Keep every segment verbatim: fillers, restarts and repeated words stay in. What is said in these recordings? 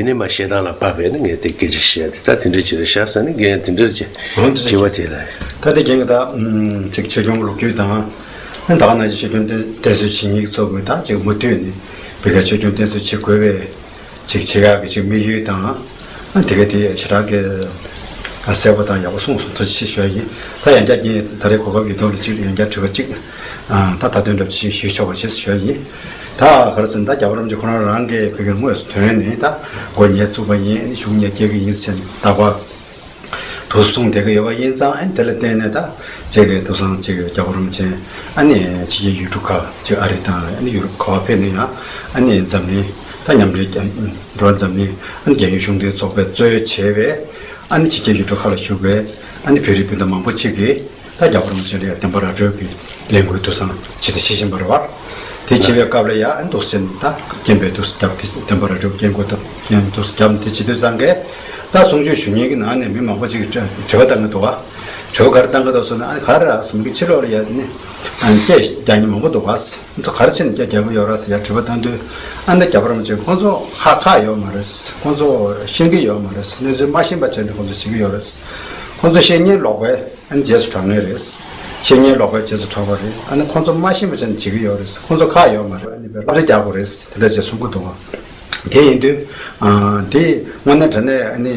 ནི་མ་བཤད་སྟངས་ལ་དཔག་པས་ནི་ངས་དེ་སྐད་ཆ་བཤད་དེ་ད་དེ་འདྲ་ཅིག་རེད་ཤག་ཟེར་ནས་རྒན་དེ་འདྲ་ཅིག་འོ་འདི་དྲི་བ་དེ་ལ། ད་དེ་རྒན་གྱི་ད་ཅིག་ཆོས་སྐྱོང་གི་ལོ་རྒྱུས་དང་ད་ག་ནང་བཞིན་ཆོས་སྐྱོང་བསྟེན་བསྟེན་གསོལ་བྱེད་མཁན་ཚོ་གི་ད་ཅིག་མུ་མཐུད་ནས་བོད་སྐད་ཆོས་སྐྱོང་བསྟེན་གསོལ་བྱེད་དགོས་པའི་ཅིག་བྱེད་ཡག་གི་ཅིག་དམིགས་ཡུལ་དང་། ཨ་དེ་ག་དེ་ཞེ་དྲག་གི་གསལ་པོ་དང་ཡག་པོ་གསུངས་སོང་། ཐུགས་རྗེ་ཆེ་ཞུ་ཡ་ཡིན། ད་ཡང་བསྐྱར་རྒན་ད་རེས་གོ་སྐབས་ཡོད་དོ་ལ་ཅིག་ཡང་བསྐྱར་དྲི་བ་ཅིག་ད་ད་དོན་འདྲ་ཅིག་ཞུ་ཆོག་པ་བྱེད་ཞུ་ཡ་ཡིན། ད་ག་རེ་ཟེར་ན་ད་རྒྱལ་བ་རིན་པོ་ཆེ་ཁོ་རང་རང་གི་བོད་ཀྱི་དངོས་སུ་དོན་ནས་ད་འགོ་ངས་བཙུགས་པ་ཡིན། ཨ་ནི་གཞུང་ངས་སྐྱེལ་གི་ཡིན་ཟེར་ནས་ད་བར་དུ་གསུངས་བསྡད་ཀྱི་ཡོད་པ་ཡིན་ཙང་། ཨ་ནི་དེ་ལ་བརྟེན་ནས་ད་ཅིག་གི་ཐུགས་སང་ཅིག་གི་རྒྱལ་བ་རིན་པོ་ཆེ་ཨ་ནི་ཕྱི་རྒྱལ་ཡུལ་གྲུ་ཁག་ཅིག་ཨ་རི་དང་ཨ་ནི་ཡུ་རོབ་ག་བ་ཕེབས་ནས་ཡང་ཨ་ནི་འཛམ་གླིང་ད་མཉམ་འབྲེལ་རྒྱལ་འགྲོ་བ་འཛམ་གླིང་ཨ་ནི་རྒྱལ་ཡོངས་གཞུང་འབྲེལ་ཚོགས་པས་གཙོས་བྱས་པའི་ཨ་ནི་ཕྱི་རྒྱལ་ཡུལ་གྲུ་ཁག་ལ་བཞུགས་པའི་ཨ་ནི་བོད་རིགས་སྤུན་ཟླ་མང་པོ་ཅིག་གིས་ད་རྒྱལ་བ་རིན་པོ་ཆེ་ལ་ཡང་བསྟན་པ་ར་སྤྲོད་ཀྱི་ལས་འགུལ་ཐུགས་སང་ཇི་ལྟར་བྱེད་བཞིན་པ་རེད་བ། དེ་བྱེད་པའི་སྐབས་ལ་ཡང་འདུག་སེ་ད་སྐད་འབོད་འདུག་སེ་བརྒྱབ་སྟེ་བསྟན་པ་ར་སྤྲོད་སྐད་འགོ་ཐོག་སྐད་འདུག་སེ་བརྒྱབ་སྟེ་བྱེད་དུས་ཙང་གས་ད་གསུང་ཆོས་ཞུ་མཁན་གྱི་ནང་ནས་མི་མང་པོ་ཅིག་གིས་དྲི་བ་བཏང་གི་འདུག་བ། དྲི་བ་ག་རེ་བཏང་གི་འདུག་ཟེར་ན། ཨ་ནི་ག་རེ་ར་ཟེར་གྱི་ཕྱི་ལོགས་ལ་ཡ་ནི་ཨ་ནི་སྐད་རྒྱག་མཁན་མང་པོ་འདུག་བ། ཁོ་ཚོ་ག་རེ་བྱས་ནས་སྐད་རྒྱག་གི་ཡོད་ར་ཟེར་ཡ་དྲི་བ་བཏང་དུས། ཨ་ནི་རྒྱལ་བ་རིན་པོ་ཆེ་ཁོ་ཚོ་ཧ་ཁག་ཡོད་མ་རེད། ཁོ་ཚོ་ཤེས་ཀྱི་ཡོད་མ་རེད། གནས་ཚུལ་མ་ཤེས་པ་བྱས་ནས་ཁོ་ཚོ་བྱེད་ཀྱི་ཡོད་རེད། ཁོ་ཚོ་བཤེས་གཉེན་ལོག་པའི་ཨ་ནི་རྗེས་སུ་འབྲང་མཁན་རེད། བཤེས་གཉེན་ལོག་པའི་རྗེས་སུ་འབྲང་བ་རེད། ཨ་ནི་ཁོ་ཚོ་མ་ཤེས་པ་བྱས་ནས་བྱེད་ཀྱི་ཡོད་རེད། ཁོ་ཚོ་ཁག་ཡོད་མ་རེད། ཨ་ནི་བསླབ་བྱ་རྒྱག་དགོས་རེད། དེ་འདྲ་བྱས་གསུང་གི་འདུག་བ། དེ་ཡིན་དུས། ཨ་དེ་དངོས་གནས་དྲང་གནས་ཨ་ནི་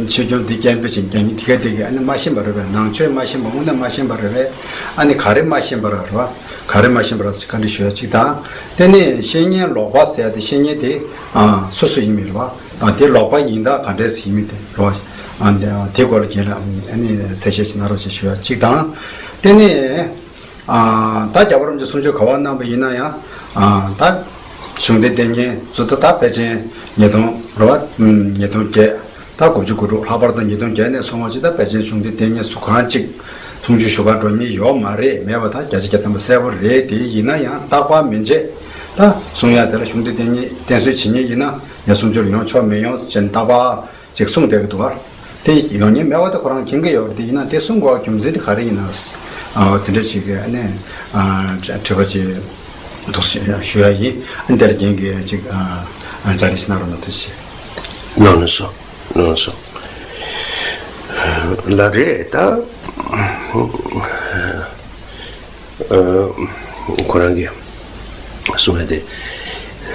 ཆོས་སྐྱོང་འདི་སྐད་འབོད་བྱེད་མཁན་དེ་ག་དེ་ག་ཨ་ནི་མ་ཤེས་པ་རེད་པས། ནང་ཆོས་མ་ཤེས་པ། དངོས་གནས་མ་ཤེས་པ་རེད་པས། ཨ་ནི་ག་རེ་མ་ཤེས་པ་རེད་པ། ག་རེ་མ་ཤེས་པ་རེད་ཟེར་བཀའ་འདྲི་ཞུ་ཡ་གཅིག་དང་། དེ་ནས་བཤེས་གཉེན་ལོག་པ་ཟེར་ཡ་དེ་བཤེས་གཉེན་དེ་ཨ་སུ་སུ་ཡིན་མིན་རེད་པ། ཨ་དེ་ལོག་པ་ཡིན་སྟངས་ག་འདྲས་ཡིན་མིན་དེ་རེད་པ། ཨ་དེ་ཨ་དེ་སྐོར་ལ་རྒན་ལགས་ཨ་ནི་གསལ་བཤད་ཅིག་གནང་རོགས་ཞེས་ཞུ་ཡ་གཅིག་དང་། དེ་ནས། ཨ་ད་རྒྱལ་བ་རིན་པོ་ཆེ་གསུང་ཆོས་ག་པར་གནང་བ་ཡིན་ན་ཡང་། ཨ་ད་གཞུང་འབྲེལ་བསྟེན་མཁན་ཚོ་ད་ད་ཕལ་ཆེར་ཉིས་སྟོང་རེད་པ། ཉིས་སྟོང་བརྒྱད། ད་དགུ་བཅུ་གོ་དྲུག་ལྷག་པར་དུ་ཉིས་སྟོང་བརྒྱད་ནས་བཟུང་བ་ཅིག་ད་ཕལ་ཆེར་གཞུང་འབྲེལ་བསྟེན་མཁན་སུ་གང་ཅིག་གསུང་ཆོས་ཞུ་གར་འགྲོ་མཁན་ཡོད་མ་རེད། མེད་པ་ད་བརྒྱ་ཆ་བརྒྱ་ཐམ་པ་གསལ་པོ་རེད། དེ་ཡིན་ན་ཡང་རྟག་པར་མི་བྱེད། ད་གསུང་ཡ་དེ་ལ་གཞུང་འབྲེལ་བསྟེན་མཁན་བསྟེན་གསོལ་བྱེད་མཁན་ཡིན་ན་ངས་གསུང་ཆོས་ལ་ཡོང་ཆོག་མི་ཡོང་ཟེར་ནས་རྟག་པར། ཅིག་གསུངས་བསྡད་ཀྱི་འདུག་ག། དེ་ཡོང་མཁན་མེད་པ་དེ་ཁོ་རང་མཁྱེན་གྱི་ཡོད་རེད། དེ་ཡིན་ན་དེ་གསུང་དགོས་པའི་རྒྱུ་མཚན་དེ་ག་རེ་ཡིན་ན། ཨ་དེ་འདྲ་ཅིག་གི་ཨ་ནི་ཨ་དྲི་བ་ཅིག་འདུག་ཞུ་ཡ་ཡིན། ཨ་ནི་དེ་ལ་རྒན་གྱིས་ཅིག་ཨ་ཨ་བཅར་འདྲི་ཞིག་གནང་རོགས་གནང་། ཐུགས་རྗེ་ཆེ། གནང་ལགས་སོ། གནང་ལགས་སོ། ལགས་རེད་ད། ཨ་ཁོ་རང་གིས་གསུངས་ཡ་དེ།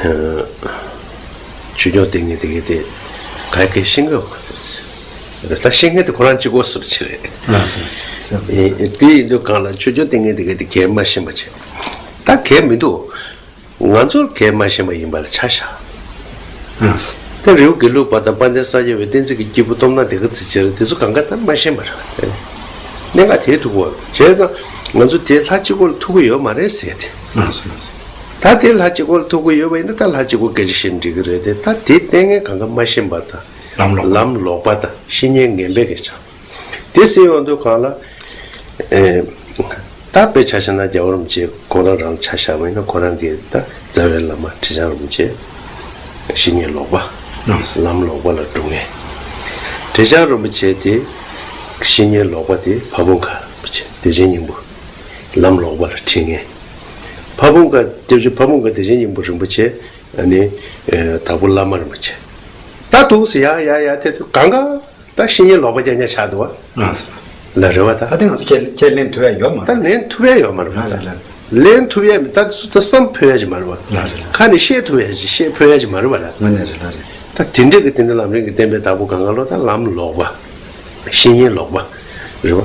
ཨ་ཆོས་སྐྱོང་བསྟེན་མཁན་དེ་གས་དེ་ག་གེ་ཤེས་ཀྱི་ཡོད་མ་རེད། ད་ཤེས་མཁན་དེ་ཁོ་རང་གཅིག་པོ་སུ་རེད་ཆེ་རེད། ཨ་སོ་སོ་སོ། ཨེ་དེ་ཡིན་དུས་གང་ལ་ཆོས་སྐྱོང་བསྟེན་མཁན་དེ་གས་དེ་གས་མ་ཤེས་པ་བྱས། ད་གས་མི་འདུག་ང་ཚོར་གས་མ་ཤེས་པ་ཡིན་པ་ལ་ཆ་བཞག་ཨ་སོ། ད་རི་བོ་དགེ་ལུགས་པ་དང་དཔལ་ལྡན་ས་སྐྱ་པའི་བསྟན་འཛིན་གྱི་སྐྱེས་བུ་སྟོབས་ན་སྡེ་དགེ་རྩེ་རྩེ་རུ་དེ་ཚོ་གང་ག་ད་མ་ཤེས་པ་རེད། གནད་འགག་དེ་ཐུག་པ་བྱས་ཙང་ང་ཚོ་དེ་ལྷ་གཅིག་པོ་ལ་ཐུག་གི་ཡོད་མ་རེད་ཟེར་ཏེ། ཨ་སོ། ད་དེ་ལྷ་གཅིག་པོ་ལ་ཐུག་གི་ཡོད་པ་ཡིན་ན་ད་ལྷ་གཅིག་པོ་སྐད་ཆ་བཤད་འགྲིག་གི་རེད་དེ། ད་དེ་བསྟེན་མཁན་གང་ག་མ་ཤེས་པ་དང་། ལམ་ལོག་པ། ལམ་ལོག་པ་དང་བཤེས་གཉེན་ངན་པའི་སྐད་ཆ། དེ་ཟེར་ཡོང་དུས་གང་ལ། ཨེ། ད་དཔེ་ཆ་བཞག་ན་རྒྱལ་བ་རིན་པོ་ཆེ་ཁོ་རང་རང་ཆ་བཞག་པ་ཡིན་ན་ཁོ་རང་གི་ད་རྩ་བའི་བླ་མ་ཁྲི་བྱང་རིན་པོ་ཆེ། བཤེས་གཉེན་ལོག་པ། ལམ་ལོག་པ་ལ་སྒྲུབ་མཁན། ཁྲི་བྱང་རིན་པོ་ཆེ་དེ་བཤེས་གཉེན་ལོག་པ་དེ་ཕ་བོང་ཁ་རིན་པོ་ཆེ་བདེ་ཆེན་སྙིང་པོ། ལམ་ལོག་པ་ལ་ཁྲིད་མཁན། ཕ་བོང་ཁ་སྐྱབས་རྗེ་ཕ་བོང་ཁ་བདེ་ཆེན་སྙིང་པོ་རིན་པོ་ཆེ། ཨ་ནི། དྭགས་པོ་བླ་མ་རིན་པོ་ཆེ། ད་འདུག་སེ་ཡ་ཡ་ཡ་དེ་དུས་གང་ག་ད་བཤེས་གཉེན་ལོག་པ་རྐྱང་རྐྱང་ཆགས་འདུག་བ། ལགས་སོ། ལགས་རེད་བ་ད། ད་དེ་ང་ཚོ་ཁས་ཁས་ལེན་ཐུབ་ཡ་ཡོད་མ་རེད། ད་ལེན་ཐུབ་ཡ་ཡོད་མ་རེད་བ། ལགས་རེད་ལགས་རེད། ལེན་ཐུབ་ཡ་མི་ད་དེ་ཚོ་ད་བསམ་ཕོད་ཡ་ཅིག་མ་རེད་བ། ལགས་རེད་ལགས། ཁ་ནས་བཤད་ཐུབ་ཡ་ཅིག་བཤད་ཕོད་ཡ་ཅིག་མ་རེད་བ་ལགས། དངོས་གནས་རེད་ལགས་རེད། ད་དེ་འདྲ་གི་དེ་འདྲ་ལམ་རིམ་གྱི་བསྟན་པའི་བདག་པོ་གང་ག་ལོ་ད་ལམ་ལོག་པ། བཤེས་གཉེན་ལོག་པ། རེད་བ།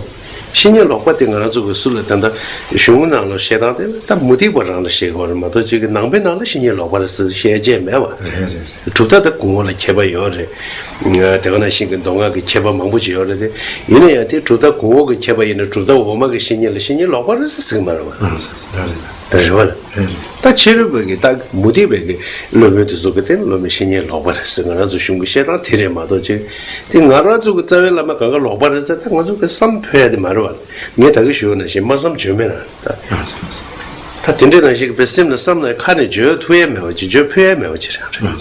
བཤེས་གཉེན་ལོག་པ་དེ་ང་རང་ཚོ་གི་སུ་ལ་ད་ལྟ་གཞུང་ནང་ལ་བཤད་སྟངས་དེ་ལ་ད་མུ་སྟེགས་པ་རང་ལ་བཤད་དགོས་རེད་མ་གཏོགས་ཅིག་གི་ནང་པའི་ནང་ལ་བཤེས་གཉེན་ལོག་པ་རེད་ཟེར་བཤད་རྒྱུ་མེད་བ། རེད་རེད་རེད། གྲུབ་མཐའ་དང་གོང་འོག་ལ་ཁྱད་པར་ཡོད་རེད། དེ་ག་ནང་བཞིན་གྱི་མདོ་སྔགས་ཀྱི་ཁྱད་པར་མང་པོ་ཅིག་ཡོད་རེད་དེ། ཡིན་ན་ཡང་དེ་གྲུབ་མཐའ་གོང་འོག་གི་ཁྱད་པར་ཡིན་ན་གྲུབ་མཐའ་འོག་མ་གི་བཤེས་གཉེན་ལ་བཤེས་གཉེན་ལོག་པ་རེད་ཟེར་ཟེར་གི་མ་རེད་བ། རེད་བ་ལ། རེད་རེད། ད་ཕྱི་རོལ་པ་གི་ད་མུ་སྟེགས་པའི་གི་སློབ་དཔོན་དེ་ཚོ་གི་དེ་སློབ་མའི་བཤེས་གཉེན་ལོག་པ་རེད་ཟེར་ང་རང་ཚོ་གཞུང་གི་བཤད་སྟངས་དེ་རེད་མ་གཏོགས་ཅིག་དེ་ང་རང་ཚོ་གི་རྩ་བའི་བླ་མ་གང་ག་ལོག་པ་རེད་ཟེར་ད་ང་ཚོ་གི་བསམ་ཕོད་ཡ་དེ་མ་རེད་བ། ངས་ད་གི་ཞུ་ན་བཞིན་མ་བསམ་བརྗོད་མེད་ན་ད། ད་དེ་འདྲའི་ནང་བཞིན་གི་པའི་སེམས་ལ་བསམ་ན་ཁ་ནས་བརྗོད་ཐུབ་ཡ་མེད་བ་ཅིག་བརྗོད་ཕོད་ཡ་མེད་བ་ཅིག་རང་རེད།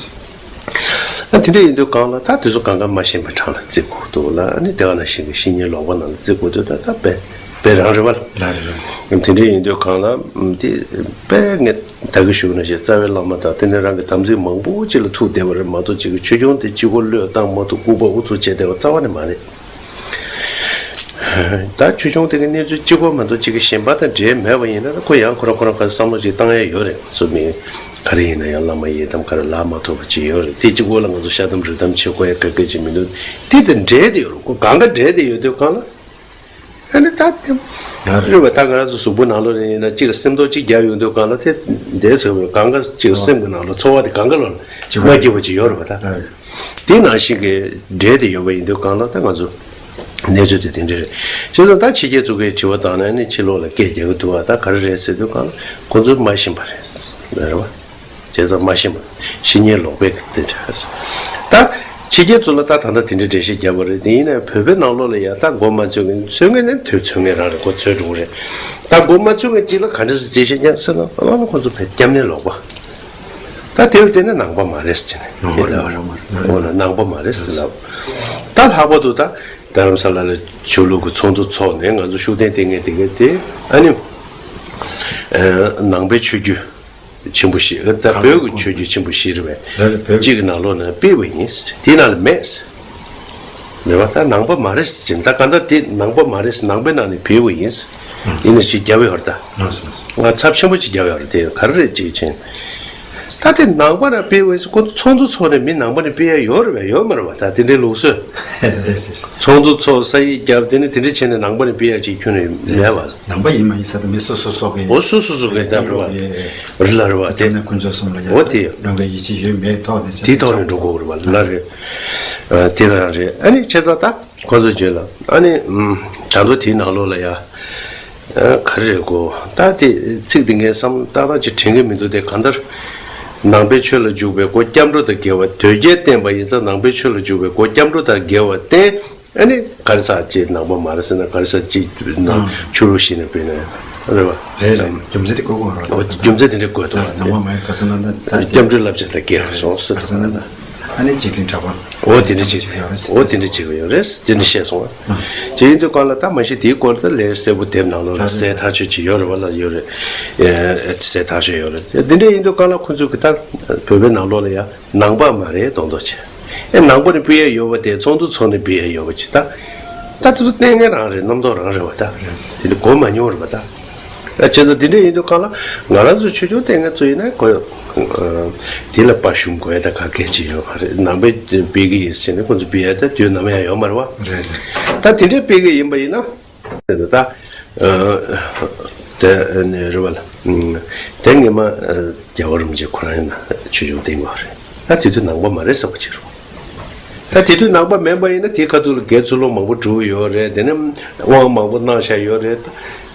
ད་དེ་འདྲ་ཡིན་དུས་གང་ལ་ད་དེ་ཚོ་གང་ག་མ་ཤེས་པའི་གྲངས་ལ་བརྩི་དགོས་འདུག་ལ། ཨ་ནི་དེ་ག་ནང་བཞིན་གི་བཤེས་གཉེན་ལོག་པ་ནང་ལ་བརྩི་དགོས་འདུག་ད་ད་དཔེ། དཔེ་རང་རེད་བ། ལ་རེད་རེད། དེ་འདྲ་ཡིན་དུས་གང་ལ་དེ་དཔེ་ངས་ད་གི་ཞུ་ན་ཞེས་རྩ་བའི་བླ་མ་དང་དེ་ནས་རང་གི་དམ་ཚིག་མང་པོ་ཅིག་ལ་ཐུག་བསྡད་པ་རེད་མ་གཏོགས་ཅིག་གི་ཆོས་སྐྱོང་དེ་གཅིག་པོ་བློས་བཏང་མ་ཐུབ་ལྐུགས་པ་ཨུ་ཚུགས་བྱས་བསྡད་པ་རྩ་བ་ནས་མ་རེད། ད་ཆོས་སྐྱོང་དེ་གི་གནས་ཚུལ་གཅིག་པོ་མ་གཏོགས་ཅིག་གི་གཞན་པ་དང་འབྲེལ་མེད་པ་ཡིན་ན་ཁོ་ཡང་ཁོ་རང་ཁོ་རང་ག་བསམ་བློ་ཅིག་བཏང་ཡ་ཡོད་རེད། སོ་མི་ག་རེ་ཡིན་ན་ཡང་བླ་མ་ཡི་དམ་ག་རེ་ལག་མ་ཐོབ་པ་ཅིག་ཡོད་རེད། དེ་གཅིག་པོ་ལ་ང་ཚོ་ཤ་དམ་རུས་དམ་བྱེད་དགོས་ཡ་ག་གེ་ཅིག་མི་འདུག་དེ་དང་འབྲེལ་དེ་ཡོད་རེད། ཁོ་གང་ག་འབྲེལ་དེ་ཡོད་དུས་གང་ལ། ཨ་ནི་ད་དེ་རེད་བ། ད་ང་རང་ཚོ་གཟུགས་པོ་ནང་ལོགས་ནས་ཡིན་ན་གཅིག་ལ་སེམས་ཐོག་གཅིག་རྒྱག་ཡོང་དུས་གང་ལ་དེ་འདས་ཟེར་བ་གང་ག་གཅིག་ལ་སེམས་ཀྱི་ནང་ལོགས་ཚོར་བ་དེ་གང་ག་ལོགས་ལ་མ་སྐྱིད་པ་ཅིག་ཡོད་རེད་བ་ད། དེ་ནང་བཞིན་གྱི་འབྲེལ་དེ་ཡོད་པ་ཡིན་དུས་གང་ལ་ད་ང་ཚོ་གནས་ཚུལ་དེ་དེ་འདྲ་རེད། བྱས་ཙང་ད་ཕྱི་རྒྱལ་ཚོ་གིས་དྲི་བ་བཏང་ནས་ནི་ཕྱི་ལོགས་ལ་སྐད་རྒྱག་གི་འདུག་བ། ད་ག་རེ་རེད་ཟེར་དུས་གང་ལ་ཁོ་ཚོས་མ་ཤེས་པ་རེད། རེད་བ། བྱས་ཙང་མ་ཤེས་པ། ཤེས་ཉེན་ལོག་པའི་དེ་འདྲ། ད་ཕྱི་རྒྱལ་ཚོ་ལ་ད་ད་ལྟ་དེ་འདྲའི་འགྲེལ་བཤད་བརྒྱབ་པ་རེད། དེ་ཡིན་ན་བོད་པའི་ནང་ལོགས་ལ་ཡ་ད་མགོ་མ་ཚོས་མཁན་ཚོས་མཁན་ནི་དུས་ཚོས་མཁན་རང་རེད། མགོ་ཚོས་འགྲོ་གི་རེད། ད་མགོ་མ་ཚོས་མཁན་གཅིག་ལ་ག་འདྲ་སེ་འགྲེལ་བཤད་བརྒྱབ་ཟེར་ན་ཨ་ལ་ཁོ་ཚོ་བས་སྐྱབས་གནས་ལོག་པ། ད་དེ་ལ་བལྟས་ན་ནང་པ་མ་རེད་ཟེར་ནས་ནང་པ་དེ་ལ་རེད་བ། འོ་ན་ནང་པ་མ་རེད་ཟེར་ལབ། ད་ལྷག་པར་དུ་ད་རྡ་རམ་ས་ལ་ལ་ཆོས་ལུགས་ཀྱི་ཚོགས་འདུ་ཚོགས་ནས་ང་ཚོ་ཤུགས་ལྡན་བསྟེན་མཁན་དེ་གས་དེ་ཨ་ནི་ནང་པའི་ཆོས་བརྒྱུད། ཆེན་པོ་ཞིག་ད་བོད་ཀྱི་ཆོས་བརྒྱུད་ཆེན་པོ་ཞིག་རེད་པས། རེད་རེད། བོད་གཅིག་གི་ནང་ལོགས་ན་སྤེལ་བ་ཡིན། དེའི་ནང་ལ་མེད། རེད་བ། ད་ནང་པ་མ་རེད་ཟེར་ད་ག་ད་དེ་ནང་པ་མ་རེད། ནང་པའི་ནང་ནས་བུད་པ་ཡིན། ཡིན་ན་ཅིག་རྒྱབ་ཡོད་རེད་ད། ང་ཚབས་ཆེན་པོ་ཅིག་རྒྱབ་ཡོད་རེད། དེ་ག་རེ་རེད་ཅིག་ཕྱིན། ད་དེ་ནང་པ་ན་སྤེལ་བས་ཁོ་ཚོ་ཚོགས་འདུ་ཚོགས་ནས་མི་ནང་པ་ནས་སྤེལ་ཡ་ཡོད་རེད་པས། ཡོད་མ་རེད་བ། ད་དེ་འདྲའི་ལུགས་སྲོལ། ཚོགས་འདུ་ཚོགས་ས་ཡིག་རྒྱབ་དེ་ནས་དེ་འདྲ་བྱས་ནས་ནང་པ་ནས་སྤེལ་ཡ་ཅིག་ཁྱོན་ནས་མེད་བ། ནང་པ་ཡིན་མ་ཡིན་ས་དེ་མི་སོ་སོ་སོ་གི། འོ་སོ་སོ་སོ་གི་ད་རེད་བ། རེད་ལ་རེད་བ་དེ། སྐྱབས་གནས་དཀོན་མཆོག་གསུམ་ལ་ཡང་འོ་དེ། སྒྲོན་ག་ཡིད་ཆེས་ཡོད་མེད་ཐོག་ནས་དེའི་ཐོག་ནས་འགྲོ་དགོས་རེད་བ་ལ་རེད། དེ་ག་རང་རེད། ཨ་ནི་ཁྱེད་ཚོ་ད་ཁོ་ཚོ་བརྗོད་ལ་ཨ་ནི་ད་དུང་དེའི་ནང་ལོགས་ལ་ཡ། ག་རེ་རེད་གོ། ད་དེ་ཚིག་དེ་ངས་བསམ་ཏག་ཏག་ཅིག་དྲན་གི་མི་འདུག་དེ་གང་ལྟར། ནང་པའི་ཆོས་ལ་འཇུག་པའི་སྒོ་སྐྱབས་འགྲོ་དང་འགལ་བ། དོལ་རྒྱལ་བསྟེན་པ་ཡིན་ཙང་ནང་པའི་ཆོས་ལ་འཇུག་པའི་སྒོ་སྐྱབས་འགྲོ་དང་འགལ་བ་བསྟེན། ཨ་ནི་ག་རེ་ཟ་ཅེས་ནང་པ་མ་རེད་ཟེར་ན་ག་རེ་ཟ་ཅིག་ནང་ཆུ་རུ་ཞིག་ནས་བུད་ནས་རེད་བ། རེད་རེད། རྒྱུ་མཚན་དེ་བཀོད་དགོས་རེད། འོ་རྒྱུ་མཚན་དེ་འདྲ་བཀོད་འདུག་ནང་པ་མ་ཡིན་ག་ཟེར་ན་ད་སྐྱབས་འགྲོའི་བསླབ་བྱ་དང་འགལ་སོང་ཟེར་ག་ཟེར་ན་ད་ཨ་ནི་འཇིག་རྟེན་གྲགས་པ། འོ་དེ་འདྲ་ཅིག་རེད། འོ་དེ་འདྲ་ཅིག་ཡོད་རེད། དེ་འདྲ་བཤད་སོང་བ། ཅིག་ཡིན་དུས་གང་ལ་ད་མ་གཞི་དེའི་སྐོར་ད་ལས་གསལ་པོ་དེབ་ནང་ལོགས་ལ་གསལ་ཐག་ཆོད་ཅིག་ཡོད་རེད་བ་ལ་ཡོད་རེད། གསལ་ཐག་ཆོད་ཡོད་རེད། དེ་འདྲ་ཡིན་དུས་གང་ལ་ཁོ་ཚོས་གི་ད་བོད་པའི་ནང་ལོགས་ལ་ཡ། ནང་པ་མ་རེད་མདོག་མདོག་བྱས། ཨེ་ནང་པ་ནས་སྤུས་ཡ་ཡོད་པ་དེ་ཚོགས་འདུ་ཚོགས་ནས་སྤུས་ཡ་ཡོད་པ་ཅིག་ད། ད་དེ་ཚོ་ལྟས་ངན་རང་རེད། རྣམ་རྟོག་རང་རེད་བ་ད། དེ་འདྲ་གོ་མ་མྱོང་རེད་བ་ད། ཨ་བྱས་ཙང་དེ་འདྲ་ཡིན་དུས་གང་ལ་ང་རང་ཚོ་ཆོས་སྐྱོང་ལྟས་ངན་ཚོ་ཡིན་ན་གོ། དེ་ལ་དཔའ་ཞུམ་དགོས་ད་ག་གལ་ཆེ་ཡོད་མ་རེད། ནང་པའི་སྤེལ་གི་ཡིན་ཟེར་ནས་ཁོ་ཚོ་སྤེལ་ཡ་ད་དུས་ནམ་ཡང་ཡོད་མ་རེད་བ། རེད་རེད། ད་དེ་འདྲའི་སྤེལ་གི་ཡིན་པ་ཡིན་ན། དེ་ནི་ད། དེ་ནི་རེད་བ་ལ། དེ་ངེས་མ་རྒྱལ་བ་རིན་པོ་ཆེ་ཁོ་རང་ཡིན་ན་ཆོས་སྐྱོང་བསྟེན་དགོས་རེད། ད་དེ་དུས་ནང་པ་མ་རེད་ཟེར་བ་ཅིག་རེད། ད་དེ་དུས་ནང་པ་མིན་པ་ཡིན་ན་དེའི་ཁ་ཐུག་ལ་དགེ་ཚུལ་སློང་མང་པོ་བསྒྲུབས་ཡོད་རེད། དེ་ནས་དབང་མང་པོ་གནང་བཞག་ཡོད་རེད།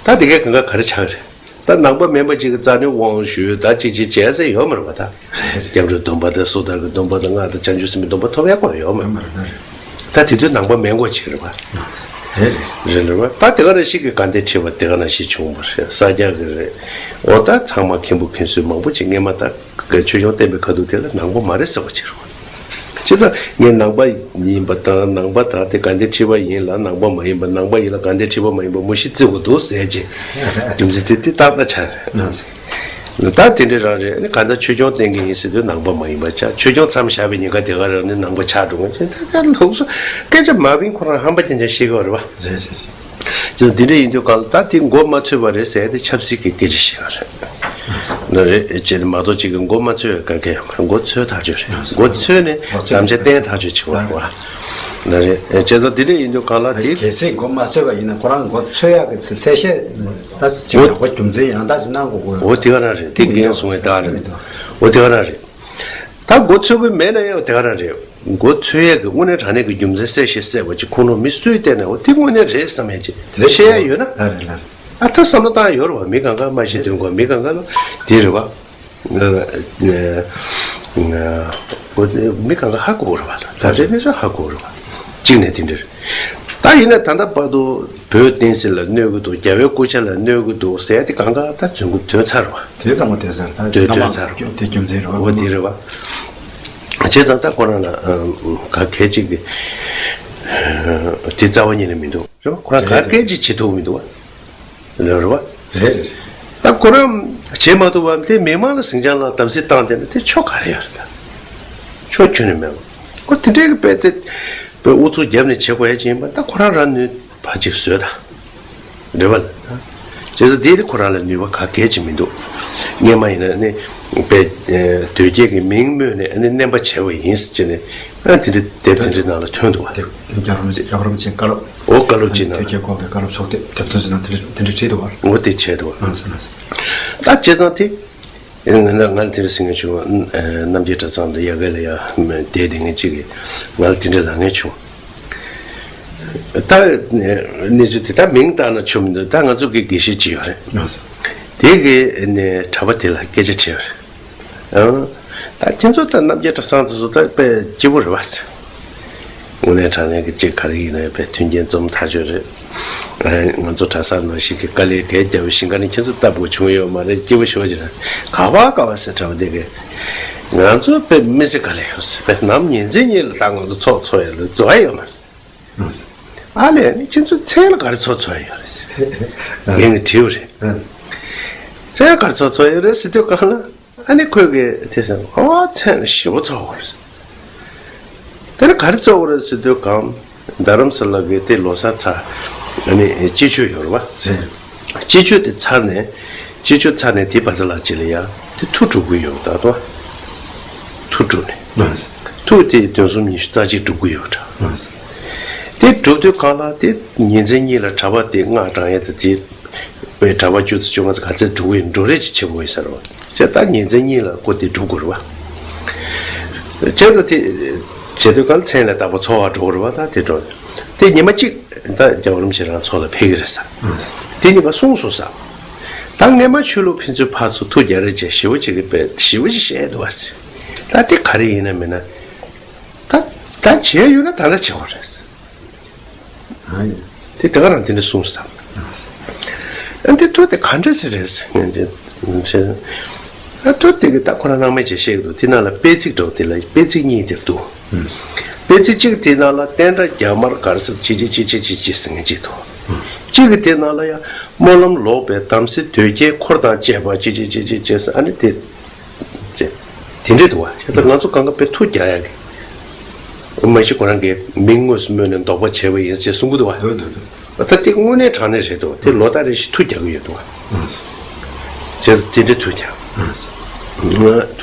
ད་དེ་གའི་གང་ག་ག་རེ་ཆགས་རེད། ད་ནང་པ་མིན་པ་ཅིག་གི་རྩ་ནས་དབང་ཞུས་ད་ཅིག་ཅིག་བྱས་ཟེར་ཡོད་མ་རེད་བ་ད། སྐྱབས་འགྲོའི་སྡོམ་པ་དང་སོ་ཐར་གྱི་སྡོམ་པ་དང་སྔགས་དང་བྱང་ཆུབ་སེམས་དཔའི་སྡོམ་པ་ཐོབ་ཡག་པོ་ཡོད་མ་རེད། ད་དེ་དུས་ནང་པ་མིན་གོ་ཅིག་རེད་བ། རེད་རེད་རེད་བ། ད་དེ་ག་རང་ཞིག་གི་དགའ་ལྡན་ཁྲི་པ་དེ་ག་རང་ཞིག་བྱུང་བ་རེད། ས་སྐྱ་གི་རེད། འོ་ད་ཚང་མ་མཁན་པོ་མཁན་ཟུར་མང་པོ་ཅིག་སྔས་མ་ད་གི་ཆོས་སྐྱོང་བསྟེན་པའི་ཁ་ཐུག་དེ་ལ་ནང་པ་མ་རེད་ཟེར་བ་ཅིག་རེད་བ། བྱས་ཙང་ངས་ནང་པ་ཡིན་པ་དང་ནང་པ་དང་དེ་དགའ་ལྡན་ཁྲི་པ་ཡིན་ལ་ནང་པ་མ་ཡིན་པ། ནང་པ་ཡིན་ལ་དགའ་ལྡན་ཁྲི་པ་མ་ཡིན་པ་མུ་བཞི་བརྩི་དགོས་འདུག་ཟེར་ཅིག་རྒྱུ་མཚན་དེ་དེ་ཏག་ཏག་ཆགས་རེད། ད་དེ་འདྲ་རང་རེད། ཨ་ནི་གང་ལྟར་ཆོས་སྐྱོང་བསྟེན་གྱི་ཡིན་ཟེར་དུས་ནང་པ་མ་ཡིན་པ་ཆགས། ཆོས་སྐྱོང་མཚམས་བཞག་པའི་ཉེན་ཁ་དེ་ག་རང་ནི་ནང་པ་ཆགས་འགྲོ་གི་ཅེས་ད་ལྟ་ལུགས་སྲོལ་སྐད་ཆ་མ་བིན་ཁོ་རང་ཧམ་པ་ཅན་ཅན་ཤེས་གི་རེད་བ། རེད་རེད་རེད། ཅེས་དེ་འདྲ་ཡིན་དུས་གང་ལ་ད་དེ་མགོ་མ་ཚོས་པ་རེད་ཟེར་ཏེ་ཆབ་སྲིད་ཀྱི་སྐད་ཆ་ཞིག་རེད། ན་རེད་ཅེས་མ་གཏོགས་ཅིག་གི་མགོ་མ་ཚོས་པའི་ག་གེ་མགོ་ཚོས་ཐག་ཆོད་རེད། མགོ་ཚོས་ནས་དམ་བཅའ་བརྟན་ཐག་ཆོད་ཅིག་བ་རེད་བ། ན་རེད་ཅེས་ཙང་དེ་འདྲ་ཡིན་དུས་གང་ལ་དེ། གལ་སྲིད་མགོ་མ་ཚོས་པ་ཡིན་ན་ཁོ་རང་མགོ་ཚོས་ཡག་གི་ཚེ་གསལ་བཤད་ད་ཅིག་ཡག་པོ་རྒྱུ་མཚན་ཡང་དག་ཅིག་གནང་དགོས་དགོས། འོ་དེ་ག་རང་རེད། དེ་འགན་སོང་བའི་རྟགས་རེད། འོ་དེ་ག་རང་རེད། ད་མགོ་ཚོས་ཀྱི་མེད་ན་ཡང་དེ་ག་རང་རེད། མགོ་ཚོས་ཡས་ཀྱི་དངོས་གནས་དྲང་གནས་ཀྱི་རྒྱུ་མཚན་གསལ་ཞིང་གསལ་བ་ཅིག་ཁོང་ཁྲོ་མི་སུས་བལྟས་ན་འོ་དེ་དངོས་གནས་རེད་བསམ་ཡས་ཅིག་བཤད་ཡས་ཡོད་ན། ཨ་ད་བསམ་བློ་བཏང་ཡས་ཡོད་རེད་བ། མི་གང་ག་མ་གཞི་དོན་གོ་མི་གང་ག་ལ་དེ་རེད་བ། འོ་མི་གང་ག་ཧ་གོ་རེད་བ། ད་ལྟའི་གནས་ཚུལ་ཧ་གོ་རེད་བ། གཅིག་ནས་དེ་འདྲ་རེད། ད་ཡིན་ན་ད་ལྟ་བར་དུ་བོད་བསྟན་སྲིད་ལ་གནོད་ཀྱི་འདུག་རྒྱལ་བའི་སྐུ་ཕྱྭ་ལ་གནོད་ཀྱི་འདུག་ཟེར་དེ་གང་ག་ད་རྫུན་རྐུབ་དོད་ཚར་བ། དེ་ཚང་མ་དོད་ཚར། ད་དོད་དོད་ཚར། དེ་རྒྱུ་མཚན་རེད་བ། འོ་དེ་རེད་བ། བྱས་ཙང་ད་ཁོ་རང་ལ་ག་གལ་ཅིག་གི་དེ་རྩ་བ་ཉིད་ནས་མི་འདུག་རེད་བ། ཁོ་རང་ག་སྐད་ཅིག་བྱེད་ཐུབ་མི་འདུག་བ། རེད་བ། རེད་རེད། ད་ཁོ་རང་བྱེད་མ་ཐུབ་པ་དེ་མི་མང་ལ་ཟིང་ཆ་ལ་དམ་སྲི་བཏང་བསྡད་ན་དེ་ཕྱོགས་ག་རེ་ཡོད་རེད་ད། ཕྱོགས་ཁྱོན་ནས་མེད་བ། ཁོ་དེ་འདྲའི་གི་དཔེ་དེ་དཔེ་ཨུ་ཚུགས་བརྒྱབ་ནས་བྱེད་དགོས་ཡ་ཅིག་ཡིན་པ་ད་ཁོ་རང་རང་ནུས་པ་ཅིག་བཟོས་ད། རེད་བ། བྱས་ཙང་དེ་ནི་ཁོ་རང་ལ་ནུས་པ་ག་གལ་ཅིག་མི་འདུག་སྔས་མ་ཡིན་ན་ནི་དཔེ་དོལ་རྒྱལ་གྱི་མིང་སྨོས་ནས་ནི་མནན་པ་བྱས་པ་ཡིན་ཟེར་ནས་ཨ་དེ་འདྲ་དེབ་དེ་འདྲའི་ནང་ལ་ཐོན་འདུག་བ། དེ་རྒྱལ་བ་རིན་པོ་ཆེ་རྒྱལ་བ་རིན་པོ་ཆེའི་བཀའ་སློབ། འོ་བཀའ་སློབ་ཅིག་ནང་དོལ་རྒྱལ་འགོག་པའི་བཀའ་སློབ་ཕྱོགས་དེབ་དེབ་ཐོན་ཟེར་ན་དེ་འདྲ་དེ་འདྲ་བྲིས་འདུག་བ། འོ་དེ་བྱས་འདུག་བ། ཨ་སོ་ན་སོ། ད་བྱས་ཙང་དེ། ང་ལ་ང་ལ་དེ་འདྲ་ཟེར་མཁན་བྱུང་། རྣམ་རྒྱལ་གྲྭ་ཚང་དང་ཡ་གི་ལ་ཡ་བསྡད་བསྡད་མཁན་གཅིག་གིས་ང་ལ་དེ་འདྲ་ལབ་མཁན་བྱུང་། ད་གནས་ཚུལ་དེ་ད་མིང་བཏགས་ན་ཆོ་མི་འདུག་ད་ང་ཚོ་གི་དགེ་བཤེས་གཅིག་ཡོད་རེད། ལགས་སོ། དེ་གིས་ནས་གྲྭ་པ་དེ་ལ་སྐད་ཆ་དྲིས་པ་རེད། ཨང་། ད་ཁྱེད་ཚོ་ད་རྣམ་རྒྱལ་གྲྭ་ཚང་དེ་ཚོ་ད་དཔེ་སྐྱིད་པོ་རེད་བ་ཟེར། དངོས་གནས་དྲང་གནས་ཀྱི་ཅིག་ག་རེ་ཡིན་ན་དཔེ་མཐུན་རྐྱེན་འཛོམས་ཐག་ཆོད་རེད། ཨ། ང་ཚོ་གྲྭ་ས་ནང་བཞིན་གྱི་དཀའ་ལས་གས་བརྒྱབ་བཞིན་ག་ནས་ཁྱེད་ཚོ་ལྟ་བུ་བྱུང་ཡོད་མ་རེད། སྐྱིད་པོ་ཞེ་པོ་ཅིག་རེད། ག་བ་ག་བ་ཟེར་གྲྭ་པ་དེ་གས། ང་ཚོ་དཔེ་མི་ཚེ་ག་ལས་ཡོད་ཟེར། དཔེ་ནམ་ཉིན་མཚན་གཉིས་ལ་ད་ང་ཚོ་ཚོགས་འཚོགས་ཡ་ལ་འཛོལ་བ་ཡོད་མ་རེད། ཨ་ལས་ནི་ཁྱེད་ཚོ་མཚན་ལ་ག་རེ་ཚོགས་འཚོགས་ཡ་ཡོད་རེད། རྒན་གྱིས་དྲིས་པ་རེད། མཚན་ག་རེ་ཚོགས་འཚོགས་ཡ་ཡོད་རེད་ཟེར་དུས་གང་ལ། ཨ་ནི་ཁོས་གི་དེ་ཟེར། ཨོ་མཚན་ཞེ་པོ་ཚོགས་པ་རེད། དེ་ནི་ག་རེ་ཚོགས་པ་རེད་ཟེར་དུས་གང་། རྡ་རམ་ས་ལ་གི་དེ་ལོ་གསར་ཚར། ཨ་ནི་སྤྱི་མཆོད་ཡོད་རེད་བ། རེད། སྤྱི་མཆོད་དེ་ཚར་ནས། སྤྱི་མཆོད་ཚར་ནས་དེ་བ་ས་ལ་ཅི་ལ་ཡ་དེ་ཐུགས་སྒྲུབ་གི་ཡོད་ད་དོ། ཐུགས་སྒྲུབ་ནས། ཐུགས་དེ་དོན་གསུམ་ཉི་ཤུ་རྩ་གཅིག་སྒྲུབ་གི་ཡོད་འདྲ། དེ་སྒྲུབ་དུས་གང་ལ་དེ་ཉིན་མཚན་གཉིས་ལ་གྲྭ་པ་དེ་སྔགས་བགྲང་ཡས་དེ་དེ། པའི་གྲྭ་པ་བཅུ་ཚོ་བཅོ་ལྔ་ཚོ་ག་ཚད་འགྲོ་གི་ཡིན། འགྲོ་རེས་ཅིག་བྱེད་དགོས་ཡིན་ཟེར་རོ། བྱས་ད་ཉིན་མཚན་གཉིས་ལ་ཁོ་དེ་འགྲོ་དགོས་རེད་བ། བྱས་ཙང་དེ་བྱེད་དུས་ག་ལ་མཚན་ལ་བཏགས་པ་ཚོགས་པ་འགྲོ་དགོས་རེད་བ། ད་དེ་འགྲོ། དེ་ཉི་མ་གཅིག་ད་རྒྱལ་བ་རིན་པོ་ཆེ་རང་ཚོགས་ལ་ཕེབས་ཀྱི་རེད་ཟེར། དེ་ཉིན་ཀ་གསུངས་སོང་ཟེར། ད་སྔས་མ་ཆོས་ལུགས་ཕན་ཚུན་ཕར་ཚུར་ཐུགས་རྒྱག་རེས་བྱས་ཞེ་པོ་ཅིག་གི་དཔེ་ཞེ་པོ་ཅིག་བཤད་འདུག་བ་ཟེར། ད་དེ་ག་རེ་ཡིན་ན་མིན་ན། ད་ད་བྱས་ཡོད་ན་ད་ལྟ་བྱེད་དགོས་རེད་ཟེར། ཨ་ཡ། དེ་དེ་ག་རང་དེ་འདྲ་གསུངས་སམ། ཨ་འདི་ཐུགས་དེ་ག་འདྲ་ཞིག་རེད་ཟེར་ངས་ཅི་ཨ་ཐུགས་དེ་གི་ད་ཁོ་རང་སྣང་མེད་ཅིག་བཤད་ཀྱི་འདུག་དེ་ནང་ལ་དཔེ་ཚིག་འདྲ་བོ་དེ་ལ་དཔེ་ཚིག་གཉིས་དེ་འདུག་དཔེ་ཚིག་གཅིག་དེ་ནང་ལ་བསྟན་དགྲ་རྒྱ་དམར་ག་རེ་ཟེར་ཅི་ཅི་ཅི་ཅི་ཅི་ཅི་ཟེར་ངས་ཅིག་འདུག་གཅིག་གི་དེ་ནང་ལ་ཡང་སྨོན་ལམ་ལོག་པའི་དམ་སྲི་དོལ་རྒྱལ་འཁོར་དང་བཅས་པ་ཅི་ཅི་ཅི་ཅི་ཅི་ཟེར་ཨ་ནི་དེ། ཅེས། དེ་འདྲས་འདུག་བ། བྱས་ཙང་ང་ཚོ་གང་ག་དཔེ་ཐུགས་རྒྱག་ཡག་གི། མ་གཞི་ཁོ་རང་གི་མིང་དངོས་སུ་སྨོས་ནས་འདོགས་པ་བྱས་པ་ཡིན་ཅེས་གསུང་གི་འདུག་བ། འདུག་འདུག་འདུག་ད་དེ་དངོས་གནས་དྲང་གནས་རེད་འདུག་དེ་ལོ་ལྟར་རེ་བཞིན་ཐུགས་རྒྱག་གི་ཡོད་འདུག་བ། བྱས་ཙང་དེ་འདྲས་ཐུགས་རྒྱག་བྱས་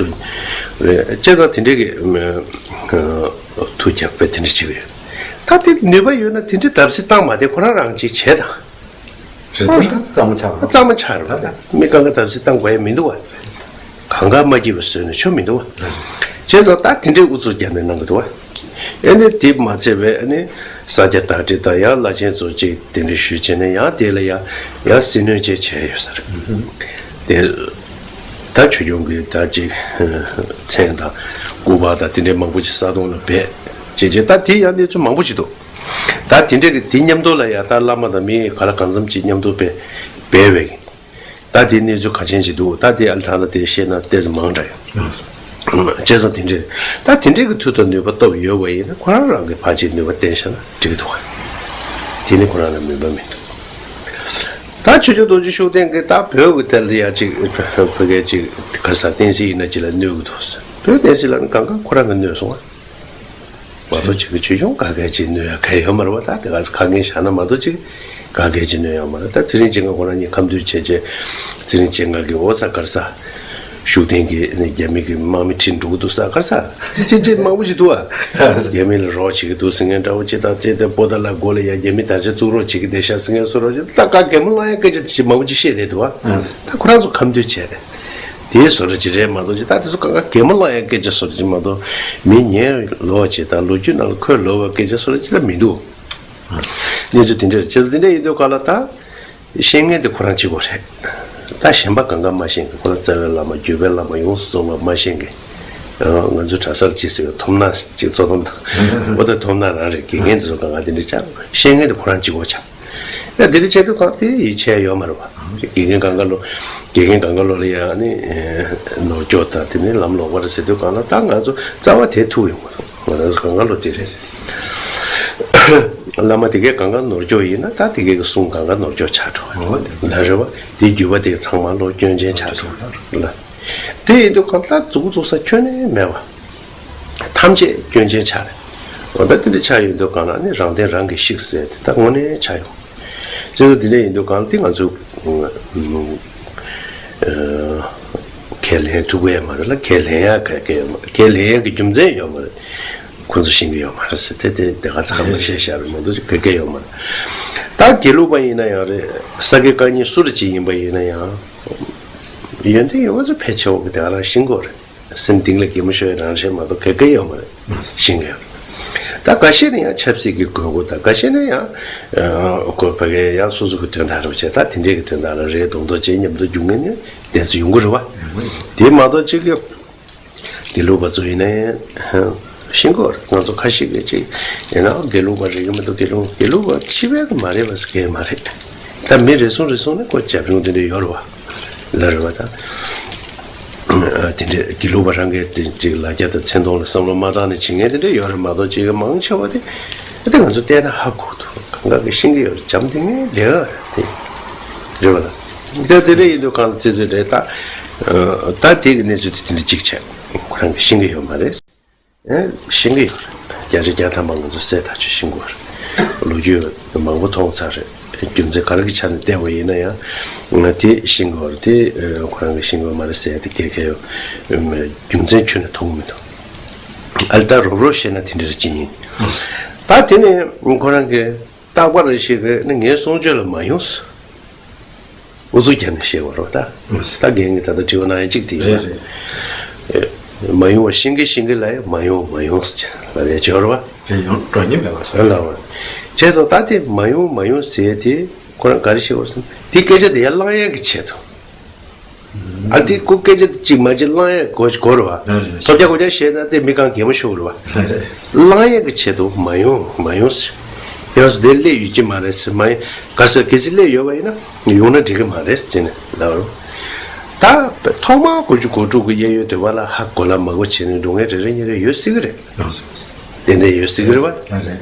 ཙང་དེ་འདྲས་ཀྱི་ཐུགས་རྒྱག་པའི་དེ་འདྲས་བྱེད་ཀྱི་ཡོད། ད་དེ་ནུས་པ་ཡོད་ན་དེ་འདྲས་བརྡབ་གསིག་བཏང་མ་དེ་ཁོ་རང་རང་གཅིག་བྱས་དང་། རེད་ཙང་ད་གཙང་མ་ཆགས་པ། གཙང་མ་ཆགས་རེད་བ། ད་མི་གང་ག་བརྡབ་གསིག་བཏང་དགོས་ཡ་མི་འདུག་བ། གང་ག་མ་སྐྱིད་པ་བཟོས་ནས་ཆོ་མི་འདུག་བ། བྱས་ཙང་ད་དེ་འདྲའི་ཨུ་ཚུགས་རྒྱབ་ནས་གནང་གི་འདུག་བ། ཨ་ནི་དེ་མ་ཚད་པའི་ཨ་ནི་ས་སྐྱ་བདག་ཁྲི་དང་ཡང་བླ་ཆེན་ཚོ་གཅིག་དེ་འདྲ་ཞུས་བྱས་ནས་ཡང་དེ་ལ་ཡང་ཡང་སྲིད་གནོན་བཅས་བྱས་ཡོད་ས་རེད། དེ་ད་ཆོས་སྐྱོང་གི་ད་ཅིག་མཚན་དང་སྐུ་པར་དང་དེ་འདྲའི་མང་པོ་ཅིག་ས་དོང་ལ་སྦས་བྱས་བྱས་ད་དེ་ཡང་གནས་ཚུལ་མང་པོ་ཅིག་འདུག་ད་དེ་འདྲ་གི་དེ་མཉམ་དུ་ལ་ཡ་ད་བླ་མ་དང་མི་ག་ལ་གང་འཚམ་ཅིག་མཉམ་དུ་སྦས་སྦས་པའི་ད་དེ་གནས་ཚུལ་ག་ཅན་ཅིག་འདུག་ད་དེ་ཨ་ལ་ད་ལ་དེ་བཤད་ན་ཏོག་ཙམ་མང་དྲགས་ཡོད། བྱས་ཙང་དེ་འདྲ་ད་དེ་འདྲ་གི་མཐུ་དང་ནུས་པ་སྟོབས་ཡོད་པ་ཡིན་ན་ཁོ་རང་རང་གི་ཕར་ཅིག་ནུས་པ་བསྟན་བཞག་ན་འགྲིག་གི་འདུག་ག་དེ་ནི་ཁོ་རང་ལ་མོས་པ་མི་འདུག་ད་ཆོས་རྗེ་རྡོ་རྗེ་ཤུགས་ལྡན་གྱིས་ད་བོད་ཀྱི་ཐད་ལ་ཡ་ཅིག་བོད་སྐད་ཅིག་ག་ས་བསྟན་སྲིད་ཡིན་ན་ཅིག་ལ་གནོད་གི་འདུག་བོད་བསྟན་སྲིད་ལ་ནི་གང་ག་ཁོ་རང་གིས་གནོད་སོང་བ། མ་གཏོགས་ཅིག་གི་ཆོས་སྐྱོང་ག་གལ་ཅིག་གནོད་ཡ་གལ་ཡོད་མ་རེད་བ། ད་དེ་ག་ཁ་ངན་བཞག་ན་མ་གཏོགས་ཅིག་ག་གལ་ཅིག་གནོད་ཡ་མ་རེད། ད་ཚེ་རིང་བྱེད་མཁན་ཁོ་རང་གཉིས་ཁ་མཐུན་བྱས་བྱས་ཚེ་རིང་བྱེད་མཁན་གྱི་འོ་ས་དཀར་ས་ཤུགས་ལྡན་གྱི་ནི་རྒྱ་མི་གི་དམག་མི་ཁྲིད་འགྲོ་གི་འདུག་ས་དཀར་ས་ཅི་ཅི་མང་པོ་ཞིག་འདུག་ཨ། རྒྱ་མི་ལ་རོགས་བྱེད་ཀྱི་འདུག་ཟེར་མཁན་འདྲ་བོ་ཅིག་དང་བཅས་ཏེ་པོ་ཏ་ལ་མགོ་ལ་ཡ་རྒྱ་མི་དར་ཆ་བཙུགས་རོགས་བྱེད་ཀྱི་བསྡད་ཤག་ཟེར་མཁན་བཟོ་འདྲ་ཅིག་ད་ག་གད་མོ་བསླང་ཡ་སྐད་ཆ་དེ་ཞིག་མང་པོ་ཅིག་བཤད་བསྡད་འདུག་ཨ། ད་ཁོ་རང་ཚོ་ཁ་མཐུན་བྱས་ཏེ། དེའི་བཟོ་འདྲ་ཅིག་རེད་མ་གཏོགས་ཅིག་ད་དེ་ཚོ་གང་ག་གད་མོ་བསླང་ཡ་སྐད་ཆ་བཟོ་འདྲ་ཅིག་མ་གཏོགས་མི་ཉན་ལོ་བ་ཅིག་དང་ལོ་རྒྱུས་ནང་ལ་འཁོད་ལོ་བ་སྐད་ཆ་བཟོ་འདྲ་ཅིག་ད་མི་འདུག་གནས་ཚུལ་དེ་འདྲ་རེད། བྱས་ཙང་དེ་འདྲ་ཡིན་དུས་ག་ལ་ད་ཤེས་མཁན་དེ་ཁོ་རང་གཅིག་པོ་རེད། ད་གཞན་པ་གང་ག་མ་ཤེས་མཁན་ཁོ་རང་རྩ་བའི་བླ་མ་བརྒྱུད་པའི་བླ་མ་ཡོངས་སུ་རྫོགས་པ་མ་ཤེས་མཁན། ང་ཚོ་གྲྭ་སར་ཅིག་ཟེར་བའི་ཐོབ་ན་ཅིག་གཙོ་ཐོབ་དང་འོ་ད་ཐོབ་ན་རང་རེད། དགེ་རྒན་ཚོ་གང་ག་དེ་འདྲ་ཆགས། ཤེས་མཁན་དེ་ཁོ་རང་གཅིག་པོ་ཆགས། ཡ་དེ་རིང་བྱས་དུས་གང་དེ་ཡིད་ཆེས་ཡོད་མ་རེད་བ། དགེ་རྒན་གང་ག་ལོ། དགེ་རྒན་གང་ག་ལོ་ལ་ཡ་ནི་ནོར་སྐྱོ་དང་དེ་ནི་ལམ་ལོག་པ་རེད་ཟེར་དུས་གང་ལ་ད་ང་ཚོ་རྩ་བ་དེ་ཐུག་ཡོང་མ་ཐུབ། ང་རང་ཚོ་གང་ག་ལོ་དེ་རེད། བླ་མ་དེ་གའི་གང་ག་ནོར་འཁྱོག་ཡིན་ན་ད་དེ་གའི་གསུང་གང་ག་ནོར་འཁྱོག་ཆགས་འགྲོ་བ་ལ་རེད་བ། དེ་བརྒྱུད་པ་དེ་ཚང་མ་ལོ་སྐྱོན་ཅན་ཆགས་འགྲོ་ལ། དེ་ཡིན་དུས་གང་ལྟར་མཛུབ་གུ་བཙུགས་ས་ཁྱོན་ནས་མེད་བ། ཐམས་ཅད་སྐྱོན་ཅན་ཆགས་རེད། འོ་ད་དེ་འདྲ་ཆགས་ཡོང་དུས་གང་ལ་ནི་རང་དོན་རང་གིས་བཤིག་ཟེར་དེ་ད་དངོས་གནས་ཆགས་ཡོང་། བྱས་ཙང་དེ་འདྲ་ཡིན་དུས་གང་ལ་དེ་ང་ཚོ་ཁས་ལེན་ཐུབ་ཀྱི་ཡོད་མ་རེད་ལ། ཁས་ལེན་ཡག་ག་གེ་ཡོད་མ་རེད། ཁས་ལེན་ཡག་གི་རྒྱུ་མཚན་ཡོད་མ་རེད། ཁོ་ཚོ་ཤེས་ཀྱི་ཡོད་མ་རེད་ཟེར་དེ་དེ་དེ་ག་ཚང་མ་བཤད་བཞག་རེད་མ་གཏོགས་ག་གེ་ཡོད་མ་རེད། ད་དགེ་ལུགས་པ་ཡིན་ན་ཡང་རེད། ས་དགེ་བཀའ་རྙིང་སུ་རེ་ཅིག་ཡིན་པ་ཡིན་ན་ཡང་། ཡོན་ཏན་ཡོད་ང་ཚོ་ཕལ་ཆེ་བ་གི་དེ་ག་རང་ཤེས་ཀྱི་ཡོད་རེད། སེམས་གཏིང་ལ་གད་མོ་ཤོར་ཡ་རང་རེད་མ་གཏོགས་ག་གེ་ཡོད་མ་རེད། ཤེས་ཀྱི་ཡོད་རེད། ད་འགའ་ཤས་ནི་ཡང་ཆབ་སྲིད་ཀྱི་དགོས་མཁོ་དང་འགའ་ཤས་ནི་ཡང་། ཨ། ཁོ་ཕ་གའི་ཡང་སོ་སོ་གི་དོན་དག་རེད་བྱས་ད་དེ་འདྲས་ཀྱི་དོན་དག་ལ་རེད་མདོག་མདོག་བྱས་མཉམ་དུ་རྒྱུག་མཁན་ནི་དེ་ཚོ་ཡོང་གི་རེད་བ། དེ་མ་གཏོགས་གཅིག་གི་དགེ་ལུགས་པ་ཚོ་ཡིན་ནའི་ཤེས་ཀྱི་ཡོད་རེད། ང་ཚོ་ཁ་ཤས་ཀྱིས་ཅིག་ཡིན་ནའང་དགེ་ལུགས་པ་རེད་ཀྱི་མི་འདུག་དགེ་ལུགས་དགེ་ལུགས་པ་ཕྱི་པའི་གི་མ་རེད་པ་ཟེར་མཁན་མ་རེད། ད་མི་རེ་ཟུང་རེ་ཟུང་ནི་ཁོ་བྱབ་ཆུང་དེ་འདྲས་ཡོད་རེད་བ། ལ་རེད་བ་ད། དེ་འདྲས་དགེ་ལུགས་པ་རང་གིས་དེ་ཅིག་ལ་རྒྱ་དང་མཚན་མཐོང་ལ་བསམ་བློ་མ་བཏང་ནས་བྱེད་མཁན་དེ་འདྲས་ཡོད་རེད་མ་གཏོགས་ཅིག་མང་ཆེ་བ་དེ་དེ་ང་ཚོ་བལྟས་ན་ཧ་གོ་འདུག་གང་ག་གིས་ཤེས་ཀྱི་ཡོད་རེད། བྱམས་དེ་ངའི་ལས་ཀ་རེད་དེ། རེད་བ་ལ། དེ་དེ་འདྲས་ཡིན་དུས་གང་ལ་ཙི་ཙི་རེད་ད། ད་དེ་གི་གནས་ཚུལ་དེ་དེ་འདྲས་ཅིག་བྱས་ཁོ་རང་གིས་ཤེས་ཀྱི་ཡོད་མ་རེད། ཨེ། ཤེས་ཀྱི་ཡོད་རེད། བརྒྱ་ཆ་བརྒྱ་ཐམ་པ་ང་ཚོ་གསལ་ཐག་ཆོད་ཤེས་ཀྱི་ཡོད་རེད། ལོ་རྒྱུས་མང་པོ་མཐོང་ཚར་རེད། རྒྱུ་མཚན་ག་རེ་གི་ཆ་ནས་བལྟས་པ་ཡིན་ན་ཡང་། ང་དེ་ཤེས་ཀྱི་ཡོད་རེད་དེ། ཁོ་རང་གིས་ཤེས་ཀྱི་ཡོད་མ་རེད་ཟེར་ཡ་དེ་གལ་གལ་ཡོད། རྒྱུ་མཚན་ཁྱོན་ནས་མཐོང་གི་མི་འདུག་ཨ་ལས་ད་རོབ་རོབ་བཤད་ན་དེ་འདྲ་རེད་ཅི་ཡིན། ད་དེ་ནས་ཁོ་རང་གིས་རྟག་པར་ཞིག་གིས་ནི་ངའི་གསུང་ཆོས་ལ་མ་ཡོང་ཟེར། ཨུ་ཚུགས་རྒྱབ་ནས་བཤད་དགོས་རེད་ད། ད་རྒན་གྱིས་ད་ལྟ་དྲི་བ་གནང་ཡ་གཅིག་དེ་ཡིན་པ། རེད་རེད། མ་ཡོང་བ་ཤེས་ཀྱི་ཤེས་ཀྱི་ལ་ཡ་མ་ཡོང་མ་ཡོང་ཟེར་ལབ་ཡ་ཅིག་ཡོད་རེད་པ། རེད། ཡོང་འགྲོ་ཉེན་མེད་པ་སོགས། ལ་བ། བྱས་ཙང་ད་དེ་མ་ཡོང་མ་ཡོང་ཟེར་ཡ་དེ་ཁོ་རང་ག་རེ་བཤད་དགོས་རེད་ཟེར་ན་དེ་སྐད་ཆ་དེ་ཡར་བསླང་ཡ་གི་ཆེད་དུ། ཨ་དེ་ཁོ་སྐད་ཆ་གཅིག་མ་གཅིག་བསླང་ཡ་དགོས་དགོས་རེད་བ། རེད་རེད། ཐོབ་རྒྱ་གོ་རྒྱ་བཤད་ན་དེ་མི་གང་གད་མོ་ཤོར་རེད་བ། རེད་རེད། བསླང་ཡ་གི་ཆེད་དུ་མ་ཡོང་མ་ཡོང་ཟེར། ཡང་སུ་དེ་སླེབས་ཡོད་ཀྱི་མ་རེད་ཟེར། མ་ཡོང་ག་ཟེར་གལ་སྲིད་སླེབས་ཡོད་པ་ཡིན་ན་ཡོང་ན་འགྲིག་གི་མ་རེད་ཟེར་ནས་ལབ་རོགས། ད་ཐོག་མར་དགུ་བཅུ་གོ་དྲུག་གི་གཡས་གཡོན་སྡེ་པ་ལ་ཧ་གོ་ལ་མ་གོ་བྱས་ནས་འགྲོ་མཁན་རེ་རེ་གཉིས་རེ་ཡོད་སྲིད་ཀྱི་རེད། ཡོང་སྲིད། ཏན་ཏན་ཡོད་སྲིད་ཀྱི་རེད་བ། རེད།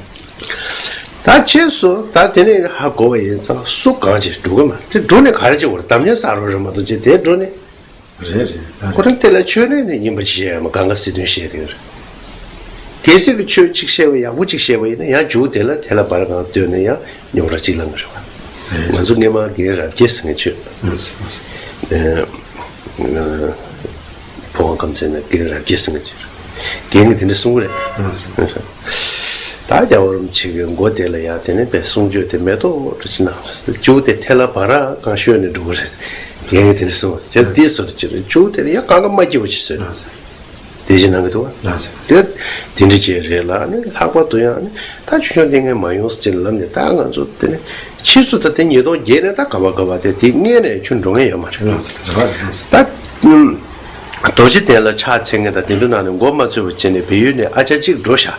ད་རྗེས་སུ་ད་དེ་ནས་ཧ་གོ་བ་ཡིན་ཙང་སུ་གང་ཅིག་འགྲོ་གི་མ་རེད། དེ་འགྲོ་ནས་ག་རེ་བྱེད་དགོས་རེད། གདམ་ཉན་ས་རོགས་རེད་མ་གཏོགས་ཅིག་དེ་འགྲོ་ནས། རེད་རེད། ཁོ་རང་དེ་ལ་ཆོས་ལས་ནས་ཡིན་པ་ཅི་བྱས་ཡ་མ་གང་ག་སྲིད་དོན་བཤད་དེ་རེད། གལ་སྲིད་ཀྱི་ཆོས་གཅིག་བཤད་པ་ཡག་པོ་གཅིག་བཤད་པ་ཡིན་ན་ཡང་མཇུག་དེ་ལ་དེ་ལ་བར་གང་བཏོན་ནས་ཡང་རྙོག་དྲ་གཅིག་ལངས་ཀྱི་རེད་བ། ང་ཚོ་སྔས་མ་རྒན་རབ་རྒྱས་ཟེར་མཁན་ཆོས། ཨ་ཟེར་ཨ་ཟེར། ཨེ། ཨེ། ཕོ་བ་ཁམས་ཚན་ན་རྒན་རབ་རྒྱས་ཟེར་མཁན་ཆོས། རྒན་གྱིས་དེ་འདྲ་གསུང་གི་རེད། ཨ་ཟེར་ཨ་ཟེར། ད་རྒྱལ་བ་རིན་པོ་ཆེ་གི་མགོ་དེ་ལ་ཡང་དེ་ནས་པའི་གསུང་ཆོས་དེ་མེ་ཏོག་འདྲ་ཅིག་གནང་རེད། མཇུག་དེ་ཐལ་བ་ར་གང་ཤོར་ནས་འགྲོ་གི་རེད། རྒན་གྱིས་དེ་འདྲ་གསུང་བྱས་འདི་སོར་ཅིག་རེད། མཇུག་དེ་ལ་ཡང་གང་ག་མ་སྐྱིད་པ་ཞིག་བཟོས། ཨ་ཟེར། དེ་བཞིན་གནང་གི་འདུག་བ། ལགས་སོ། དེ་དེ་འདྲ་བྱས་རེད་ལ་ནི་ལྷག་པར་དུ་ཡང་ནི་ད་ཆོས་སྐྱོང་ལྟས་ངན་མ་ཡོང་ཟེར་ལབ་ནས་ད་ང་ཚོ་དེ་ནི་ཕྱིས་སུ་ད་དེ་ཉིས་སྟོང་བརྒྱད་ནས་ད་ག་བ་ག་བ་དེ་དེ་སྔས་ནས་ཆུ་འགྲོ་མཁན་ཡོད་མ་རེད། ལགས་སོ་ལགས་སོ། ད་རྡོ་རྗེ་གདན་ལ་ཕྱག་འཚལ་མཁན་དང་དེ་འདྲ་ནང་ནས་མགོ་མ་ཚོས་པ་བྱས་ནས་བལ་ཡུལ་ནས་ཨ་ཅག་གཅིག་འགྲོ་ཤག་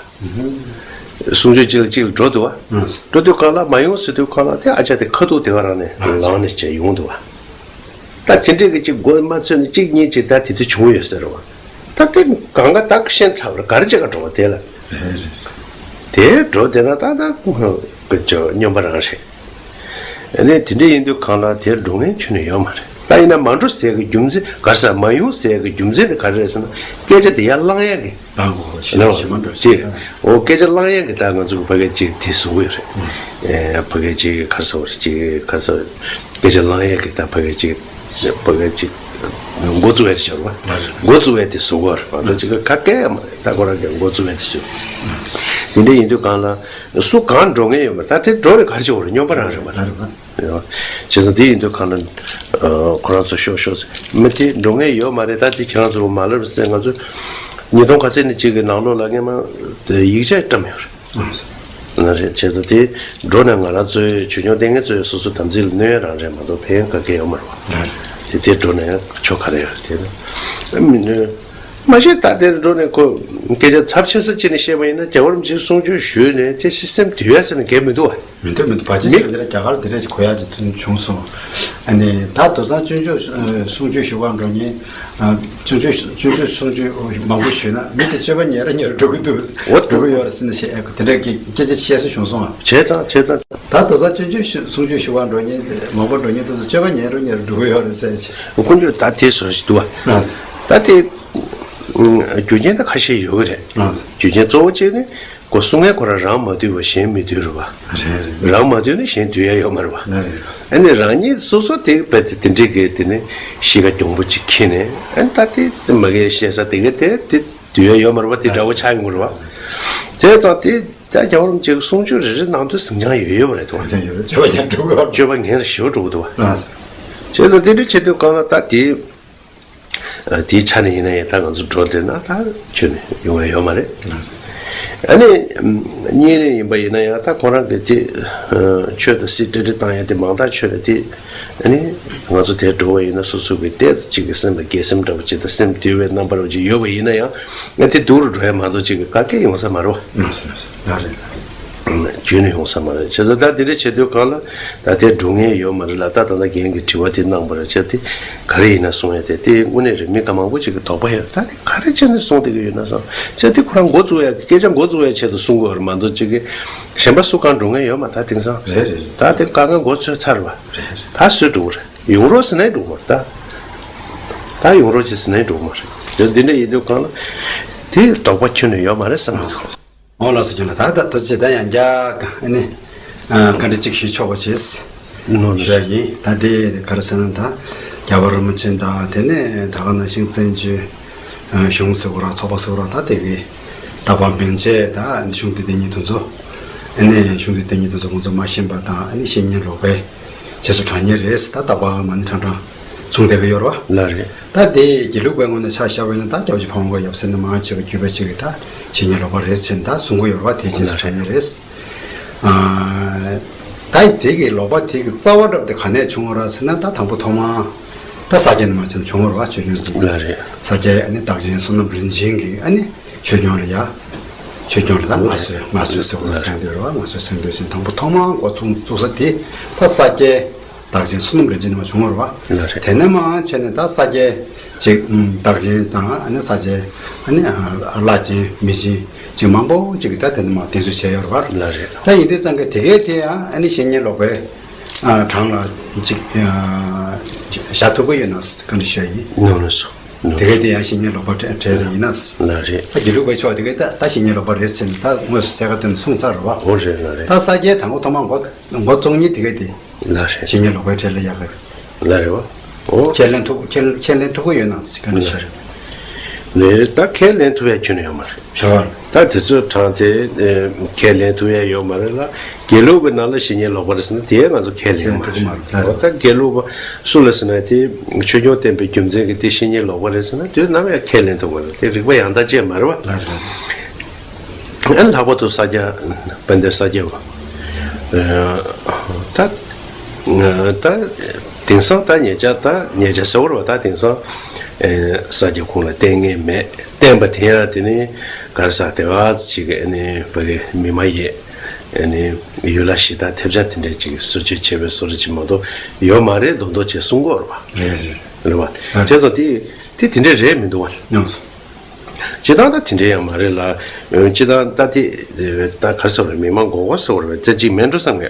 གསུང་ཆོས་གཅིག་ལ་གཅིག་ལ་འགྲོ་འདུག་བ། ལགས་སོ། འགྲོ་དུས་གང་ལ་མ་ཡོང་ཟེར་དུས་གང་ལ་དེ་ཨ་ཅག་དེ་ཁ་ཐུག་དེ་ག་རང་ནས་ལངས་ནས་བྱས་ཡོང་འདུག་བ། ད་དེ་འདྲས་ཀྱི་གཅིག་མགོ་མ་ཚོས་ནས་གཅིག་གཉིས་གཅིག་ད་དེ་དུས་བྱུང་ཡོད་ཟེར་བ། ད་དེ་གང་ག་ད་ཤེས་ཚར་བར་ག་རེ་བྱེད་ག་འགྲོ་བ་དེ་ལ། རེད་རེད། དེ་འགྲོ་དེ་ན་ད་ད་ཀུ་ཅོ་སྨྱོན་པ་རང་རེད། ཨ་ནི་དེ་འདྲས་ཡིན་དུས་གང་ལ་དེར་འགྲོ་མཁན་ཁྱོན་ནས་ཡོད་མ་རེད། ད་ཡིན་ན་མ་འགྲོ་ཟེར་གི་རྒྱུ་མཚན་ག་རེ་ཟེར་མ་ཡོང་ཟེར་གི་རྒྱུ་མཚན་དེ་ག་རེ་རེད་ཟེར་ན་སྐད་ཆ་དེ་ཡར་བསླང་ཡག་གི་ཨ་ཁོ་ཞེ་ན་ཞེ་མ་འགྲོ་ཅེས། ཨོ་སྐད་ཆ་བསླང་ཡག་གི་ད་ང་ཚོ་གི་ཕ་གི་ཅིག་དེ་བཟོ་གི་ཡོད་རེད། ཨེ་ཕ་གི་ཅིག་ག་རེ་ཟེར་བ་རེད། ཅིག་ག་རེ་ཟེར་སྐད་ཆ་བསླང་ཡག་གི་ད་ཕ་གི་ཅིག་ཕ་གི་ཅིག་འགོ་བཙུགས་ཡག་དེ་བྱ་རོགས། འགོ་བཙུགས་ཡག་དེ་བཟོ་གི་ཡོད་རེད། ང་ཚོ་ཅིག་ག་གེ་ཡ་མ་རེད། ད་ཁོ་རང་གི་འགོ་བཙུགས་ཡག་དེ་བཟོས། དེ་འདྲ་ཡིན་དུས་གང་ལ་སུ་གང་འགྲོ་མཁན་ཡོད་མ་རེད། ད་དེ་འགྲོ་རེད་ག་རེ་བྱེད་དགོས་རེད། སྨྱོན་པ་རང་རེད་མ་རེད། བྱས་ཙང་དེ་ཡིན་དུས་གང་ལ་ཁོ་རང་ཚོ་ཤོག་ཤོག་ཟེར་མི་དེ་འགྲོ་མཁན་ཡོད་མ་རེད། ད་དེ་ཁྱེད་རང་ཚོ་མ་ལབ་ཟེར། ང་ཚོ་ཉིས་སྟོང་ག་ཚད་ནས་གཅིག་གི་ནང་ལོགས་ལ་སྔས་མ་ཡིག་ཆ་བཀྲམ་ཡོད་རེད། ན་རེད། བྱས་ཙང་དེ་འགྲོ་ནས་ང་རང་ཚོའི་ཆོས་སྐྱོང་ལྟས་ངན་ཚོའི་སོ་སོ་དམ་ཚིག་ལ་གནོད་ཡ་རང་རེད་མ་གཏོགས་ཕན་ག་གེ་ཡོད་མ་རེད་བ། དེ་དེ་འགྲོ་ནས་ཆོ་ག་རེ་ཡོད་རེད། དེ་ན་མི་གནོད། མ་གཞི་ད་དེར་འགྲོ་ནས་ཁོ་སྐད་ཆ་ཚབས་ཆེ་ས་ཅིག་ནས་བཤད་པ་ཡིན་ན། རྒྱལ་བ་རིན་པོ་ཆེས་གསུང་ཆོས་ཞུས་ནས་དེ་སེམས་དུལ་ཡ་ཟེར་ན་འགལ་མི་འདུག་བ། མི་འདུག་མི་འདུག་བར་ཆད་མི་ཆེ་བ་འདི་ལ་རྒྱ་གར་འདི་འདྲ་ཞིག་གོ་ཡ་ཅིག་ཐོན་བྱུང་སོང་། ཨ་ནི་ད་དེང་སང་སྤྱོད་འཇུག་གསུང་ཆོས་ཞུ་བར་འགྲོ་མཁན། སྤྱོད་འཇུག་སྤྱོད་འཇུག་གསུང་ཆོས་མང་པོ་ཞུས་ན་མི་དེ་སྤྱོད་པ་ཉེ་རུ་ཉེ་རུ་འགྲོ་གི་འདུག་འོ་འགྲོ་གི་ཡོད་རེད་ཟེར་ནས་བཤད་ཡ་དེ་འདྲ་གི་སྐད་ཆ་བཤད་སྲོལ་བྱུང་སོང་ཨ། བྱས་ཙང་བྱས་ཙང་། ད་དེང་སང་སྤྱོད་འཇུག་གསུང་ཆོས་ཞུ་བར་འགྲོ་མཁན་མང་པོ་འགྲོ་མཁན་དེ་ཚོ་སྤྱོད་པ་ཉེ་རུ་ཉེ་རུ་འགྲོ་གི་ཡོད་རེད་ཟེར་ཞིག་ཁོང་ཚོས་ད་དེ་བཟོ་ཞིག་འདུག་བ། ད་དེ་རྒྱུ་རྐྱེན་ད་ཁ་ཤས་ཡོད་གི་རེད། རྒྱུ་རྐྱེན་གཙོ་བོ་གཅིག་ནི། ཁོ་གསུང་མཁན་ཁོ་རང་རང་མ་དུལ་བ་གཞན་མི་དུལ་རེད་བ། རེད་རེད། རང་མ་དུལ་ན་གཞན་དུལ་ཡ་ཡོད་མ་རེད་བ། རེད་རེད། ཨ་ནི་རང་ཉིད་སོ་སོ་དེ་བས་དེ་དེ་འདྲའི་གི་དེ་ནི་གཤིས་ཀ་གྱོང་པོ་ཅིག་ཁྱེར་ནས། ཨ་ནི་ད་དེ་མ་གིའི་བཤད་ས་དེ་གི་དེ་དེ་དུལ་ཡ་ཡོད་མ་རེད་བ། དེ་འདྲ་བོ་ཆགས་ཡོང་གི་རེད་བ། བྱས་ཙང་དེ་ད་རྒྱལ་བ་རིན་པོ་ཆེ་གི་གསུང་ཆོས་རེ་རེ་ནང་དུ་ཟིང་ཆ་ཡོད་ཡོད་པ་རེད་དོ། ཟིང་ཆ་ཡོད་རེད། སྤྱོད་པ་ཉེ་རུ་འགྲོ་གི་ཡོད་རེད། སྤྱོད་པ་ཉེ་རུ་ཞེ་པོ་འགྲོ་གི་འདུག་བ། རེད། བྱས་ཙང་དེ་འདྲའི་ཆེད་དུ་གང་ལ་ད་དེ། ཨ། དེའི་ཆ་ནས་ཡིན་ན་ཡང་ད་ང་ཚོ་འགྲོ་བསྡད་ན་ད་ཁྱོན་ནས་ཡོང་ཡ་ཡོད་མ་རེད། ཨ་ནི་གཉིས་ནས་ཡིན་པ་ཡིན་ན་ཡང་ད་ཁོ་རང་གི་དེ་ཆོས་དང་སྲིད་འབྲེལ་འདྲ་བཏང་ཡ་དེ་མང་དག་ཆོས་རེད་དེ། ཨ་ནི་ང་ཚོ་དེར་འགྲོ་བ་ཡིན་ན་སོ་སོ་གི་ཏོག་ཙམ་ཅིག་གི་སེམས་ལ་དགེ་སེམས་འདྲ་བོ་ཅིག་དང་སེམས་དུལ་བའི་རྣམ་པ་འདྲ་བོ་ཅིག་ཡོད་པ་ཡིན་ན་ཡང་། ཨ། དེ་སྡུག་རུ་འགྲོ་ཡ་མ་གཏོགས་ཅིག་གི་དཀའ་ངལ་ཡོང་ས་མ་རེད་བ། ཡོང་ས་མ་རེད། རྒྱུན་ནས་ཡོང་ས་མ་རེད། བྱས་ཙང་ད་དེ་འདྲ་བྱེད་དུས་གང་ལ་ད་དེ་འགྲོ་མཁན་ཡོད་མ་རེད་ལ། ད་ད་ལྟ་རྒན་གྱིས་དྲི་བ་དེ་གནང་བ་རེད། བྱས་དེ་ག་རེ་ཡིན་ན་གསུང་ཡ་དེ་དེ་དངོས་གནས་རེད། མི་ག་མང་པོ་ཅིག་གི་དོགས་པ་ཡོད། ད་དེ་ག་རེ་བྱས་ནས་གསུང་བསྡད་ཀྱི་ཡོད་ན་བསམ། བྱས་དེ་ཁོ་རང་འགོ་བཙུགས་ཡ་སྐད་ཆ་འགོ་བཙུགས་ཡ་ཆེད་དུ་གསུང་གི་ཡོད་རེད་མ་གཏོགས་ཅིག་གི་གཞན་པ་སུ་གང་འགྲོ་མཁན་ཡོད་མ། ད་དེང་སང་རེད་རེད། ད་དེ་དཀའ་ངལ་འགོ་ཚུགས་ཚར་བ་རེད། ད་སུས་འགྲོ་གི་རེད། ཡོང་རོགས་ཟེར་ནའི་འགྲོ་གི་མ་རེད། ད་ད་ཡོང་རོགས་ཅིག་ཟེར་ནའི་འགྲོ་གི་མ་རེད། དེ་འདི་འདྲ་ཡིན་དུས་གང་ལ་དེ་དོགས་པ་ཁྱོན་ནས་ཡོད་མ་རེད་བསམ་གི་འདུག་འོ་ལགས་སོ། ཁྱོད་ལ་ད་ལྟ་དུ་ཇི་ལྟར་ཡང་རྒྱ་ཨ་ནི་བཀའ་འདྲི་གཅིག་ཞུ་ཆོག་པ་བྱས། ནོར་ཞུ་ཡ་ཡིན། ད་དེ་ག་རེ་ཟེར་ན་ད་རྒྱལ་བ་རིན་པོ་ཆེ་དང་དེ་ནས་ད་ག་ནང་བཞིན་བཙན་བྱོལ་གཞུང་ཟེར་བ་ར་ཚོགས་པ་ཟེར་བ་ར་ད་དེ་གི་རྟག་པར་མིང་བརྗེ་ད་གཞུང་འདི་དེ་ཉིད་དུ་འཛོ། ཨ་ནི་གཞུང་འདི་དེ་ཉིད་དུ་འཛོ་ཁོང་ཚོ་མ་ཤེས་པ་དང་ཨ་ནི་བཤེས་གཉེན་ལོག་པའི་རྗེས་སུ་འབྲང་ཉེན་རེད། ད་རྟག་པར་མ་ནི་ཕྲང་ཕྲང་གསུང་བསྡད་ཀྱི་ཡོད་རེད་བ། ལགས་རེད། ད་དེ་དགེ་ལུགས་པའི་ངོས་ནས་ཆ་བཞག་པ་ཡིན་ན་ད་སྐྱབས་རྗེ་ཕ་བོང་ཁ་ཡབ་སྲས་ནས་མར་བྱས་པ་བརྒྱུད་པ་ཅིག་གིས་ད་བཤེས་གཉེན་ལོག་པ་རེད་ཟེར་ནས་ད་གསུང་གི་ཡོད་རེད་བ། དེ་རྗེས་སུ་འབྲང་ཉེན་རེད། ཨ། ད་དེ་གི་ལོག་པ་དེ་གི་རྩ་བ་འདྲ་པོ་དེ་ག་ནས་བྱུང་བ་རེད་ཟེར་ན་ད་དང་པོ་ཐོག་མར་ད་ས་སྐྱ་ནས་མར་བྱས་ནས་བྱུང་བ་རེད་བ། ཆོས་སྐྱོང་དེ་ལགས་རེད། ས་སྐྱའི་ཨ་ནི་བདག་ཆེན་བསོད་ནམས་རིན་ཆེན་གྱིས་ཨ་ནི་ཆོས་སྐྱོང་ལ་ཡ། ཆོས་སྐྱོང་ལ་ད་མངའ་གསོལ་མངའ་གསོལ་ཟེར་བ་ལ་གསན་འདོད་རེད་བ། མངའ་གསོལ་གསན་འདོད་ཟེར་དང་པོ་ཐོག་མར་འགོ་ཚུགས་བཙུགས་ས་དེ་ད་ས་སྐྱའི་བདག་ཆེན་བསོད་ནམས་རིན་ཆེན་ནས་མར་བྱུང་བ་རེད་བ། ལགས་རེད། དེ་ནས་མར་བྱས་ནས་ད་ས་སྐྱའི་ཅིག་བདག་ཆེན་དང་ཨ་ནི་ས་སྐྱའི་ཨ་ནི་བླ་ཆེན་མི་ཆེན་ཅིག་མང་པོ་ཅིག་གིས་ད་དེ་ནས་མར་གདན་འཛུགས་བྱས་ཡོད་རེད་བ། ལགས་རེད། ད་ཡིན་དུས་ཙང་གི་དེ་གའི་དེ་ཡང་ཨ་ནི་བཤེས་གཉེན་ལོག་པའི་གྲངས་ལ་ཅིག་བཞག་ཐུབ་ཀྱི་ཡོད་ན་བཀའ་འདྲི་ཞུ་ཡ་ཡིན། ནོར་ལ་སོ། དེ་གའི་དེ་ཡང་བཤེས་གཉེན་ལོག་པ་གྲས་གྲས་ལ་ཡིན་ན། ལགས་རེད། ད་དགེ་ལུགས་པའི་ཕྱོགས་དེ་གའི་ད་ད་བཤེས་གཉེན་ལོག་པ་རེད་ཟེར་ནས་ད་དངོས་སུ་གསལ་ཁ་བཏོན་ནས་གསུངས་ཚར་རེད་བ། འོ་རེད། ལགས་རེད། ད་ས་སྐྱའི་དང་པོ་ཐོག་མར་འགོ་འགོ་བཙུགས་མཁན་དེ་གའི་དེ། ལགས་རེད། བཤེས་གཉེན་ལོག་པའི་གྲས་ལ་ཡག་གི། ལགས་རེད་བ། འོ། ཁས་ལེན་ཐུབ་ཁས་ཁས་ལེན་ཐུབ་ཀྱི་ཡོད་ན་ཟེར་ག་ནས་ཤར། ལགས་རེད། ད་ཁས་ལེན་ཐུབ་ཡ་ཁྱོན་ནས་ཡོད་མ་རེད། ཤར་བ། ད་དེ་ཚོའི་གྲངས་དེ་ཨེ་ཁས་ལེན་ཐུབ་ཡ་ཡོད་མ་རེད་ལ། དགེ་ལུགས་པའི་ནང་ལ་བཤེས་གཉེན་ལོག་པ་རེད་ཟེར་ན་དེ་ང་ཚོ་ཁས་ལེན་མ་རེད། ཁས་ལེན་ཐུབ་ཀྱི་མ་རེད། འོ་ད་དགེ་ལུགས་པ་སུ་ལ་ཟེར་ན་དེ་ཆོས་སྐྱོང་བསྟེན་པའི་རྒྱུ་མཚན་གྱིས་དེ་བཤེས་གཉེན་ལོག་པ་རེད་ཟེར་ན་དེ་ནམ་ཡང་ཁས་ལེན་ཐུབ་མ་རེད། དེ་རིགས་པ་ཡང་དག་ཅན་མ་རེད་བ། ལགས་རེད། ཨ་ནི་ལྷག་པར་དུ་ས་སྐྱ་དཔལ་ལྡན་ས་སྐྱ་བ། ཨ། ད་ད་དེང་སང་ད་ཉེ་ཆར་ད་ཉེ་ཆར་ཟེར་བ་རེད་བ། ད་དེང་སང་ཨེ་ས་སྐྱ་ཁོང་ལ་བསྟེན་མཁན་མེད། བསྟེན་པ་དེ་ཡང་དེ་ནི་ག་རེ་ཟེར་དེ་བ་ཅིག་ཨ་ནི་ཕ་གི་མི་མ་ཡིན། ཨ་ནི་ཡུལ་ལྷ་གཞི་བདག་ཐེབས་རྩ་དེ་འདྲས་ཅིག་གསོལ་མཆོད་བྱེད་པའི་བཟོ་འདྲ་ཅིག་མ་གཏོགས་ཡོད་མ་རེད་མདོག་མདོག་བྱས་གསུང་གི་ཡོད་རེད་བ། རེད་རེད། རེད་བ། ཨ། བྱས་ཙང་དེ་དེ་དེ་འདྲས་རེད་མི་འདུག་བ། ཡོང་སོང་། སྤྱིར་བཏང་ད་དེ་འདྲའི་ཡང་མ་རེད་ལ། སྤྱིར་བཏང་ད་དེ་ད་ག་རེ་ཟེར་བ་རེད། མི་མང་མགོ་སྐོར་ཟེར་བ་རེད། ད་ཅིག་མེད་འགྲོ་བསམ་གི།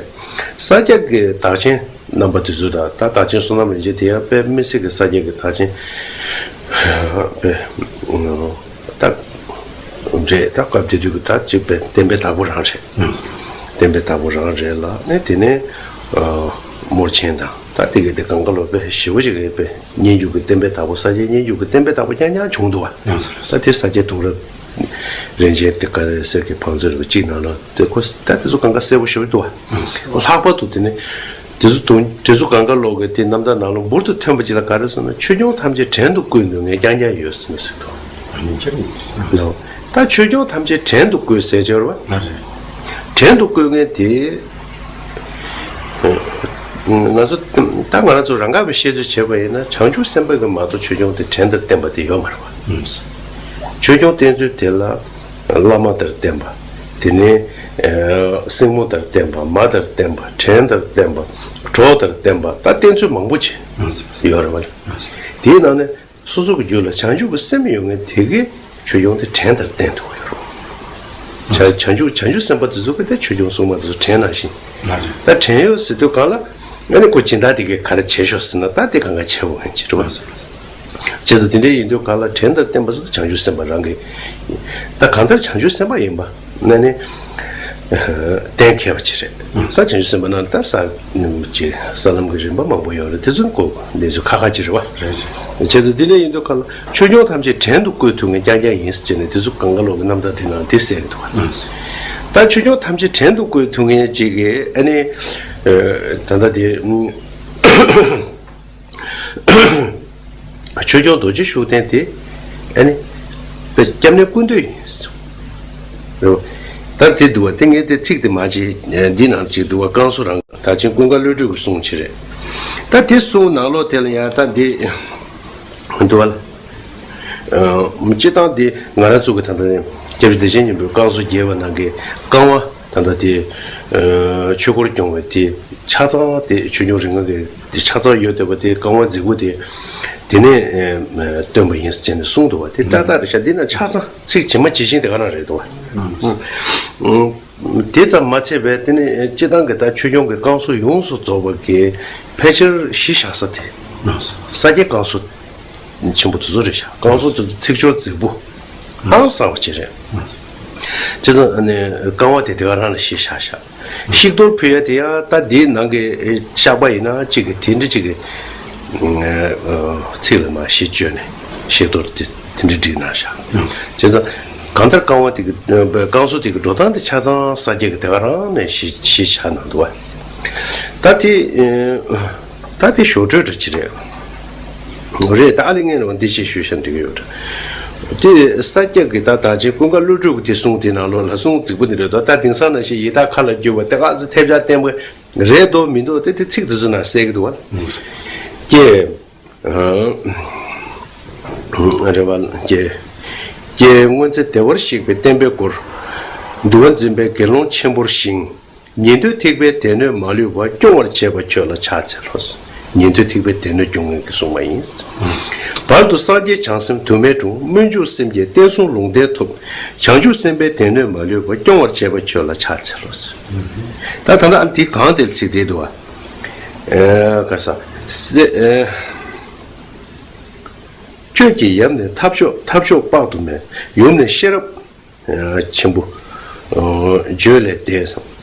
ས་སྐྱ་གི་བདག་ཆེན་རྣམ་པ་དེ་ཚོ་དང་ད་བདག་ཆེན་བསོད་ནམས་རིན་ཆེན་དེ་ཡང་དཔེ་མི་སྲིད་ཀྱི་ས་སྐྱ་གི་བདག་ཆེན་དཔེ་ད་རེད། ད་སྐབས་དེ་དུས་ཀྱི་ད་ཅིག་དཔེ་བསྟན་པའི་བདག་པོ་རང་རེད། བསྟན་པའི་བདག་པོ་རང་རེད་ལ། ཨེ་དེ་ནས་རྨོར་ཆེན་དང་ད་དེ་གི་དེ་གང་ག་ལོ་དཔེ་ཞེ་པོ་ཅིག་གི་དཔེ། སྙན་བརྒྱུད་ཀྱི་བསྟན་པའི་བདག་པོ། ས་སྐྱའི་སྙན་བརྒྱུད་ཀྱི་བསྟན་པའི་བདག་པོ་རྐྱང་རྐྱང་བྱུང་འདུག་བ། ཡང་སོ། ད་དེ་ས་སྐྱའི་གདུང་རབས་རིན་ཆེན་དེ་ག་རེ་ཟེར་གི་བང་མཛོད་རེ་བ་གཅིག་ནང་ལ་དེ་ཁོ་ད་དེ་ཚོ་གང་ག་གསལ་པོ་ཞེ་པོ་འདུག་བ། ཡང་སོ། ལྷག་པར་དུ་དེ་ནི་དེ་ཚོ་གདུང་དེ་ཚོ་གང་ག་ལོག་གི་དེ་རྣམ་ཐར་ནང་ལ་འབུར་དུ་ཐོན་པ་ཅིག་ལ་ག་རེ་ཟེར་ན། ཆོས་སྐྱོང་ཐམས་ཅད་བྲན་དུ་བཀོལ་མཁན་རྐྱང་རྐྱང་ཡོད་ཟེར་ནས་ཟེར་འདུག་ཨ་ནི་ཁྱེད་རང་ཡིན། ད་ཆོས་སྐྱོང་ཐམས་ཅད་བྲན་དུ་བཀོལ་ཟེར་བྱས་པ་རེད་བ། ང་རེད། བྲན་དུ་བཀོལ་མཁན་དེ། ང་ཚོ་ད་ང་རང་ཚོ་རང་ག་བའི་བཤད་ཚུལ་བྱས་པ་ཡིན་ན། བྱང་ཆུབ་སེམས་དཔའ་གིས་མ་གཏོགས་ཆོས་སྐྱོང་དེ་བྲན་དུ་བསྟེན་པ་དེ་ཡོད་མ་རེད་བ། ཨུམ། ཆོས་སྐྱོང་བསྟེན་ཚུལ་དེ་ལ་བླ་མ་ལྟར་བསྟེན་པ། དེ་ནས་ཨ་སྲིང་མོ་ལྟར་བསྟེན་པ། མ་ལྟར་བསྟེན་པ། བྲན་ལྟར་བསྟེན་པ། གྲོགས་ལྟར་བསྟེན་པ། ད་བསྟེན་ཚུལ་མང་པོ་ཅིག་ཡོད་རེད་བ། དེའི་ནང་ནས་སོ་སོ་གི་རྒྱུད་ལ་བྱང་ཆུབ་ཀྱི་སེམས་ཡོད་མཁན་དེ་གས་ཆོས་སྐྱོང་དེ་བྲན་ལྟར་བསྟེན་ཐུབ་ཀྱི་ཡོད་རེད། བྱང་བྱང་ཆུབ་བྱང་ཆུབ་སེམས་དཔའ་དེ་ཚོ་གི་དེ་ཆོས་སྐྱོང་སྲུང་མ་དེ་ཚོ་བྲན་ནང་བཞིན། ད་བྲན་ཡོད་ཟེར་དུས་གང་ལ་ཨ་ནི་ཁོ་སྦྱིན་བདག་དེ་གས་ག་རེ་བྱེད་ཤོག་ཟེར་ན། ད་དེ་གང་ག་བྱེད་དགོས་མཁན་ཅིག་རེད་བ། བྱས་ཙང་དེ་འདྲའི་ཡིན་དུས་གང་ལ་བྲན་ལྟར་བསྟེན་པ་ཚོ་བྱང་ཆུབ་སེམས་དཔའ་རང་གི། ད་གང་ལྟར་བྱང་ཆུབ་སེམས་དཔའ་ཡིན་པ་ན་ནི་གཏན་འཁེལ་བ་ཅིག་རེད། ད་བྱང་ཆུབ་སེམས་དཔའ་ནང་ལ་ད་ས་ཅིག་ས་ལམ་གྱི་རིམ་པ་མང་པོ་ཡོད་རེད། དེ་ཚོ་ནི་གོ་དགོས། འདི་ཚོ་ཁ་ཁ་ཅིག་རེད་བ། བྱས་ཙང་དེ་འདྲ་ཡིན་དུས་གང་ལ་ཆོས་སྐྱོང་ཐམས་ཅད་བྲན་དུ་བཀོལ་ཐུབ་མཁན་རྐྱང་རྐྱང་ཡིན་ཟེར་ནས་དེ་ཚོ་གང་ག་ལོག་གི་རྣམ་ཐར་དེ་ནང་དེ་གསལ་གི་འདུག་བ། ད་ཆོས་སྐྱོང་ཐམས་ཅད་བྲན་དུ་བཀོལ་ཐུབ་མཁན་ཅིག་གིས་ཨ་ནི་ད་ལྟ་དེ། ཆོས་སྐྱོང་རྡོ་རྗེ་ཤུགས་ལྡན་དེ་ཨ་ནི་དཔེ་སྐྱབས་གནས་ཀུན་འདུས་ཡིན། རེད་བ། ད་དེ་འདུག་བ། དེ་ངས་དེ་ཚིག་དེ་མ་བྱེད། འདི་ནང་ཅིག་འདུག་བ། བསྐང་གསོ་རང་དར་ཆེན་ཀུན་དགའ་བློ་གྲོས་ཀྱི་གསུང་ཅིག་རེད། ད་དེ་གསུང་ནང་ལོགས་དེ་ལ་ཡང་ད་འདི་འདུག་བ་ལ། སྤྱིར་བཏང་འདི་ང་རང་ཚོ་གི་ད་ལྟ་ནས་སྐྱབས་རྗེ་བདེ་ཆེན་སྙིང་པོའི་བསྐང་གསོ་རྒྱས་པ་ནང་གི་བསྐང་བ། ད་ལྟ་དེ་ཆོས་འཁོར་སྐྱོང་བའི་དེ་ཆ་ཚང་དེ་ཆོས་སྐྱོང་རིམ་ལྔ་གི་དེ་ཆ་ཚང་ཡོད་བསྡད་པ་དེ་བསྐང་བ་རྫིག་པོ་དེ་དེ་ནས་ཨེ་བཏོན་པ་ཡིན་ཟེར་ནས་གསུངས་འདུག་བ། དེ་ཏག་ཏག་རེད་ཤག་འདི་ན་ཆ་ཚང་ཚིག་ཇི་མ་ཇི་བཞིན་དེ་ག་རང་རེད་འདུག་བ། ཨུ། དེ་ཙམ་མ་ཚད་པའི་དེ་ནས་སྤྱི་བཏང་གི་ད་ཆོས་སྐྱོང་གི་བསྐང་གསོ་ཡོངས་སུ་རྫོགས་པ་གི་ཕལ་ཆེར་གཞི་བཞག་ས་དེ་ས་སྐྱའི་བསྐང་གསོ་ཆེན་པོ་དེ་ཚོ་རེད་ཤག་བསྐང་གསོ་དེ་ཚོ་ཚིག་སྦྱོར་རྫིག་པོ་ཧང་སང་བ་ཅིག་རེད། བྱས་ཙང་ཨ་ནི་བསྐང་བ་དེ་དེ་ག་རང་ལ་གཞི་བཞག་ཤག་བཤིག་གཏོར་ཕུལ་ཡ་དེ་ཡང་ད་འདིའི་ནང་གི་བཤགས་པ་ཡིན་ན་གཅིག་གི་དེ་འདྲ་གཅིག་གི་ཚིག་ལ་མ་གཞི་བཅོལ་ནས་བཤིག་གཏོར་དེ་དེ་འདྲ་བསྒྲིགས་གནང་ཤག་བྱས་ཙང་གང་ལྟར་བསྐང་བ་དེ་གི་བསྐང་གསོ་དེ་གི་འགྲོ་སྟངས་དེ་ཆ་ཚང་ས་སྐྱ་གི་དེ་ག་རང་ནས་གཞི་གཞི་བཞག་གནང་འདུག་བ། ད་དེ་ད་དེ་ཞོར་འཕྲོས་འདྲ་ཅིག་རེད། རེད། ད་ཨ་ལི་ངས་རང་འདི་ཅིག་ཞུས་བཞག་འདོད་ཀྱི་ཡོད་འདྲ། དེ་ས་སྐྱ་གི་ད་དར་ཆེན་ཀུན་དགའ་བློ་གྲོས་ཀྱི་དེ་གསུང་དེ་ནང་ལོགས་ལ་གསུང་རྫིག་པོ་དེ་རེད་དོ། ད་དེང་སང་ནང་བཞིན་ཡི་དྭགས་མཁའ་ལ་བསྒྱུར་བ་དེ་ག་ཚོད་ཐེབས་ཆག་བསྟན་པ་རེད་དོ་མི་འདུག་དེ་དེ་ཚིག་དེ་ཚོ་ནང་གསལ་གི་འདུག་བ། ཀྱེ། རེད་བ། ཀྱེ། ཀྱེ་སྔོན་ཚེ་བདེ་བར་གཤེགས་པའི་བསྟན་པའི་སྒོར། འདུལ་བ་འཛིན་པའི་དགེ་སློང་ཆེན་པོར་བཞེངས། ཉན་ཐོས་ཐེག་པའི་སྡེ་སྣོད་མ་ལུས་པ། སྐྱོང་བར་བྱེད་པ་ཁྱོད་ལ་ཕྱག་འཚལ་ལོ། ཉན་ཐོས་ཐེག་པའི་སྡེ་སྣོད་སྐྱོང་མཁན་གྱི་སྲུང་མ་ཡིན། བར་དུ་སངས་རྒྱས་བྱང་སེམས་དུ་མའི་དྲུང་། སྨོན་འཇུག་སེམས་བསྐྱེད་བསྟན་སྲུང་ལུང་བསྟན་ཐོབ། བྱང་ཆུབ་སེམས་དཔའི་སྡེ་སྣོད་མ་ལུས་པ། སྐྱོང་བར་བྱེད་པ་ཁྱོད་ལ་ཕྱག་འཚལ་ལོ། ད་ད་ལྟ་ཨ་འདི་གང་དེར་ཚིག་དེ་འདུག་བ། ཨེ་ག་ས་སེ་ཨེ། ཁྱོད་ཀྱི་ཡབ་ནི་ཐབས་མཆོག་ཐབས་མཆོག་དཔག་ཏུ་མེད། ཡུམ་ནི་ཤེས་རབ་ཆེན་པོ། བརྗོད་ལས་འདས།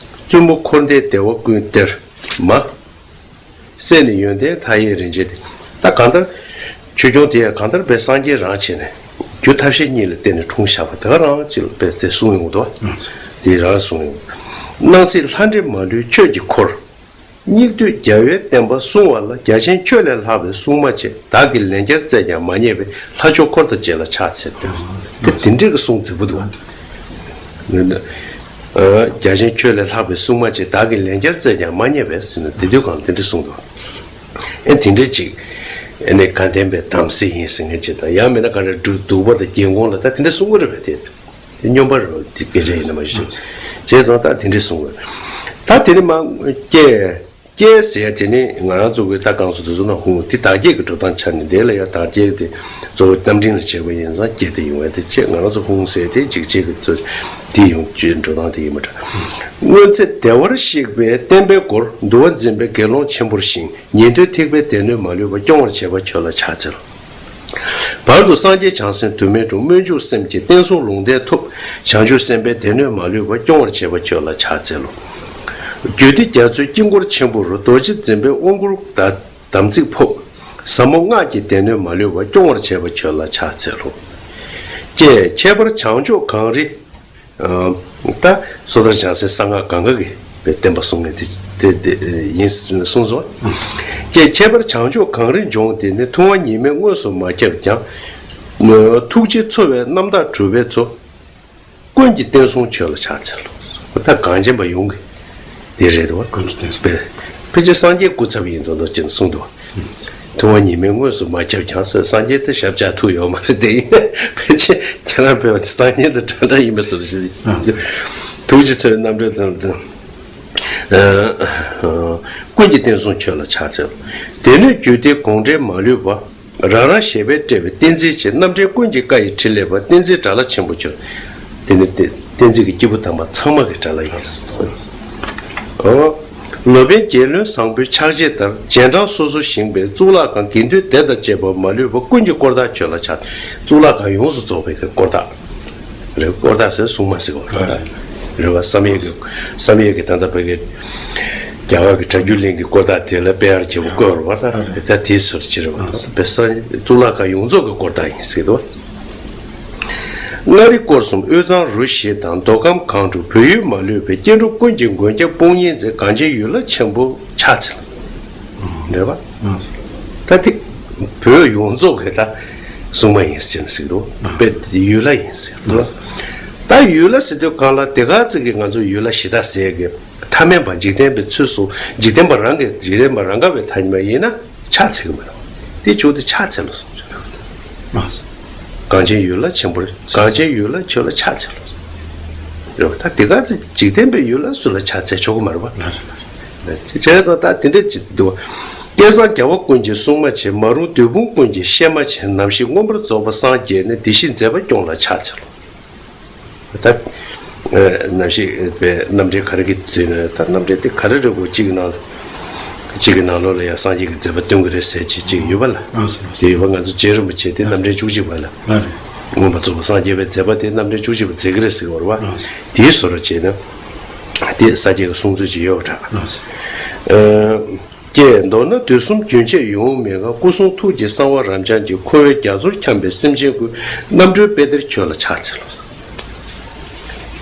བཙུན་མོ་འཁོར་འདས་བདེ་བ་ཀུན་སྟེར་མ། སྲས་ནི་ཡོན་ཏན་མཐའ་ཡས་རིན་ཆེན་ཏེ། ད་གང་ལྟར་ཆོས་སྐྱོང་དེ་ཡང་གང་ལྟར་དཔེ་སངས་རྒྱས་རང་བྱས་ནས་རྒྱུ་ཐབས་ཤེས་གཉིས་ལ་བརྟེན་ནས་འཁྲུངས་བཞག་པ་དེ་ག་རང་ཅིག་ལ་དཔེ་དེ་གསུངས་ཡོང་གི་འདུག་བ། དེ་རང་གསུངས་ཡོང་། སྣང་སྲིད་ལྷ་འདྲེ་མ་ལུས་ཆོས་ཀྱི་འཁོར། སྙིགས་དུས་རྒྱལ་བའི་བསྟན་པ་སྲུང་བ་ལ། རྒྱ་ཆེན་ཁྱོད་ལས་ལྷག་པའི་སྲུང་མ་མཆིས། བདག་གིས་ལན་བརྒྱར་བཙལ་ཀྱང་མ་རྙེད་པའི། ལྷ་མཆོག་འཁོར་དང་བཅས་ལ་ཕྱག་འཚལ་ཏོ། དེ་དེ་འདྲའི་གི་གསུང་རྫིག་པོ་འདུག་རྒྱ་ཆེན་ཁྱོད་ལས་ལྷག་པའི་སྲུང་མ་མཆིས། བདག་གིས་ལན་བརྒྱར་བཙལ་ཀྱང་མ་རྙེད་པའི་ཟེར་ནས་དེ་དུས་གང་དེ་འདྲ་གསུངས་འདུག་ཨེ་དེ་འདྲ་ཅིག་ཨེ་ནས་དགའ་ལྡན་པའི་དམ་སྲི་ཡིན་ཟེར་མཁན་ཅིག་དང་། ཡང་མིན་ན་ག་རེ་སྡུག་པ་དང་རྒྱལ་འགོང་ལ་ད་དེ་འདྲ་གསུང་གི་རེད་པས་དེ། དེ་སྨྱོན་པ་རེད་པ། དེ་སྐད་ཆ་ཡིན་ན་མ་གཞི། བྱས་ཙང་ད་དེ་འདྲས་གསུང་དགོས། ད་དེ་ནི་མ་ཀྱེ། ཀྱེ་ཟེར་ཡ་དེ་ནི་ང་རང་ཚོ་གི་ད་གང་སོ་དེ་ཚོ་ན་ཧུང་དེ་བདག་བསྐྱེད་ཀྱི་འགྲོ་སྟངས་ཆགས་ནས། དེ་ལ་ཡ་བདག་བསྐྱེད་དེ་གཙོ་བོ་རྟ་མགྲིན་ལ་བྱེད་པ་ཡིན་ཙང་ཀྱེ་དེ་ཡོང་བས། དེ་ཅེས་ང་རང་ཚོ་ཧུང་ཟེར་དེ་འཇིགས་བྱེད་ཀྱི་གཙོ་དེ་ཡོང་བཅུའི་འགྲོ་སྟངས་དེ་ཡིན་པ་འདྲ། སྔོན་ཚེ་བདེ་བར་གཤེགས་པའི་བསྟན་པའི་སྒོར། འདུལ་བ་འཛིན་པའི་དགེ་སློང་ཆེན་པོར་བཞེངས། ཉན་ཐོས་ཐེག་པའི་སྡེ་སྣོད་མ་ལུས་པ། སྐྱོང་བར་བྱེད་པ་ཁྱོད་ལ་ཕྱག་འཚལ་ལོ། བར་དུ་སངས་རྒྱས་བྱང་སེམས་དུ་མའི་དྲུང་། སྨོན་འཇུག་སེམས་བསྐྱེད་བསྟན་སྲུང་ལུང་བསྟན་ཐོབ། བྱང་ཆུབ་སེམས་དཔའི་སྡེ་སྣོད་མ་ལུས་པ། སྐྱོང་བར་བྱེད་པ་ཁྱོད་ལ་ཕྱག་འཚལ་ལོ། རྒྱུད་སྡེ་རྒྱ་མཚོའི་དཀྱིལ་འཁོར་ཆེན་པོར། རྡོ་རྗེ་འཛིན་པའི་དབང་བསྐུར་དམ་ཚིག་ཕོབ། ཟབ་མོ་སྔགས་ཀྱི་སྡེ་སྣོད་མ་ལུས་པ། སྐྱོང་བར་བྱེད་པ་ཁྱོད་ལ་ཕྱག་འཚལ་ལོ། ཀྱེ་ཁྱད་པར་བྱང་ཕྱོགས་གངས་རི། ད་སོ་ཐར་བྱང་སའི་གསང་སྔགས་གང་ག་གི་བསྟན་པ་སྲུང་མཁན་དེ་དེ་དེ་ཡིན་གསུངས་སོ། ཀྱེ་ཁྱད་པར་བྱང་ཕྱོགས་གངས་རི་ལྗོངས་འདི་ནི། ཐུབ་དབང་ཉི་མས་དངོས་སུ་མ་ཁྱབ་ཀྱང་། ཐུགས་རྗེ་འཚོ་བའི་རྣམ་དག་གྲུབ་པའི་མཚོ། ཀུན་གྱི་བསྟན་སྲུང་ཁྱོད་ལ་ཕྱག་འཚལ་ལོ། ད་གངས་ཅན་པ་ཡོངས་ཀྱི་དེ་རེད་དོ། ཀུན་གྱི་བསྟན་སྲུང་། ཕལ་ཆེར་སངས་རྒྱས་སྐུ་ཚབ་ཡིན་མདོག་མདོག་ཅན་གསུངས་འདུག་ཐུབ་དབང་ཉི་མས་དངོས་སུ་མ་ཁྱབ་ཀྱང་ཟེར། སངས་རྒྱས་དེ་ཞབས་བཅགས་ཐུབ་ཡོད་མ་རེད། དེ་ཡིན་ན་ཕལ་ཆེར་ཁྱེད་རང་ཕེབས་པ་དེ་སངས་རྒྱས་དང་འདྲ་འདྲ་ཡིན་པ་བཟོ་ཞིག་ཐུགས་རྗེ་ཆེ། རྣམ་འདྲེན་ཙམ་དང་། ཀུན་གྱིས་བསྟན་སྲུང་ཁྱོད་ལ་ཕྱག་འཚལ་ལོ། སྡེ་སྣོད་རྒྱུད་སྡེ་དགོངས་འགྲེལ་མ་ལུས་པ། རང་རང་བཞེད་པས་སྤྲས་པའི་བསྟན་འཛིན་ཆེ། རྣམ་འདྲེན་ཀུན་གྱི་བཀའ་ཡི་ཕྲིན་ལས་པ། བསྟན་འཛིན་དགྲ་ལྷ་ཆེན་པོ་ཁྱོད། དེ་ནི་བསྟན་འཛིན་གྱི་སྐྱེས་བུ་དམ་པ་ཚང་མ་གི་དགྲ་ལྷ་ཡིན། ཨོ། ལོ་པཎ་རྒྱལ་བློན་བཟང་པོའི་ཕྱག་རྗེས་ལྟར། རྗེས་འབྲང་སོ་སོ་བཞེངས་པའི་གཙུག་ལག་ཁང་དགེ་འདུན་སྡེ་དང་བཅས་པ་མ་ལུས་པ་ཀུན་གྱི་དཀོར་བདག་ཁྱོད་ལ་ཕྱག་གཙུག་ལག་ཁང་ཡོངས་སུ་རྫོགས་པའི་དཀོར་བདག་རེད། དཀོར་བདག་ཟེར་སྲུང་མ་ཟེར་བ་རེད། རེད་བ། བསམ་ཡས་ཀྱི་བསམ་ཡས་ཀྱི་ད་ལྟ་བོད་ཀྱི་རྒྱ་གར་གྱི་བྲག་རྒྱུད་གླིང་གི་དཀོར་བདག་དེ་ལ་དཔེ་ཡར་བྱེད་པོ་བཀོད་རེད་བ། ད་དེ་ཚོར་ཅི་རེད་བ། བེ་ས་གཙུག་ལག་ཁང་ཡོངས་རྫོགས་ཀྱི་དཀོར་བདག་ཡིན་ཟེར་གི་འདུག་བ། མངའ་རིས་སྐོར་གསུམ་དབུས་གཙང་རུ་བཞི་དང་མདོ་ཁམས་སྒང་དྲུག་བོད་ཡུལ་མ་ལུས་པའི། སྐྱེ་འགྲོ་ཀུན་གྱི་མགོན་སྐྱབས་དཔུང་གཉེན་མཛད། གངས་ཅན་ཡུལ་ལྷ་ཆེན་པོ་ཕྱག་འཚལ། རེད་བ། ད་དེ་བོད་ཡོངས་རྫོགས་ཀྱི་ད་སྲུང་མ་ཡིན་ཟེར་ནས་ཟེར་འདུག་དཔེ་ཡུལ་ལྷ་ཡིན་ཟེར་འདུག་ད་ཡུལ་ལྷ་ཟེར་དུས་གང་ལ་དེ་ག་ཚིག་གིས་ང་ཚོ་ཡུལ་ལྷ་གཞི་བདག་ཟེར་གི་ཐ་མལ་པ་འཇིག་རྟེན་པའི་ཚུལ་སོང་། འཇིག་རྟེན་པ་རང་གི་འཇིག་རྟེན་པ་རང་ག་བའི་ཐ་སྙད་མ་ཡིན་ན་ཕྱག་འཚལ་གི་མ་རེད། དེ་བྱུང་སྟེ་ཕྱག་འཚལ་ལོ་གསུངས། གངས་ཅན་ཡུལ་ལྷ་ཆེན་པོར། གངས་ཅན་ཡུལ་ལྷ་ཁྱོད་ལ་ཕྱག་འཚལ་ལོ། རེད་བ། ད་དེ་ག་ཚེ་འཇིག་རྟེན་པའི་ཡུལ་ལྷ་སུ་ལ་ཕྱག་འཚལ་ཆོག་གི་མ་རེད་བ། བྱས་ཙང་ད་དེ་འདྲ་ཅིག་འདུག་བ། སྐལ་བཟང་རྒྱལ་བ་ཀུན་གྱི་སྲུང་མ་ཆེ། མ་རུངས་བདུད་དཔུང་ཀུན་གྱི་གཤེད་མ་ཆེ། ནམ་ཞིག་མངོན་པར་རྫོགས་པ་སངས་རྒྱས་ནས། བདེ་གཤེགས་མཛད་པ་སྐྱོང་ལ་ཕྱག་འཚལ་ལོ། ད་ནམ་ཞིག་པའི་རྣམ་འདྲེན་ག་རེ་གི་དུས་ནས་ད་རྣམ་འདྲེན་དེ་ག་རེ་རེད་གོ། གཅིག་གི་ནང་གཅིག་གི་ནང་ལོགས་ལ་ཡང་སངས་རྒྱས་ཀྱི་མཛད་པ་སྟོན་གྱི་རེད་ཟེར་གྱི་གཅིག་ཡོད་པ་ལ། དེ་ཡོད་པ་ང་ཚོ་རྗེ་རིན་པོ་ཆེ་དེ་རྣམ་འདྲེན་བཅུ་གཅིག་པ་ལ། མངོན་པར་རྫོགས་པ་སངས་རྒྱས་པའི་མཛད་པ་དེ་རྣམ་འདྲེན་བཅུ་གཅིག་པ་མཛད་ཀྱི་རེད་ཟེར་གྱི་ཡོད་རེད་བ། དེའི་བཟོ་འདྲ་བྱས་ན་དེ་སངས་རྒྱས་ཀྱི་གསུང་ཚུལ་ཅིག་ཡོད་པ་འདྲ། ཀྱེ་མདོར་ན་དུས་གསུམ་རྒྱུན་ཆད་ཡོང་མེད་ཀྱང་། སྐུ་གསུང་ཐུགས་ཀྱི་གསང་བ་རབ་འབྱམས་ཀྱི། འཁོར་བའི་རྒྱ་མཚོར་འཁྱམས་པའི་སེམས་ཅན་ཀུན། རྣམ་གྲོལ་དཔེ་གཏེར་ཁྱོད་ལ་ཕྱག་འཚལ་ལོ།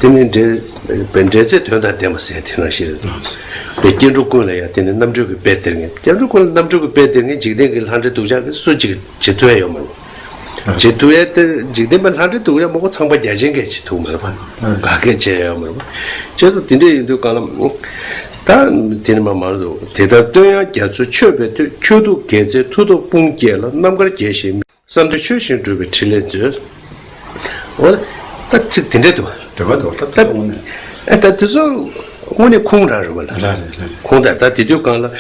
དེ་ནི་འགྲེལ་འགྲེལ་ཚིག་དོན་དང་ལྡན་པ་ཟེར་དེ་ནང་བཞིན་རེད། པའི་སྐྱེ་འགྲོ་ཀུན་ལ་ཡང་དེ་ནི་རྣམ་གྲོལ་གྱི་དཔེ་སྟེར་མཁན། སྐྱེ་འགྲོ་ཀུན་ལ་རྣམ་གྲོལ་གྱི་དཔེ་སྟེར་མཁན་འཇིག་རྟེན་གྱི་ལྷ་འདྲེ་གདུག་ཅག་གིས་སུ་གཅིག་བྱེད་ཐུབ་ཡ་ཡོད་མ་རེད། བྱེད་ཐུབ་ཡ་དེ་འཇིག་རྟེན་པའི་ལྷ་འདྲེ་གདུག་ཅག་མང་པོ་ཚངས་པ་བརྒྱ་བྱིན་གྱིས་བྱེད་ཐུབ་མ་རེད། ག་གས་བྱེད་ཡ་ཡོད་མ་རེད། བྱས་ཙང་དེ་འདྲ་ཡིན་དུས་གང་ལ་ད་དེ་ནི་མ་མ་རེད་འདུག་དེ་ལྟར་བསྟོད་དབྱངས་རྒྱ་མཚོའི་མཆོད་པའི་མཐུས། ཁྱོད་ཐུགས་དགྱེས་ཚེ་མཐུ་སྟོབས་དཔུང་རྒྱས་ལ། རྣམ་དཀར་རྒྱས་ཤིང་བསམ་དོན་ཆོས་བཞིན་འགྲུབ་པའི་ཕྲིན་ལས་མཛོད། འོ། ད་ཚིག་དེ་འདྲ་འདུག་དེ་ག་འདུག་ད་ད་དངོས་གནས། ཨེ་ད་དེ་ཚོ་དངོས་གནས་ཁུངས་རང་རེད་བ་ལ། རེད་རེད་རེད། ཁུངས་དང་ད་དེ་དུས་གང་ལ། ཨེ་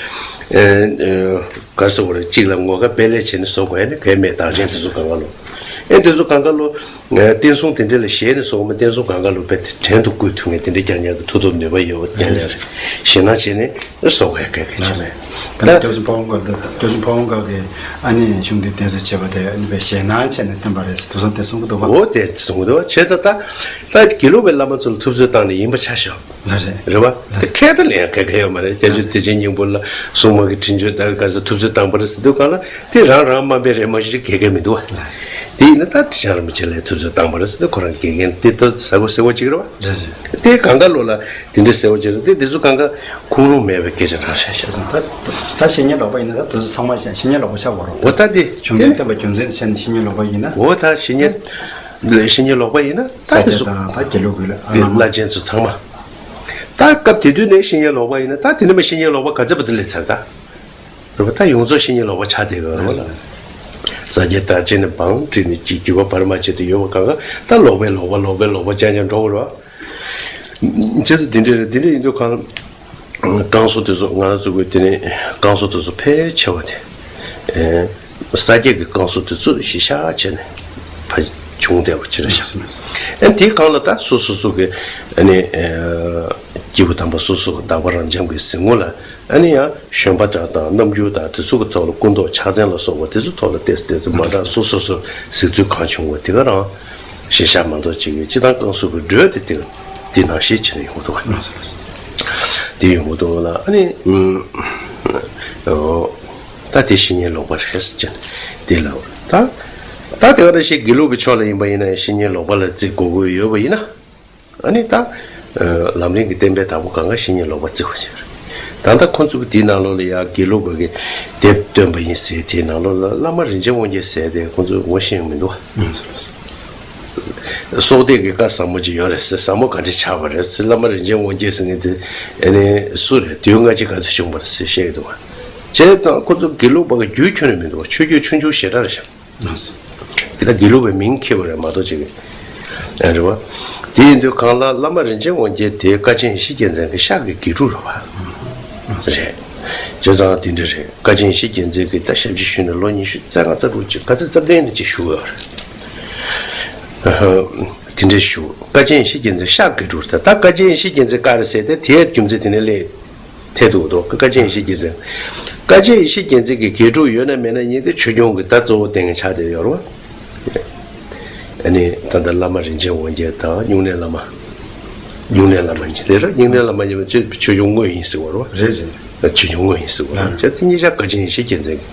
ཨེ་ག་རེ་ཟེར་དགོས་རེད། གཅིག་ལ་ངོ་དགའ་དཔལ་ལས་བྱས་ནས་བཟོ་དགོས་ཡ་ནི་གལ་མེད། བདག་ཆེན་དེ་ཚོ་གང་ག་ལོ། ཨེ་དེ་ཚོ་གང་ག་ལོ། ཨེ་བསྟན་སྲུང་དེ་འདྲ་ལ་ཞེད་ནས་བཟོ་དགོས་མ། བསྟན་སྲུང་གང་ག་ལོ་དཔེ་བྲན་དུ་བཀོལ་ཐུབ་མཁན་དེ་འདྲ་རྐྱང་རྐྱང་གི་མཐུ་སྟོབས་ནུས་པ་ཡོད་པ་རྐྱང་རྐྱང་རེད། ཞེད་སྣང་བྱས་ནས། བཟོ་དགོས་གལ་གལ་ཆེ་བས། ད་ལྟ་སྐྱབས་རྗེ་ཕ་བོང་ཁ། སྐྱབས་རྗེ་ཕ་བོང་ཁ་གིས་ཨ་ནི་གཞུང་འདི་གདན་ས་བྱས་པ་དེ་ཨ་ནི་དཔེ་ཞེད་སྣང་བྱས་ནས་བསྟན་པ་རེད་ཟེར་དེང་སང་དེ་གསུང་གི་འདུག་ག་འོ་དེ་གསུང་གི་འདུག་བ། བྱས་ཙང་ད་ད་དགེ་ལུགས་པའི་བླ་མ་ཚོ་ལ་ཐུབ་ཚོད་བཏང་ནས་ཡིན་པ་ཆ་བཞག་ལ་རེད། རེད་བ། དེ་ཁས་ད་ལེན་ཡང་གལ་གལ་ཡོད་མ་རེད། སྐྱབས་རྗེ་བདེ་ཆེན་སྙིང་པོ་ལ་སྲུང་མ་གི་འཕྲིན་བཅོལ་ད་ག་ཚོད་ཐུབ་ཚོད་བཏང་པ་རེད་ཟེར་དུས་གང་ལ་དེ་རང་རང་དམའ་འབེབས་རེད་མ་གཞི་གལ་གལ་མི་འདུག་བ། དེ་ཡིན་ན་ད་ཁྲི་བྱང་རིན་པོ་ཆེ་ལ་ཐུབ་ཚོད་བཏང་པ་རེད་ཟེར་དུས་ཁོ་རང་དགེ་རྒན་དེ་ད་ཟ་གོ་ཟེར་བ་ཅིག་རེད་བ། རེད་རེད། དེ་གང་ག་ལོ་ལ། དེ་འདྲའི་གསལ་བོ་བྱས་ཏེ་དེ་ཚོ་གང་ག་ཁུངས་ལུང་མེད་པའི་སྐད་ཆ་རང་བཤད་བཤད་སོང་། ད་ད་བཤེས་གཉེན་ལོག་པ་ཡིན་ན་ད་དེ་ཚོ་ཚང་མ་བཤད་བཤེས་གཉེན་ལོག་པ་ཆགས་པ་རོ། འོ་ད་དེ་གཞུང་འདི་བསྟན་པ་རྒྱུ་མཚན་དེ་བཤད་ནས་བཤེས་གཉེན་ལོག་པ་ཡིན་ན། འོ་ད་བཤེས་གཉེན་བཤེས་གཉེན་ལོག་པ་ཡིན་ན་ད་ས་དེ་སྐྱ་ཚོ་དང་ད་དགེ་ལུགས་ཀྱི་བླ་མ་བླ་ཆེན་ཚོ་ཚང་མ། ད་སྐབས་དེ་དུས་ནས་བཤེས་གཉེན་ལོག་པ་ཡིན་ན་ད་དེ་ནས་མ་བཤེས་གཉེན་ལོག་པ་ག་ཚོད་པ་དེ་སླེབས་ཚར་ད། རེད་པ། ད་ཡོངས་རྫོགས་བཤེས་གཉེན་ལོག་པ་ཆགས་བསྡད་ཡོད་རེད་པ་ལ། ས་སྐྱ་དར་ཆེན་ནས་བང་བསྒྲིགས་ནས་ཀྱི་རྒྱུད་པ་བར་མ་ཆད་དུ་ཡོད་པ་གང་ག་ད་ལོག་པའི་ལོག་པ་ལོག་པའི་ལོག་པ་ཅང་ཅང་འགྲོ་གི་རེད་པ། བྱས་ཙང་འདི་འདྲ་རེད། འདི་འདྲ་ཡིན་དུས་གང་། བསྐང་གསོ་དེ་ཚོ་ང་རང་ཚོ་གི་དེ་ནས་བསྐང་གསོ་དེ་ཚོ་ཕལ་ཆེ་བ་དེ། ཨེ། ས་སྐྱ་གི་བསྐང་གསོ་དེ་ཚོ་གཞི་བཞག་བྱས་ནས་ཕ་བྱུང་བསྡད་པ་ཅིག་རེད་ཤག་ཨེ་དེའི་སྒང་ལ་ད་སོ་སོ་སོ་གི་ཨ་ནི་ཨེ་སྐྱེས་བུ་དམ་པ་སོ་སོ་བདག་པོ་རང་འཇམ་གྱི་གཟིགས་ངོ་ལ་ཨ་ནི་ཡང་བཞོན་པ་འདྲ་དང་རྣམ་འགྱུར་དང་དེ་ཚོ་གི་ཐོག་ལ་སྐུ་མདོག་ཕྱག་མཚན་ལ་སོགས་པ་དེ་ཚོ་ཐོག་ལ་ཏོག་ཙམ་ཏོག་ཙམ་མ་འདྲ་སོ་སོ་སོ་གཟིགས་ཚུལ་གང་བྱུང་བ་དེ་ག་རང་གཞི་བཞག་མ་གཏོགས་ཅིག་གི་སྤྱི་བཏང་བསྐང་གསོ་གི་འགྲོས་དེ་དེ་དེ་ནང་བཞིན་བྱས་ནས་ཡོང་གི་འདུག་ག་དེ་ཡོང་གི་འདུག་ལ་ཨ་ནི། ད་དེ་བཤེས་གཉེན་ལོག་པ་རེད་ཟེར་ཅན་དེ་ལ། ད་ད་དེ་ག་རེ་ཞིག་དགེ་ལུགས་ཀྱི་ཕྱོགས་ལ་ཡིན་པ་ཡིན་ན་བཤེས་གཉེན་ལོག་པ་ལ་བརྩི་དགོས་ཀྱི་ཡོད་པ་ཡིན་ན། ཨ་ནི་ད་ལམ་རིམ་གྱི་བསྟན་པའི་བདག་པོ་གང་ག་བཤེས་གཉེན་ལོག་པ་བརྩི་བ་ཞིག་རེད། ད་ལྟ་ཁོ་ཚོ་གི་དེའི་ནང་ལོགས་ལ་ཡང་དགེ་ལུགས་པ་གི་དེབ་བཏོན་པ་ཡིན་ཟེར། དེའི་ནང་ལོགས་ལ་བླ་མ་རིན་ཆེན་དབང་རྒྱལ་ཟེར་དེ་ཁོ་ཚོས་ངོ་ཤེས་ཡོང་མི་འདུག་བ། སྲོག་གཏད་ཀྱི་བཀའ་ཟབ་མོ་ཅིག་ཡོད་རེད་ཟེར། ཟབ་མོ་ག་འདྲ་ཆགས་པ་རེད་ཟེར། བླ་མ་རིན་ཆེན་དབང་རྒྱལ་ཟེར་མཁན་དེ་ཨ་ནི་སུ་རེད། དུས་སྔ་ཕྱི་ག་ཚོད་བྱུང་བ་རེད་ཟེར་བཤད་ཀྱི་འདུག་བ། བྱས་ཙང་ཁོ་ཚོ་དགེ་ལུགས་པ་གི་རྒྱུད་ཁྱོན་ནས་མི་འདུག་བ། ཆོས་བརྒྱུད་ཆུང་ཆུང་ཞེ་དྲག་རེད་ཤག་དེ་ལྟར་དགེ་ལུགས་པའི་མིང་འཁྱེར་བ་རེད་མ་གཏོགས་ཅིག་གི་རེད་བ། དེ་ཡིན་དུས་གང་ལ་བླ་མ་རིན་ཆེན་དབང་རྒྱལ་དེ་དཀའ་ཆེན་ཡེ་ཤེས་རྒྱལ་མཚན་གྱི་ཤག་གི་དགེ་ཕྲུག་རེད་བ། རེད། བྱས་ཙང་དེ་འདྲ་རེད། དཀའ་ཆེན་ཡེ་ཤེས་རྒྱལ་མཚན་གྱིས་ད་ཞབས་ཕྱི་ཞུས་ནས་ལོ་ཉི་ཤུ་རྩ་ལྔ་རྩ་དྲུག་ཅིག་ག་ཚོད་རྩ་བདུན་དེ་ཅིག་བཞུགས་ཡོད་རེད། དེ་འདྲ་བཞུགས། དཀའ་ཆེན་ཡེ་ཤེས་རྒྱལ་མཚན་ཤག་གི་དགེ་ཕྲུག་རེད། ད་དཀའ་ཆེན་ཡེ་ཤེས་རྒྱལ་མཚན་བཀའ་རེད་ཟེར་ཏེ་དེའི་རྒྱུ་མཚན་དེ་ནས་སླེབས། ཐད་དུ་འདུག་དཀའ་ཆེན་ཡེ་ཤེས་རྒྱལ་མཚན། དཀའ་ཆེན་ཡེ་ཤེས་རྒྱལ་མཚན་གྱི་དགེ་ཕྲུག་ཡོད་ན་མེད་ན་གཉིས་དེ་ཆོས་སྐྱོང་གི་ད་གཙོ་བོ་བསྟེན་མཁན་ཆགས་བསྡད་ཡོད་རེད་བ། ཨ་ནི་ད་ལྟ་བླ་མ་རིན་ཆེན་དབང་རྒྱལ་དང་སྨྱུང་གནས་བླ་མ། སྨྱུང་གནས་བླ་མ་གཉིས་དེ་རེད། སྨྱུང་གནས་བླ་མ་གཉིས་པོ་ཆོས་ཆོས་སྐྱོང་དངོས་ཡིན་ཟེར་བ་རེད་བ། རེད་རེད། ཆོས་སྐྱོང་དངོས་ཡིན་ཟེར་བ་རེད། ལགས། བྱས་ཙང་དེ་གཉིས་ཆ་དཀའ་ཆེན་ཡེ་ཤེས་རྒྱལ་མཚན་གྱི།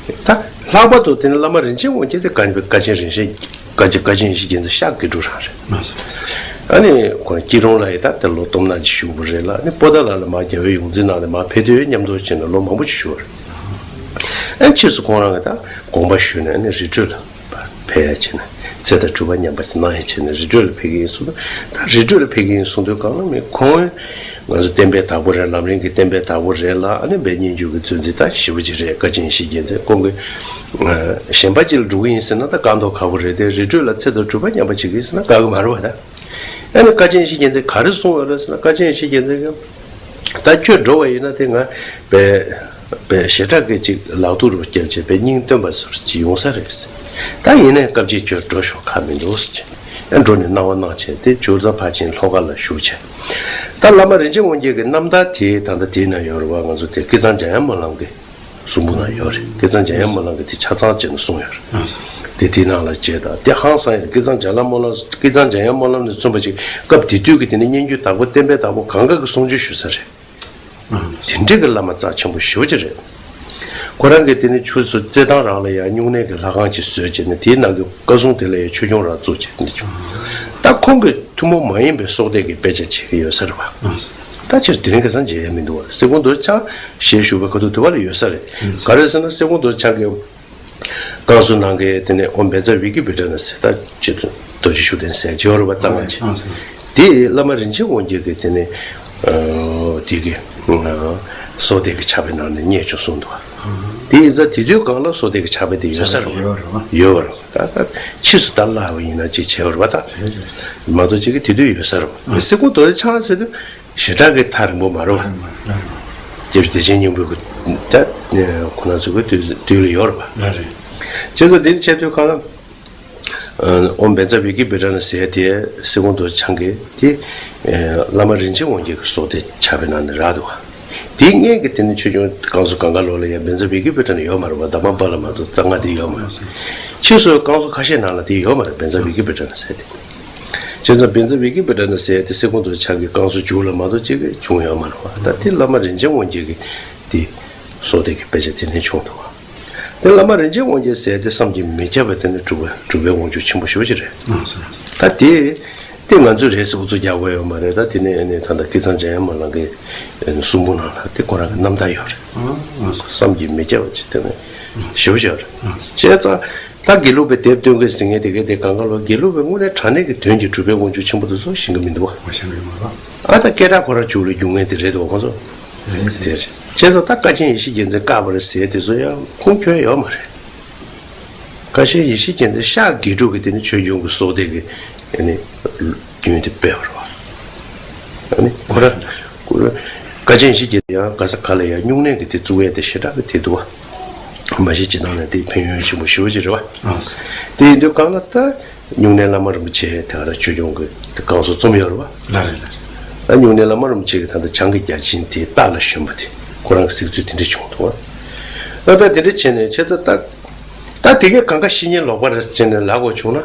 ད་ལྷག་པར་དུ་དེ་ནི་བླ་མ་རིན་ཆེན་དབང་རྒྱལ་དེ་དཀའ་དཀའ་ཆེན་རིན་ཆེན། དཀའ་ཆེན་དཀའ་ཆེན་ཡེ་ཤེས་རྒྱལ་མཚན་ཤག་དགེ་ཕྲུག་རང་རེད། ལགས་སོ། ཨ་ནི་ཁོང་སྐྱིད་གྲོང་ལ་ཡི་ད་དེ་ལོ་སྟོང་ཕྲག་ཅིག་བཞུགས་པ་རེད་ལ། ཨ་ནི་པོ་ཏཱ་ལ་ལ་མར་རྒྱལ་བའི་ཡོངས་འཛིན་ནང་ལ་མར་ཕེབས་དུས་མཉམ་དུ་བྱས་ནས་ལོ་མང་པོ་ཅིག་བཞུགས་པ་རེད། ཨ་ཕྱིས་སུ་ཁོང་རང་གིས་ད་དགོངས་པ་ཞུས་ནས་ཨ་ནི་རི་ཁྲོད་ལ་ཕེབས་ཡ་བྱས་ནས་ཚེ་དང་སྒྲུབ་པ་མཉམ་པ་ཅིག་གནང་ཡ་བྱས་ནས་རི་ཁྲོད་ལ་ཕེབས་ཀྱི་ཡིན་གསུངས་དུས། ད་རི་ཁྲོད་ལ་ཕེབས་ཀྱི་ཡིན་གསུངས་དུས་གང་ལ་མི་ཁོང་ང་ཚོ་བསྟན་པའི་བདག་པོ་རེད། ལམ་རིམ་གྱི་བསྟན་པའི་བདག་པོ་རེད་ལ། ཨ་ནི་དཔེ་སྙན་བརྒྱུད་ཀྱི་མཛོད་འཛིན་ད་ཞེ་པོ་ཅིག་རེད། དཀའ་ཆེན་ཡེ་ཤེས་རྒྱལ་མཚན་ཁོང་གི་ཨ་གཞན་པ་ཅིག་ལ་འགྲོ་གི་ཡིན་ཟེར་ན་ད་དཀའ་མདོག་ཁ་པོ་རེད་དེ། རི་ཁྲོད་ལ་ཚེ་དང་སྒྲུབ་པ་མཉམ་པ་བྱེད་ཀྱི་ཡིན་ཟེར་ན་དཀའ་གི་མ་རེད་བ་ད། ཨ་ནི་དཀའ་ཆེན་ཡེ་ཤེས་རྒྱལ་མཚན་ག་རེ་གསུངས་ཡོད་རེད་ཟེར་ན། དཀའ་ཆེན་ཡེ་ཤེས་རྒྱལ་མཚན་གྱིས་ད་ཁྱོད་འགྲོ་བ་ཡིན་ན་དེ་ང་དཔེ་དཔེ་ཞེ་དྲག་གི་ཅིག་ལག་ཐུག་རུ་བརྒྱབ་བྱས་དཔེ་སྙིང་སྟོན་པ་ཟུར་ཅིག་ཡོང་ས་རེད་ཟེར། ད་ཡིན་ནའི་སྐབས་གཅིག་ཁྱོད་འགྲོ་ཤོག་ཁག་མི་འདུག་ཟེར་བྱས། ཨ་འགྲོ་ནས་གནང་བ་གནང་བྱས་དེ་ཇོ་བོ་རྫ་ཕར་ཕྱིན་ལྷོ་ཁ་ལ་བཞུགས་བྱས། ད་བླ་མ་རིན་ཆེན་དབང་རྒྱལ་གྱི་རྣམ་ཐར་དེ་ད་ལྟ་དེའི་ནང་ཡོད་རེད་བ། ང་ཚོ་དེ་ཀི་ཚང་འཇམ་དབྱངས་སྨོན་ལམ་གྱི་གསུང་འབུམ་ནང་ཡོད་རེད། ཀི་ཚང་འཇམ་དབྱངས་སྨོན་ལམ་གྱི་དེ་ཆ་ཚང་བྱས་ནས་གསུངས་ཡོད་རེད། དེ་དེའི་ནང་ལ་བྱས་དང་དེ་ཧང་སང་ཡོད་རེད། ཀི་ཚང་འཇམ་དབྱངས་སྨོན་ལམ། ཀི་ཚང་འཇམ་དབྱངས་སྨོན་ལམ་ནས་བརྩམས་པ་ཅིག་སྐབས་དེ་དུས་ཀྱི་དེ་ནི་སྙན་བརྒྱུད་བདག་པོ་བསྟན་པའི་བདག་པོ་གང་ག་གི་གསུང་ཆོས་ཞུ་ས་རེད། དེ་འདྲའི་གི་བླ་མ་རྩ་ཆེན་པོ་ཞེ་པོ་ཅིག་རེད། ཁོ་རང་གིས་དེ་ནི་ཆུ་ཚོད་རྩེད་ཐང་རང་ལ་ཡང་སྨྱུང་གནས་ཀྱི་ལྷ་ཁང་ཅིག་བཟོས་བྱས་ནས་དེའི་ནང་གི་བཀའ་སྲུང་དེ་ལ་ཡང་ཆོས་སྐྱོང་རང་བཙུགས་བྱས་དེ་འདྲ་བྱུང་། ད་ཁོང་གི་ཐུན་མོང་མ་ཡིན་པའི་སྲོག་གཏད་ཀྱི་དཔེ་ཆ་བྱེད་ཀྱི་ཡོད་ས་རེད་བ། ད་ཅིག་དེ་རིང་ཁ་སང་མཇལ་ཡ་མི་འདུག་བ། སེ་གོང་རྡོ་རྗེ་འཆང་ཞེས་ཞུ་བའི་ཁ་ཐུག་དེ་བ་ལ་ཡོད་ས་རེད། ག་རེ་ཟེར་ན་སེ་གོང་རྡོ་རྗེ་འཆང་གི་བསྐང་གསོ་གནང་མཁན་དེ་ནས་ཨོཾ་བཛྲ་བི་ཀི་པི་ཏྲ་ན་ཟེར་ད་ཅིག་ཏུ་རྡོ་རྗེ་ཤུགས་ལྡན་ཟེར་ཅིག་ཡོད་རེད་བ། གཙང་མ་ཅིག་ཨང་ཟེར། དེ་བླ་མ་རིན་ཆེན་དབང་རྒྱལ་གྱི་དེ་ནས་ཨ་དེ་གི་ཨ་སྲོག་གཏད་ཀྱི་ཕྱག་དཔེ་ནང་ནས་རྙེད་བྱུང་གསུངས་འདུག་བ། དེ་ཡིན་ཙང་དེ་དུས་སྒང་ལ་སྲོག་གཏད་ཀྱི་ཕྱག་དཔེ་དེ་ཡོད་ས་རེད་བ། ཡོད་རེད་བ། ད་ད་ཕྱིས་སུ་ད་བརླག་པ་ཡིན་ན་ཅིག་བྱས་པ་རེད་བ་ད། མ་གཏོགས་ཅིག་གི་དེ་དུས་ཡོད་ས་རེད་བ། སེ་གོང་རྡོ་རྗེ་འཆང་ཟེར་དུས། ཞེ་དྲག་གི་ཐག་རིང་པོ་མ་རེད་བ། སྐྱབས་རྗེ་བདེ་ཆེན་སྙིང་པོའི་སྐུ་ད་ཁོ་ན་ཚོ་གི་དུས་དུས་ལ་ཡོད་རེད་བ། ལགས་རེད། བྱས་ཙང་འདི་ནི་བྱས་དུས་གང་ལ་ཨོཾ་བཛྲ་བི་ཀི་པི་ཏྲ་ན་ཟེར་དེ་སེ་གོང་རྡོ་རྗེ་འཆང་གི་དེ་བླ་མ་རིན་ཆེན་དབང་རྒྱལ་གྱི་སྲོག་གཏད་ཕྱག་དཔེ་ནང་ནས་རག་འདུག་བ། དེ་སྔོན་གྱི་དེ་ནི་ཆོས་སྐྱོང་བསྐང་གསོ་གང་ག་ལོ་ལ་ཡང་བཛྲ་བི་ཀི་པི་ཏྲ་ན་ཡོད་མ་རེད་བ། དྷརྨ་པཱ་ལ་མ་གཏོགས་རྩ་སྔགས་དེ་ཡོད་མ་རེད། ཕྱིས་སུ་བསྐང་གསོ་ཁ་ཤས་ནང་ལ་དེ་ཡོད་མ་རེད། བཛྲ་བི་ཀི་པི་ཏྲ་ན་ཟེར་དེ། བྱས་ཙང་བཛྲ་བི་ཀི་པི་ཏྲ་ན་ཟེར་དེ་སེ་གོང་རྡོ་རྗེ་འཆང་གི་བསྐང་གསོ་མཇུག་ལ་མ་གཏོགས་གཅིག་གི་བྱུང་ཡོད་མ་རེད་བ། ད་དེ་བླ་མ་རིན་ཆེན་དབང་རྒྱལ་གྱི་དེ་སྲོག་གཏད་ཀྱི་དཔེ་ཆ་དེ་ནས་བྱུང་འདུག་བ། དེ་བླ་མ་རིན་ཆེན་དབང་རྒྱལ་ཟེར་དེ་བསམ་གྱིས་མི་ཁྱབ་པ་དེ་ནི་གྲུབ་པ་གྲུབ་པའི་དབང་ཕྱུག་ཆེན་པོ་ཞེ་པོ་ཅིག་རེད། ད་དེ་དེ་ང་ཚོས་རེད་ཟེར་ཨུ་ཚུགས་རྒྱག་དགོས་ཡོད་མ་རེད། ད་དེ་ནས་ཨ་ནི་ད་ལྟ་ཀི་ཚང་འཇམ་དབྱངས་སྨོན་ལམ་གྱི་གསུང་འབུམ་ནང་ལ་དེ་ཁོ་རང་གི་རྣམ་ཐར་ཡོད་རེད། བསམ་གྱིས་མི་ཁྱབ་པ་ཅིག་དེ་ནི་ཞེ་པོ་ཅིག་ཡོད་རེད། བྱས་ཙང་། ད་དགེ་ལུགས་པའི་དེབ་སྟོན་མཁན་ཟེར་མཁན་དེ་གས་དེ་གང་ག་ལོ་དགེ་ལུགས་པའི་དངོས་གནས་དྲང་གནས་ཀྱི་དོན་གྱི་གྲུབ་པའི་དབང་ཕྱུག་ཆེན་པོ་དེ་ཚོ་ཤེས་ཀྱི་མི་འདུག་བ། ཤེས་ཀྱི་མ་རེད། ཨ་ད་སྐད་གྲགས་ཁོ་རང་བྱུང་བའི་རྒྱུ་མཚན་དེ་རེད་འདུག་བ་ཁོང་ཚོ། རེད་རེད། དེ་རེད། བྱས་ཙང་ད་དཀའ་ཆེན་ཡེ་ཤེས་རྒྱལ་མཚན་བཀག་པ་རེད་ཟེར་དེ་ཚོ་ཡང་ཁུངས་འཁྱོལ་ཡོད་མ་རེད། དཀའ་ཆེན་ཡེ་ཤེས་རྒྱལ་མཚན་ཤག་དགེ་ཕྲུག་གི་དེ་ནི་ཆོས་སྐྱོང་གི་སྲོག་གཏད་ཀྱི་དེ་ནི་རྒྱུན་དེ་སྤེལ་བ་རེད་བ། ཨ་ནི་ཁོ་རང་ཁོ་རང་དཀའ་ཆེན་ཡེ་ཤེས་རྒྱལ་མཚན་ཡང་ག་ས་ག་ལ་ཡང་སྨྱུང་གནས་ཀྱི་དེ་བཙུགས་ཡས་དེ་ཞེ་དྲག་གི་དེ་འདུག་བ། མ་གཞི་སྤྱི་བཏང་ནས་དེ་ཕན་ཡོན་ཆེན་པོ་ཞེ་པོ་ཅིག་རེད་བ། ཨ། དེ་ཡིན་དུས་གང་ལ་ད་སྨྱུང་གནས་བླ་མ་རིན་པོ་ཆེ་དེ་ག་རང་ཆོས་སྐྱོང་གི་བསྐང་གསོ་རྩོམ་ཡོད་རེད་བ། ལགས་རེད་ལགས་རེད། ད་སྨྱུང་གནས་བླ་མ་རིན་པོ་ཆེ་གི་ད་ལྟ་བྱང་གི་རྒྱལ་ཆེན་དེ་སྟག་ལ་ཞོན་པ་དེ་ཁོ་རང་གི་གཟིགས་ཚུལ་དེ་འདྲ་བྱུང་འདུག་བ། ད་ད་དེ་འདྲ་བྱས་ནས་བྱས་ཙང་ད་ད་དེ་གས་གང་ག་བཤེས་གཉེན་ལོག་པ་རེད་ཟེར་ནས་ལབ་དགོས་བྱུང་ན་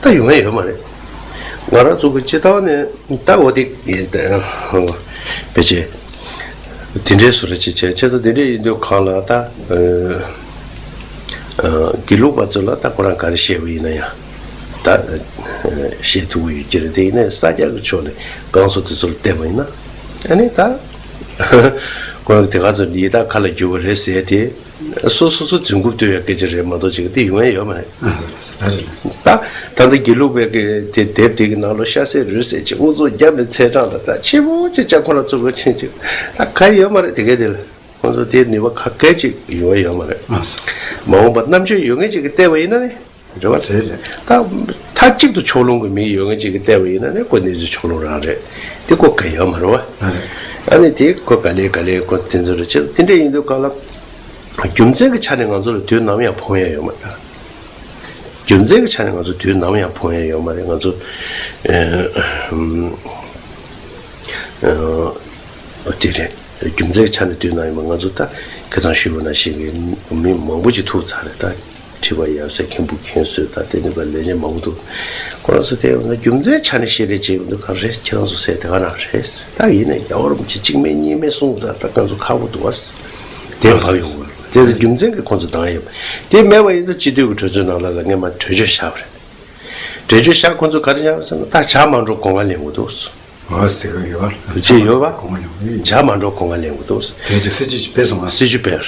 ད་ཡོང་ཡ་ཡོད་མ་རེད། ང་རང་ཚོ་གི་སྤྱི་བཏང་ནས། ད་འོ་དེ་ཕལ་ཆེར་དེ་འདྲའི་བཟོ་འདྲ་ཅིག་བྱས། བྱས་ཙང་དེ་འདྲ་ཡིན་དུས་གང་ལ་ད་དགེ་ལུགས་པ་ཚོ་ལ་ད་ཁོ་རང་ག་རེ་བཤད་པ་ཡིན་ན་ཡང་ད་བཤད་ཐུབ་ཀྱི་ཡོད་ཀྱི་རེད། དེ་ཡིན་ནའི་ས་སྐྱ་གི་ཕྱོགས་ནས་བསྐང་གསོ་དེ་ཚོ་ལ་བལྟས་པ་ཡིན་ན་ཨ་ནི་ད་ཁོ་རང་གི་དེ་ག་ཚོ་ཡི་དྭགས་ཁ་ལ་བསྒྱུར་བ་རེད་ཟེར་ཏེ། སོ་སོ་སོ་རྫུན་རྐུབ་བཏོན་ཡ་སྐད་ཆ་རེད་མ་གཏོགས་ཅིག་དེ་ཡོང་ཡ་ཡོད་མ་རེད། ད་ད་ལྟ་དགེ་ལུགས་པའི་གི་དེ་དེབ་དེ་གི་ནང་ལོ་ཤ་ཟད་རུས་ཟད་ཅིག་ཨུ་ཚུགས་རྒྱབ་ནས་ཚེས་གྲངས་དང་ད་ཆེ་བོ་ཅིག་ཅག་ཁོ་ན་ཚུགས་པ་ཕྱིན་ཅིག་ད་ག་ཡོད་མ་རེད། དེ་གས་དེ་ལ་ ཁོང་ཚོ་དེའི་ནུས་པ་ག་གལ་ཅིག་ཡོད་ཡོད་མ་རེད། ཨ་ས། མ་འོངས་པར་རྣམ་དཔྱོད་ཡོད་མཁན་ཅིག་གིས་བལྟས་པ་ཡིན་ན་ནི་རེད་བ། རེད་རེད། ད་མཐའ་གཅིག་ཏུ་ཕྱོགས་ལྷུང་གི་མི་ཡོད་མཁན་ཅིག་གིས་བལྟས་པ་ཡིན་ན་ནི་ཁོ་གནས་ཚུལ་ཕྱོགས་ལྷུང་རང་རེད། དེ་ཁོ་གལ་ཡོད་མ་རེད་བ། ཨ་རེད། ཨ་ནི་དེ་ཁོ་ག་ལེ་ག་ལེ་ཁོ་དེ་ཚོ་རེད། ཅེས་དེ་འདྲ་ཡིན་དུས་གང་ལ་རྒྱུ་མཚན་གྱི་ཆ་ནས་ང་ཚོ་ལ་དུས་ནམ་ཡང་ཕོངས་ཡ་ཡོད་མ་རེད། རྒྱུ་མཚན་གྱི་ཆ་ནས་ང་ཚོ་དུས་ནམ་ཡང་ཕོངས་ཡ་ཡོད་མ་རེད། ང་ཚོ་ཨ་དེ་རེད། རྒྱུ་མཚན་གྱི་ཆ་ནས་དུས་ནམ་ཡང་ང་ཚོ་ད་ཁ་སང་ཞུས་པ་ནང་བཞིན་གྱི་མི་མང་པོ་ཅིག་ཐུག་ཚར་རེད། ད་ཁྲི་པ་ཡབ་སྲས་མཁན་པོ་མཁན་ཟུར་ད་དེ་ནི་པ་ལས་བྱེད་མང་པོ་འདུག་ཁོ་རང་ཚོ་དེ་ཡང་རྒྱུ་མཚན་ཆ་ནས་བཤད་རེས་བྱེད་ཀྱི་འདུག་ག་རེ་ཁྱེད་རང་ཚོ་ཟེར་དེ་ག་ན་རེད། ད་ཡིན་ནའི་རྒྱལ་བ་རིན་པོ་ཆེ་གཅིག་མེད་གཉིས་མེད་གསུངས་ད་ད་ང་ཚོ་ཁག་པོ་འདུག་བ། དེ་བབ་ཡོང་དགོས། དེ་ལ་རྒྱུ་མཚན་གྱི་ཁོང་ཚོ་འདང་ཡོད། དེ་མེད་པ་ཡིན་ཙང་སྤྱི་འཐུས་ཀྱི་གྲོས་ཚོགས་ནང་ལ་ལ་ངས་མ་གྲོས་ཆོད་བཞག་པ་རེད། གྲོས་ཆོད་བཞག་ཁོང་ཚོ་ག་རེ་བཞག་ཟེར་ན་ད་ཇ་མ་འགྲོ་སྒོ་ང་ལེན་དགོས་འདུག་ཨོ་ཟེར་གི་ཡོད་པ། ཅི་ཡོད་པ། སྒོ་ང་ལེན་དགོས། ཇ་མ་འགྲོ་སྒོ་ང་ལེན་དགོས་འདུག་དེ་ཅིག་སྲིད་ཇུས་ཅིག་སྤེལ་སོང་ང་། སྲིད་ཇུས་སྤེལ།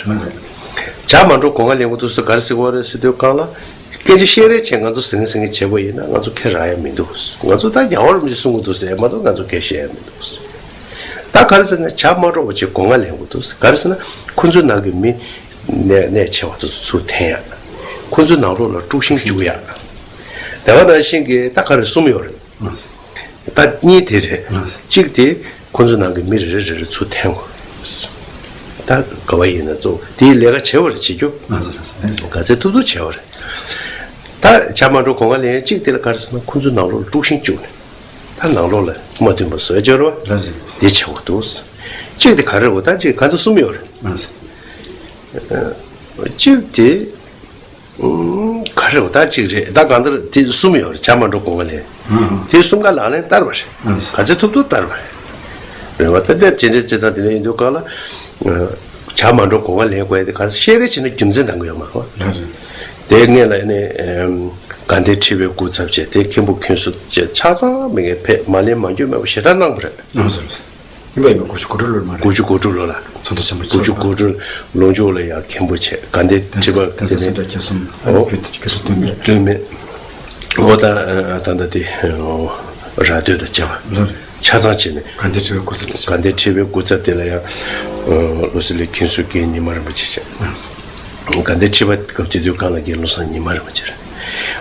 ཇ་མ་འགྲོ་སྒོ་ང་ལེན་དགོས་འདུག་ཟེར་ག་རེ་ཟེར་གི་ཡོད་རེད་ཟེར་དུས་གང་ལ། སྐད་ཆ་བཤད་རེས་བྱས་ང་ཚོ་ཟིང་ཟིང་བྱེད་པ་ཡིན་ན་ང་ཚོ་ཁེ་རག་ཡ་མི་འདུག་ང་ཚོ་ད་རྒྱལ་བ་རིན་པོ་ཆེ་གསུང་གི་འདུག་ཟེར་མ་གཏོགས་ང་ཚོ་སྐད་བཤད་ཡ་མི་འདུག་ད་ག་རེ་ཟེར་ན་ཇ་མ་འགྲོ་བ་བྱས་སྒོ་ང་ལེན་དགོས་འདུག་ག་རེ་ཟེར་ན་ཁོ་ཚོའི་ནང་གི་མི་ནད་ནད་ཆེ་བ་དེ་ཚོ་ཚུར་འཐེན་ཡ། ཁོ་ཚོའི་ནང་ལོགས་ལ་དཀྲུག་ཤིང་བཅུག་ཡ། དེ་བ་ནང་བཞིན་གྱི་ད་ག་རེ་གསུམ་ཡོད་རེད། ད་གཉིས་དེ་རེད། གཅིག་དེ་ཁོ་ཚོའི་ནང་གི་མི་རེ་རེ་རེ་རེ་ཚུར་འཐེན་དགོས། ད་ག་བ་ཡིན་ན་གཙོ་བོ་དེའི་ལས་ཀ་བྱེད་པ་རེད། བྱེད་རྒྱུ་ག་ཚད་ཐུབ་ཐུབ་བྱེད་པ་རེད། ད་ཇ་མ་འགྲོ་སྒོ་ང་ལེན་གཅིག་དེ་ལ་ག་རེ་ཟེར་ན་ཁོ་ཚོའི་ནང་ལོགས་ལ་དཀྲུག་ཤིང་བཅུག་ནས་ད་ནང་ལོགས་ལ་མ་མཐུན་པ་བཟོས་སྦྱོར་བ་དེ་བྱེད་དགོས་འདུག་གཅིག་དེ་ག་རེ་རེད་ད་གཅིག་ག་ཚོད་གསུམ་ཡོད་རེད། གཅིག་དེ། ག་རེ་བ་ད་གཅིག་རེད། ད་གང་ལྟར་དེ་གསུམ་ཡོད་རེད། ཇ་མ་འགྲོ་སྒོ་ང་ལེན། དེ་གསུམ་ཀ་ལག་ལེན་བསྟར་བ་རེད། ག་ཚོད་ཐུབ་ཐུབ་བསྟར་བ་རེད། རེད་བ། ད་ལྟ་ཇེ་འདྲེ་ཇེ་ད་དེ་འདྲ་ཡིན་དུས་གང་ལ། ཇ་མ་འགྲོ་སྒོ་ང་ལེན་དགོས་ཡ་དེ་ག་རེ་བཤད་རེས་བྱས་ན་རྒྱུ་མཚན་འདང་གི་ཡོད་མ་རེད་བ། དེ་སྔོན་ལ་ནི་དགའ་ལྡན་ཁྲི་པའི་སྐུ་ཚབ་བྱས་དེ་མཁན་པོ་མཁན་ཟུར་བྱས་ཆ་ཚང་མི་ངན་ཕེབས་མ་ལེན་མ་འགྱོད་མེད་པ་ཞེ་དྲག་གནང་བ་རེད། ཡིན་པ་ཡིན་པ་དགུ་བཅུ་གོ་དྲུག་ལོར་མ་རེད། དགུ་བཅུ་གོ་དྲུག་ལོ་ལ། ཚོགས་འདུ་ཆེན་པོ་དགུ་བཅུ་གོ་དྲུག་ལོ་མཇུག་ལ་ཡང་མཁན་པོ་བྱས་དགའ་ལྡན་ཁྲི་པ་དེ་ནས་ཨོ་སྟོན་མེད། ཨོ་ད་ད་ད་དེ་ར་སྟོད་དང་བཅས་པ་ཆ་ཚང་བྱས་ནས་དགའ་ལྡན་ཁྲི་པའི་སྐུ་ཚབ་དེ་དགའ་ལྡན་ཁྲི་པའི་སྐུ་ཚབ་དེ་ལ་ཡང་བློ་གསལ་གླིང་མཁན་ཟུར་རྒན་ཉི་མ་རིན་པོ་ཆེ་བྱས། དགའ་ལྡན་ཁྲི་པ་སྐབས་དེ་དུས་གང་ལ་རྒན་བློ་བཟང་ཉི་མ་རིན་པོ་ཆེ་རེད།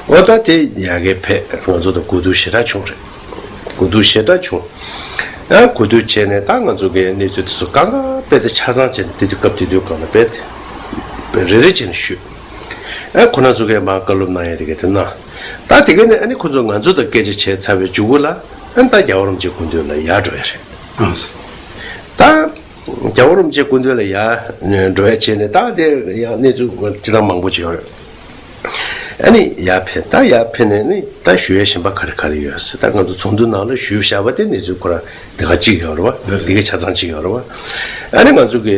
ཨོ་ད་དེ་ཡ་གི་ཕེབས་ང་ཚོ་དང་གོ་བསྡུར་ཞེ་དྲག་བྱུང་རེད། གོ་བསྡུར་ཞེ་དྲག་བྱུང་། ཨ་གོ་བསྡུར་བྱས་ནས་ད་ང་ཚོ་གི་གནས་ཚུལ་དེ་ཚོ་གང་ག་དཔེ་དེ་ཆ་ཚང་བྱས་ནས་དེ་དུས་སྐབས་དེ་དུས་གང་ལ་དཔེ་དེ་རེ་རེ་བྱས་ནས་ཞུས། ཨ་ཁོ་རང་ཚོ་གིས་མར་བཀའ་སློབ་གནང་ཡ་དེ་ག་དེ་གནང་། ད་དེ་ག་ནས་ཨ་ནི་ཁོ་ཚོ་ང་ཚོ་དང་སྐད་ཆ་བྱས་ཚར་བའི་མཇུག་གུ་ལ་ཨ་ནི་ད་རྒྱལ་བ་རིན་པོ་ཆེ་སྐུ་མདུན་ལ་ཡར་འགྲོ་ཡ་རེད། ད་རྒྱལ་བ་རིན་པོ་ཆེ་སྐུ་མདུན་ལ་ཡར་འགྲོ་ཡ་བྱས་ནས་ད་དེ་ཡང་གནས་ཚུལ་སྤྱི་བཏང་མང་པོ་ཅིག་ཡོད་རེད། ཨ་ནི་ཡར་ཕེབས། ད་ཡར་ཕེབས་ནས་ནི་ད་ཞུ་ཡ་གཞན་པ་ག་རེ་ག་རེ་ཡོད་ཟེར། ད་ང་ཚོ་ཚོགས་འདུ་ནང་ལ་ཞུས་བཞག་པ་དེ་གནས་ཚུལ་ཁོ་རང་དེ་ག་གཅིག་ཡོད་རེད་བ། དེ་ག་ཆ་ཚང་གཅིག་ཡོད་རེད་བ། ཨ་ནི་ང་ཚོ་གི་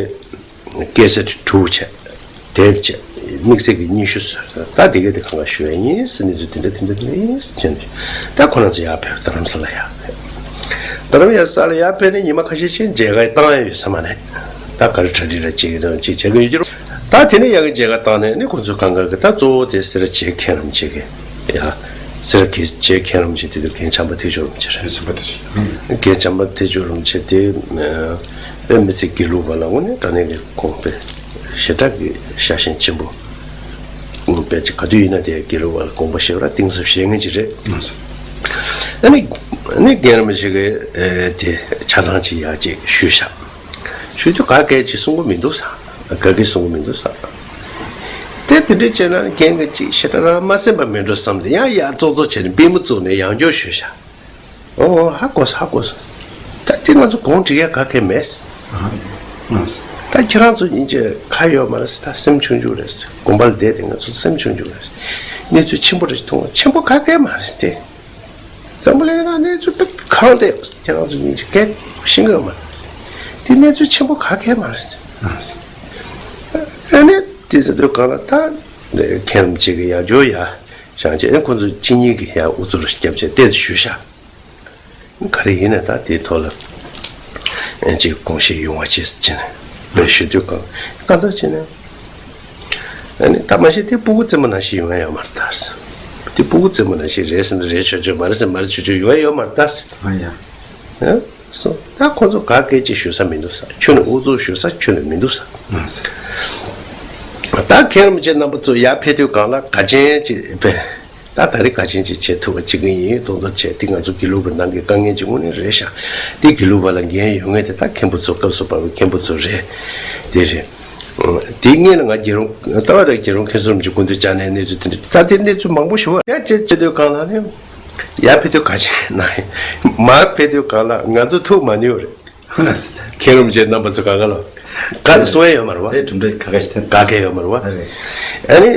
སྐད་ཆ་དྲུག་བྱས། དེབ་བྱས། དམིགས་བསལ་གྱི་སྙན་ཞུ་བཟོས། ད་དེ་ག་དེ་གང་ག་ཞུ་ཡ་ཡིན་ཟེར། གནས་ཚུལ་དེ་འདྲ་དེ་འདྲ་དེ་འདྲ་ཡིན་ཟེར་བྱས་ནས་ད་ཁོ་རང་ཚོ་ཡར་ཕེབས། རྡ་རམ་ས་ལ་ཡར་ཕེབས། རྡ་རམ་ཡ་ས་ལ་ཡར་ཕེབས་ནས་ཉི་མ་ཁ་ཤས་ཤིག་མཇལ་ཁ་བཏང་ཡ་ཡོད་ས་མ་རེད། ད་ག་རེ་གྲ་སྒྲིག་ར་བྱེད་ཀྱི་རང་ཅིག་བྱེད་ཀྱི་ཡོད་ཀྱི་རེད། ད་དེ་ནས་ཡ་གི་མཇལ་ཁ་བཏང་ནས་ནི་ཁོ་ཚོ་གང་ག་གི་ད་གཙོ་བོ་དེ་སེ་ར་བྱེས་མཁན་རིན་པོ་ཆེ་གི་ཡ། སེ་ར་བྱེས་མཁན་རིན་པོ་ཆེ་དེ་དུས་རྒན་བྱམས་པ་ཐེག་མཆོག་རིན་པོ་ཆེ་རེད། རྒན་བྱམས་པ་ཐེག་མཆོག་རྒན་བྱམས་པ་ཐེག་མཆོག་རིན་པོ་ཆེ་དེ་དཔེ་མི་སྲིད་དགེ་ལུགས་པ་ལ་དངོས་གནས་དྲང་གནས་ཀྱི་དགོངས་པ་ཞེ་དྲག་གི་ཤ་ཞེན་ཆེན་པོ། དཔེ་ཅིག་ག་དུས་ཡིན་ན་དེ་དགེ་ལུགས་པ་ལ་དགོངས་པ་ཞེ་དྲག་གཏིང་ཟབ་བཞེས་མཁན་ཅིག་རེད། ཨ་ནི་ཨ་ནི་རྒན་རིན་པོ་ཆེ་གིས་དེ་ཆ་ཚང་ཅིག་ཡར་ཅིག་ཞུས་ཤག་ཞུ་རྒྱུ་ག་གལ་ཆེ་གསུང་གི་མི་འདུག་ས། ག་གི་གསུང་གི་མི་འདུག་ས། དེ་དེ་འདྲ་བྱས་ན་རྒན་གྱིས་ཅིག་ཞེ་དྲག་རང་མ་སེམས་པ་མེད་འགྲོ་བསམ་སྟེ་ཡང་ཡར་ཙོག་ཙོག་བྱས་ནས་པུས་མོ་བཙུགས་ནས་ཡང་བསྐྱར་ཞུས་ཤག་ཨོ་ཧ་གོ་སོང་ཧ་གོ་སོང་། ད་དེ་ང་ཚོ་དགོངས་འགྲེལ་ཡ་ག་གེ་མེད། ད་ཁྱེད་རང་ཚོ་ཡིན་ཅེ་ཁ་ཡོད་མ་རེད། ད་སེམས་ཆུང་ཆུང་རེད། དགོན་པ་ལ་བསྡད་དེ་ང་ཚོ་སེམས་ཆུང་ཆུང་རེད། གནས་ཚུལ་ཆེན་པོ་རེ་མཐོང་བ་ཆེན་པོ་ག་གེ་མ་རེད་དེ། འཛམ་བུ་གླིང་ན་གནས་ཚུལ་དཔེ་གང་དེ་ཁྱེད་རང་ཚོ་གཉིས་ཀྱིས་སྐད་ཤེས་ཀྱི་ཡོད་མ་རེད། དེ་གནས་ཚུལ་ཆེན་པོ་ག་གེ་མ་རེད། ཨ་ནི་དེ་ཟེར་དུས་གང་ལ་ད་མཁན་རིན་པོ་ཆེ་གི་ཡར་འཇོག་ཡ་བཞེངས་བྱས་ཨ་ཁོང་ཚོ་གཅིག་གཉིས་ཀྱི་ཡར་ཨུ་ཚུགས་རྒྱབ་བྱས་བལྟས་ཏེ་ཞུས་ཤག་ག་རེ་ཡིན་ན་ད་དེའི་ཐོག་ལ་ཨ་ཅིག་དགོངས་བཞེས་ཡོང་བ་བྱས་ཟེར་བྱས་ནས་བས་ཞུ་དུས་གང་གང་ཟག་བྱས་ནས། ཨ་ནི་ད་མ་གཞི་དེ་སྤུ་གུ་རྩེད་མོ་ནང་བཞིན་ཡོང་ཡ་ཡོད་མ་རེད་ད། དེ་སྤུ་གུ་རྩེད་མོ་ནང་བཞིན་རེད་ཟེར་ན་རེད་ཆོག་ཆོག་མ་རེད་ཟེར་ན་མ་རེད་ཆོག་ཆོག་ཡོང་ཡ་ཡོད་མ་རེད་ད། ཨ་ཡ། ཨ་ སོང་། ད་ཁོ་ཚོ་ག་གེ་ཅིག་ཞུ་ས་མི་འདུག་ས། ཁྱོད་ནི་ཨུ་ཚུགས་ཞུ་ས་ཁྱོད་ནི་མི་འདུག་ས། ད་མཁན་རིན་པོ་ཆེ་རྣམ་པ་ཚོ་ཡར་ཕེབས་དུས་སྒང་ལ་ག་ཅན་ཅིག་ཕེབས། ད་ད་རེས་ག་ཅན་ཅིག་བྱེད་ཐུབ་པ་བྱེད་ཀྱི་ཡིན། རྡོག་རྡོག་བྱས་ཏེ་ང་ཚོ་དགེ་ལུགས་པའི་ནང་གི་དཀའ་ངལ་ཅིག་དངོས་གནས་རེད་ཤག་དེ་དགེ་ལུགས་པ་ལ་འགན་ཡོད་མཁན་དེ་ད་མཁན་པོ་ཚོ་སྐབས་སུ་བབས་པའི་མཁན་པོ་ཚོ་རེད། དེ་རེད། དེའི་སྔོན་ལ་ང་རྒྱལ་རོང་ལྟ་བ་ར་རྒྱལ་རོང་མཁན་ཟུར་རིན་པོ་ཆེ་སྐུ་མདུན་བཅར་ནས་གནས་ཚུལ་དེ་འདྲ་ད་དེ་གནས་ཚུལ་མང་པོ་ཞུ་བ་ཡ་བྱེད་བྱེད་དུས་སྒང་ལ་ནི་ཡར་ཕེབས་དུས་ག་ཅན་ན་མར་ཕེབས་དུས་སྒང་ལ་ང་ཚོ་ཐུག་མ་ནུས་རེད། མཁན་རིན་པོ་ཆེ་རྣམ་པ་ཚོ་ག་ག་ལ་ག་གསུང་ཡ་ཡོད་མ་རེད་བ། ཨེ་གྲུབ་འབྲས་ག་ག་ཞིག་ཐོན། ག་གེ་ཡོད་མ་རེད་བ། ཨ་རེད། ཨ་ནི།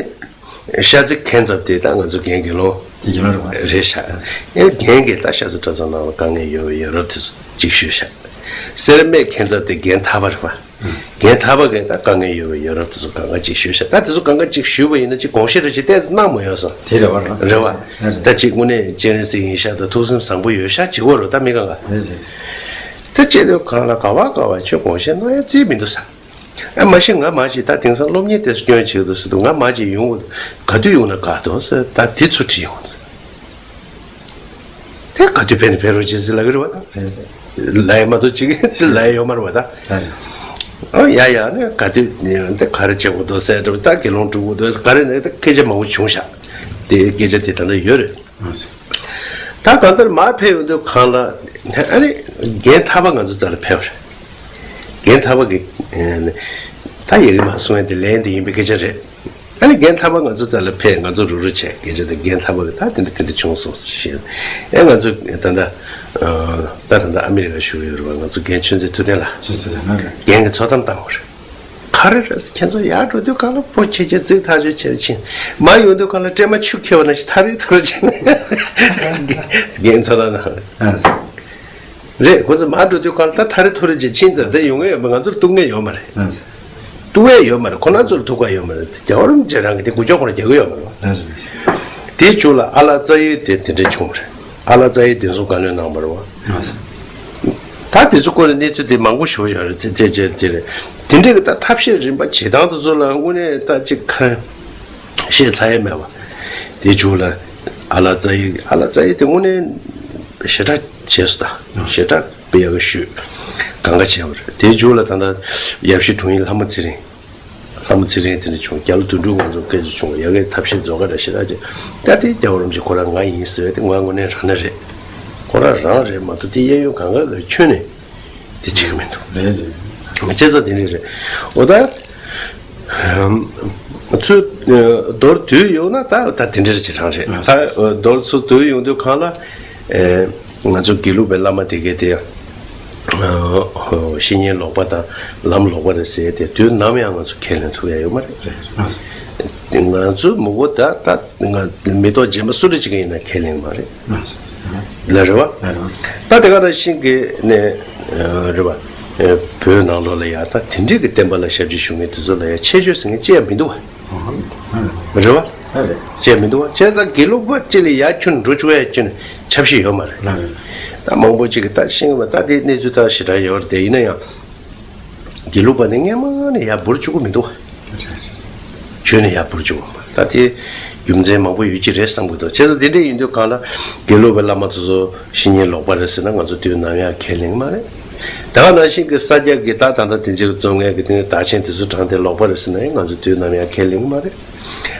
ཤར་རྩེ་མཁན་ཚབ་དེ་ད་ང་ཚོ་རྒན་དགེ་སློང་དགེ་སློང་རེད་བ། རེད་ཤག་ཨེ་རྒན་གྱིས་ད་ཤར་རྩེ་གྲྭ་ཚང་ནང་ལ་དཀའ་ངལ་ཡོད་པའི་ཡ་རབས་དེ་ཚོ་གཅིག་ཞུས་ཤག་སེར་སྨད་མཁན་ཚབ་དེ་རྒན་ཐར་པ་རེད་བ། རྒན་ཐར་པ་གིས་ད་དཀའ་ངལ་ཡོད་པའི་ཡ་རབས་དེ་ཚོ་གང་ག་གཅིག་ཞུས་ཤག་ད་དེ་ཚོ་གང་ག་གཅིག་ཞུས་པ་ཡིན་ན་གཅིག་དགོངས་བཞེས་རེ་ཅིག་ཏོག་ཙམ་གནང་མ་ཡོང་ས། དེ་རེད་བ་རེད། རེད་བ། ཨ་རེད། ད་གཅིག་དངོས་གནས་སྤྱན་རས་གཟིགས་ཡིན་ཤག་ད་ཐུགས་སེམས་བཟང་པོ་ཡོད་ཤག་བྱེད་དགོས་རེད་ད་མི་གང་ག་ཨ་རེད། ད་བྱེད་དུས་སྒང་ལ་ག་བ་ག་བ་ཁྱོད་དགོངས་བཞེས་གནང་ཡ་རྩིས་མི་འདུག་ས། ཨ་མ་གཞི་ང་མ་གཅིག་ད་དེང་སང་སློབ་གཉེར་དེ་སྐྱོན་བྱེད་དུ་སྲིད་དུ་ང་མ་གཅིག་ཡོང་ག་དུས་ཡོང་ན་དགའ་འདུག་ཟེར་ད་དེ་ཚུར་དྲིས་ཡོང་། དེ་ག་དུས་ཕེབས་ནས་ཕེབས་རོགས་བྱེད་ཟེར་ལབ་ཀྱི་རེད་བ་ད། ལབ་ཡ་མ་གཏོགས་གཅིག་དེ་ལབ་ཡ་ཡོད་མ་རེད་བ་ད། ཨ་ཡ་ཡ་ནི་ག་དུས་དེ་ག་རེ་བྱེད་དགོས་འདུག་ཟེར་ད་དགེ་སློང་སྒྲུབ་དགོས་འདུག་ག་རེ་ནས་ད་སྐད་ཆ་མང་པོ་བྱུང་ཤག་དེ་སྐད་ཆ་དེ་ད་ལྟ་ཡོད་རེད། ད་གང་ལྟར་མར་ཕེབས་ཡོང་དུས་སྒང་ལ་ཨ་ནི་རྒན་ཐར་པ་ང་ཚོ་རྩ་ལ་ཕེབས་པ་རེད། རྒན་ཐར་པ་གི་ད་ཡ་གི་མ་གསུང་ཡ་དེ་ལན་དེ་ཡིན་པའི་སྐད་ཆ་རེད། ཨ་ནི་རྒན་ཐར་པ་ང་ཚོ་རྩ་ལ་ཕེབས་ང་ཚོ་རུ་རུ་བྱས་སྐད་ཆ་དེ་རྒན་ཐར་པ་གི་ད་དེ་འདྲ་དེ་འདྲ་བྱུང་སོང་ཞེས་ཨེ་ང་ཚོ་ད་ད་ད་ད་ད་ཨ་མི་རི་ཀ་བཞུགས་ཡོད་རེད་བ། ང་ཚོ་རྒན་ཆོས་འཛིན་ཐུབ་བསྟན་ལགས་ཆོས་འཛིན་ཐུབ་བསྟན་ལགས་རེད། རྒན་གྱི་ཚོགས་གཏམ་བཏང་བ་རེད། ག་རེ་རེད་ཟེར། ཁྱེད་ཚོ་ཡར་འགྲོ་དུས་སྒང་ལ་ཕོ་ཁྱེད་ཀྱི་རྩིག་ཐག་ཆོད་བྱས་ཕྱིན། མར་ཡོང་དུས་སྒང་ལ་སྲན་མ་ཆུ་ཁྱེར་བ་ནང་བཞིན་ཐག་རིང་ཐག་རིང་བྱས། རྒན་ཚོ་ལ་ན། རེད། ཁོ་ཚོ་མར་འགྲོ་དུས་སྒང་ལ་ད་ཐག་རིང་ཐག་རིང་བྱས་ཕྱིན་ཙང་དེ་ཡོང་གི་ཡོད་མ་རེད། ང་ཚོར་གཏུག་མཁན་ཡོད་མ་རེད། གཏུག་ཡས་ཡོད་མ་རེད། ཁོ་རང་ཚོར་གཏུག་ག་ཡོད་མ་རེད། རྒྱལ་བ་རིན་པོ་ཆེ་རང་གི་དེ་འགུལ་སྐྱོད་ཁོ་རང་རྒྱག་གི་ཡོད་མ་རེད། དེའི་མཇུག་ལ་ཨ་ལགས་རྩ་ཡི་དེ་དེ་འདྲ་བྱུང་བ་རེད། ཨ་ལགས་རྩ་ཡི་བདེ་སྲུང་བཀའ་བློན་གནང་བ་རེད་བ། ད་དེ་ཚོ་སྐོར་ལ་གནས་ཚུལ་དེ་མང་པོ་ཞུ་བ་ཡོད་རེད། དེ་དེ་རྗེས་དེ་རེད། དེ་འདྲའི་གི་ད་ཐབས་ཤེས་རིམ་པ་བྱེད་སྟངས་དེ་ཚོ་ལ་དངོས་གནས་ད་ཅིག་ཁ་བཤད་ཚར་ཡས་མེད་བ། དེའི་མཇུག་ལ་ཨ་ལགས་རྩ་ཡི་ཨ་ལགས་རྩ་ཡི་དེ་དངོས་གནས་ཞེ་དྲག་བྱས་སོང་ད། ཞེ་དྲག་དཔེ་ཡག་གི་ཞུས་གང་ག་བྱས་པ་རེད། དེའི་མཇུག་ལ་ད་ལྟ་ཡབ་གཞིས་དྲུང་ཡིག་ལྷ་མོ་ཚེ་རིང་། ལྷ་མོ་ཚེ་རིང་དེ་འདྲ་བྱུང་། རྒྱ་ལོ་དོན་གྲུབ་ང་ཚོ་སྐད་ཆ་བྱུང་། ཡ་གིའི་ཐབས་ཤེས་རྫོགས་ཀ་འདྲ་ཞེ་དྲག་ཅིག་ད་དེ་རྒྱལ་བ་རིན་པོ་ཆེ་ཁོ་རང་ང་ཡིན་ཟེར་བས་དེ་ང་དངོས་གནས་རང་ན་རེད། ཁོ་རང་རང་རེད་མ་གཏོགས་དེ་གཡས་གཡོན་གང་ག་ལ་ཁྱོན་ནས་དེ་བྱེད་ཀྱི་མི་འདུག་རེད་རེད། བྱས་ཙང་དེ་འདྲ་རེད། འོ་ད་ཚུར་མདོར་བསྡུས་ཡོང་ན་ད་ད་དེ་འདྲ་ཅིག་རང་རེད། ད་མདོར་ཚུར་བསྡུས་ཡོང་དུས་གང་ལ། ཨེ། ང་ཚོ་དགེ་ལུགས་པའི་བླ་མ་དེ་གའི་དེ། བཤེས་གཉེན་ལོག་པ་དང་ལམ་ལོག་པ་རེད་ཟེར་ཏེ་དུས་ནམ་ཡང་ང་ཚོ་ཁས་ལེན་ཐུབ་ཡ་ཡོད་མ་རེད། ང་ཚོ་མི་གོ་ད་ད་ང་མི་ཐོག་རྗེས་མ་སུ་འདྲ་ཅིག་ཡིན་ན་ཁས་ལེན་མ་རེད། ལ་རེད་བ། ད་དེ་ག་ནང་བཞིན་གྱི་ནས་རེད་བ། བོད་ནང་ལོགས་ལ་ཡ་ད་དེ་འདྲའི་གི་བསྟན་པ་ལ་ཞབས་ཕྱི་ཞུ་མཁན་དེ་ཚོ་ལ་ཡ་ཆེ་བརྗོད་ཟེར་མཁན་ཅི་ཡང་མི་འདུག་བ། རེད་བ། ཅི་ཡང་མི་འདུག་བ། བྱས་ཙང་དགེ་ལུགས་པ་གཅིག་ལ་ཡར་ཁྱོན་འགྲོ་བཅུག་ཡ་ཁྱོན་ཆབ་སྲིད་ཡོད་མ་རེད། ད་མང་པོ་ཅིག་གིས་ད་ཤེས་ཀྱི་མ་ད་དེ་གནས་ཚུལ་ད་ཞེ་དྲག་ཡོད་རེད་དེ་ཡིན་ན་ཡང་། དགེ་ལུགས་པ་ནི་སྔན་མ་ནས་ཡར་འབུར་བཅུག་གི་མི་འདུག་བ། བྱོན་ནས་ཡར་འབུར་བཅུག་གི་མ་རེད། ད་དེ་རྒྱུ་མཚན་མང་པོ་ཡོད་ཀྱི་རེད་བསམ་གྱི་འདུག་བྱས་ཙང་དེ་འདྲ་ཡིན་དུས་གང་ལ་དགེ་ལུགས་པའི་བླ་མ་ཚོ་ཚོ་བཤེས་གཉེན་ལོག་པ་རེད་ཟེར་ན་ང་ཚོ་དུས་ནམ་ཡང་ཁས་ལེན་གྱི་མ་རེད། ད་ག་ནང་བཞིན་གྱི་ས་སྐྱ་གི་ད་ད་ལྟ་དེ་ཚོའི་རྩོམ་མཁན་གྱི་དེ་ནི་བདག་ཆེན་དེ་ཚོ་དྲངས་ཏེ་ལོག་པ་རེད་ཟེར་ན་ཡང་ང་ཚོ་དུས་ནམ་ཡང་ཁས་ལེན་གྱི་མ་རེད།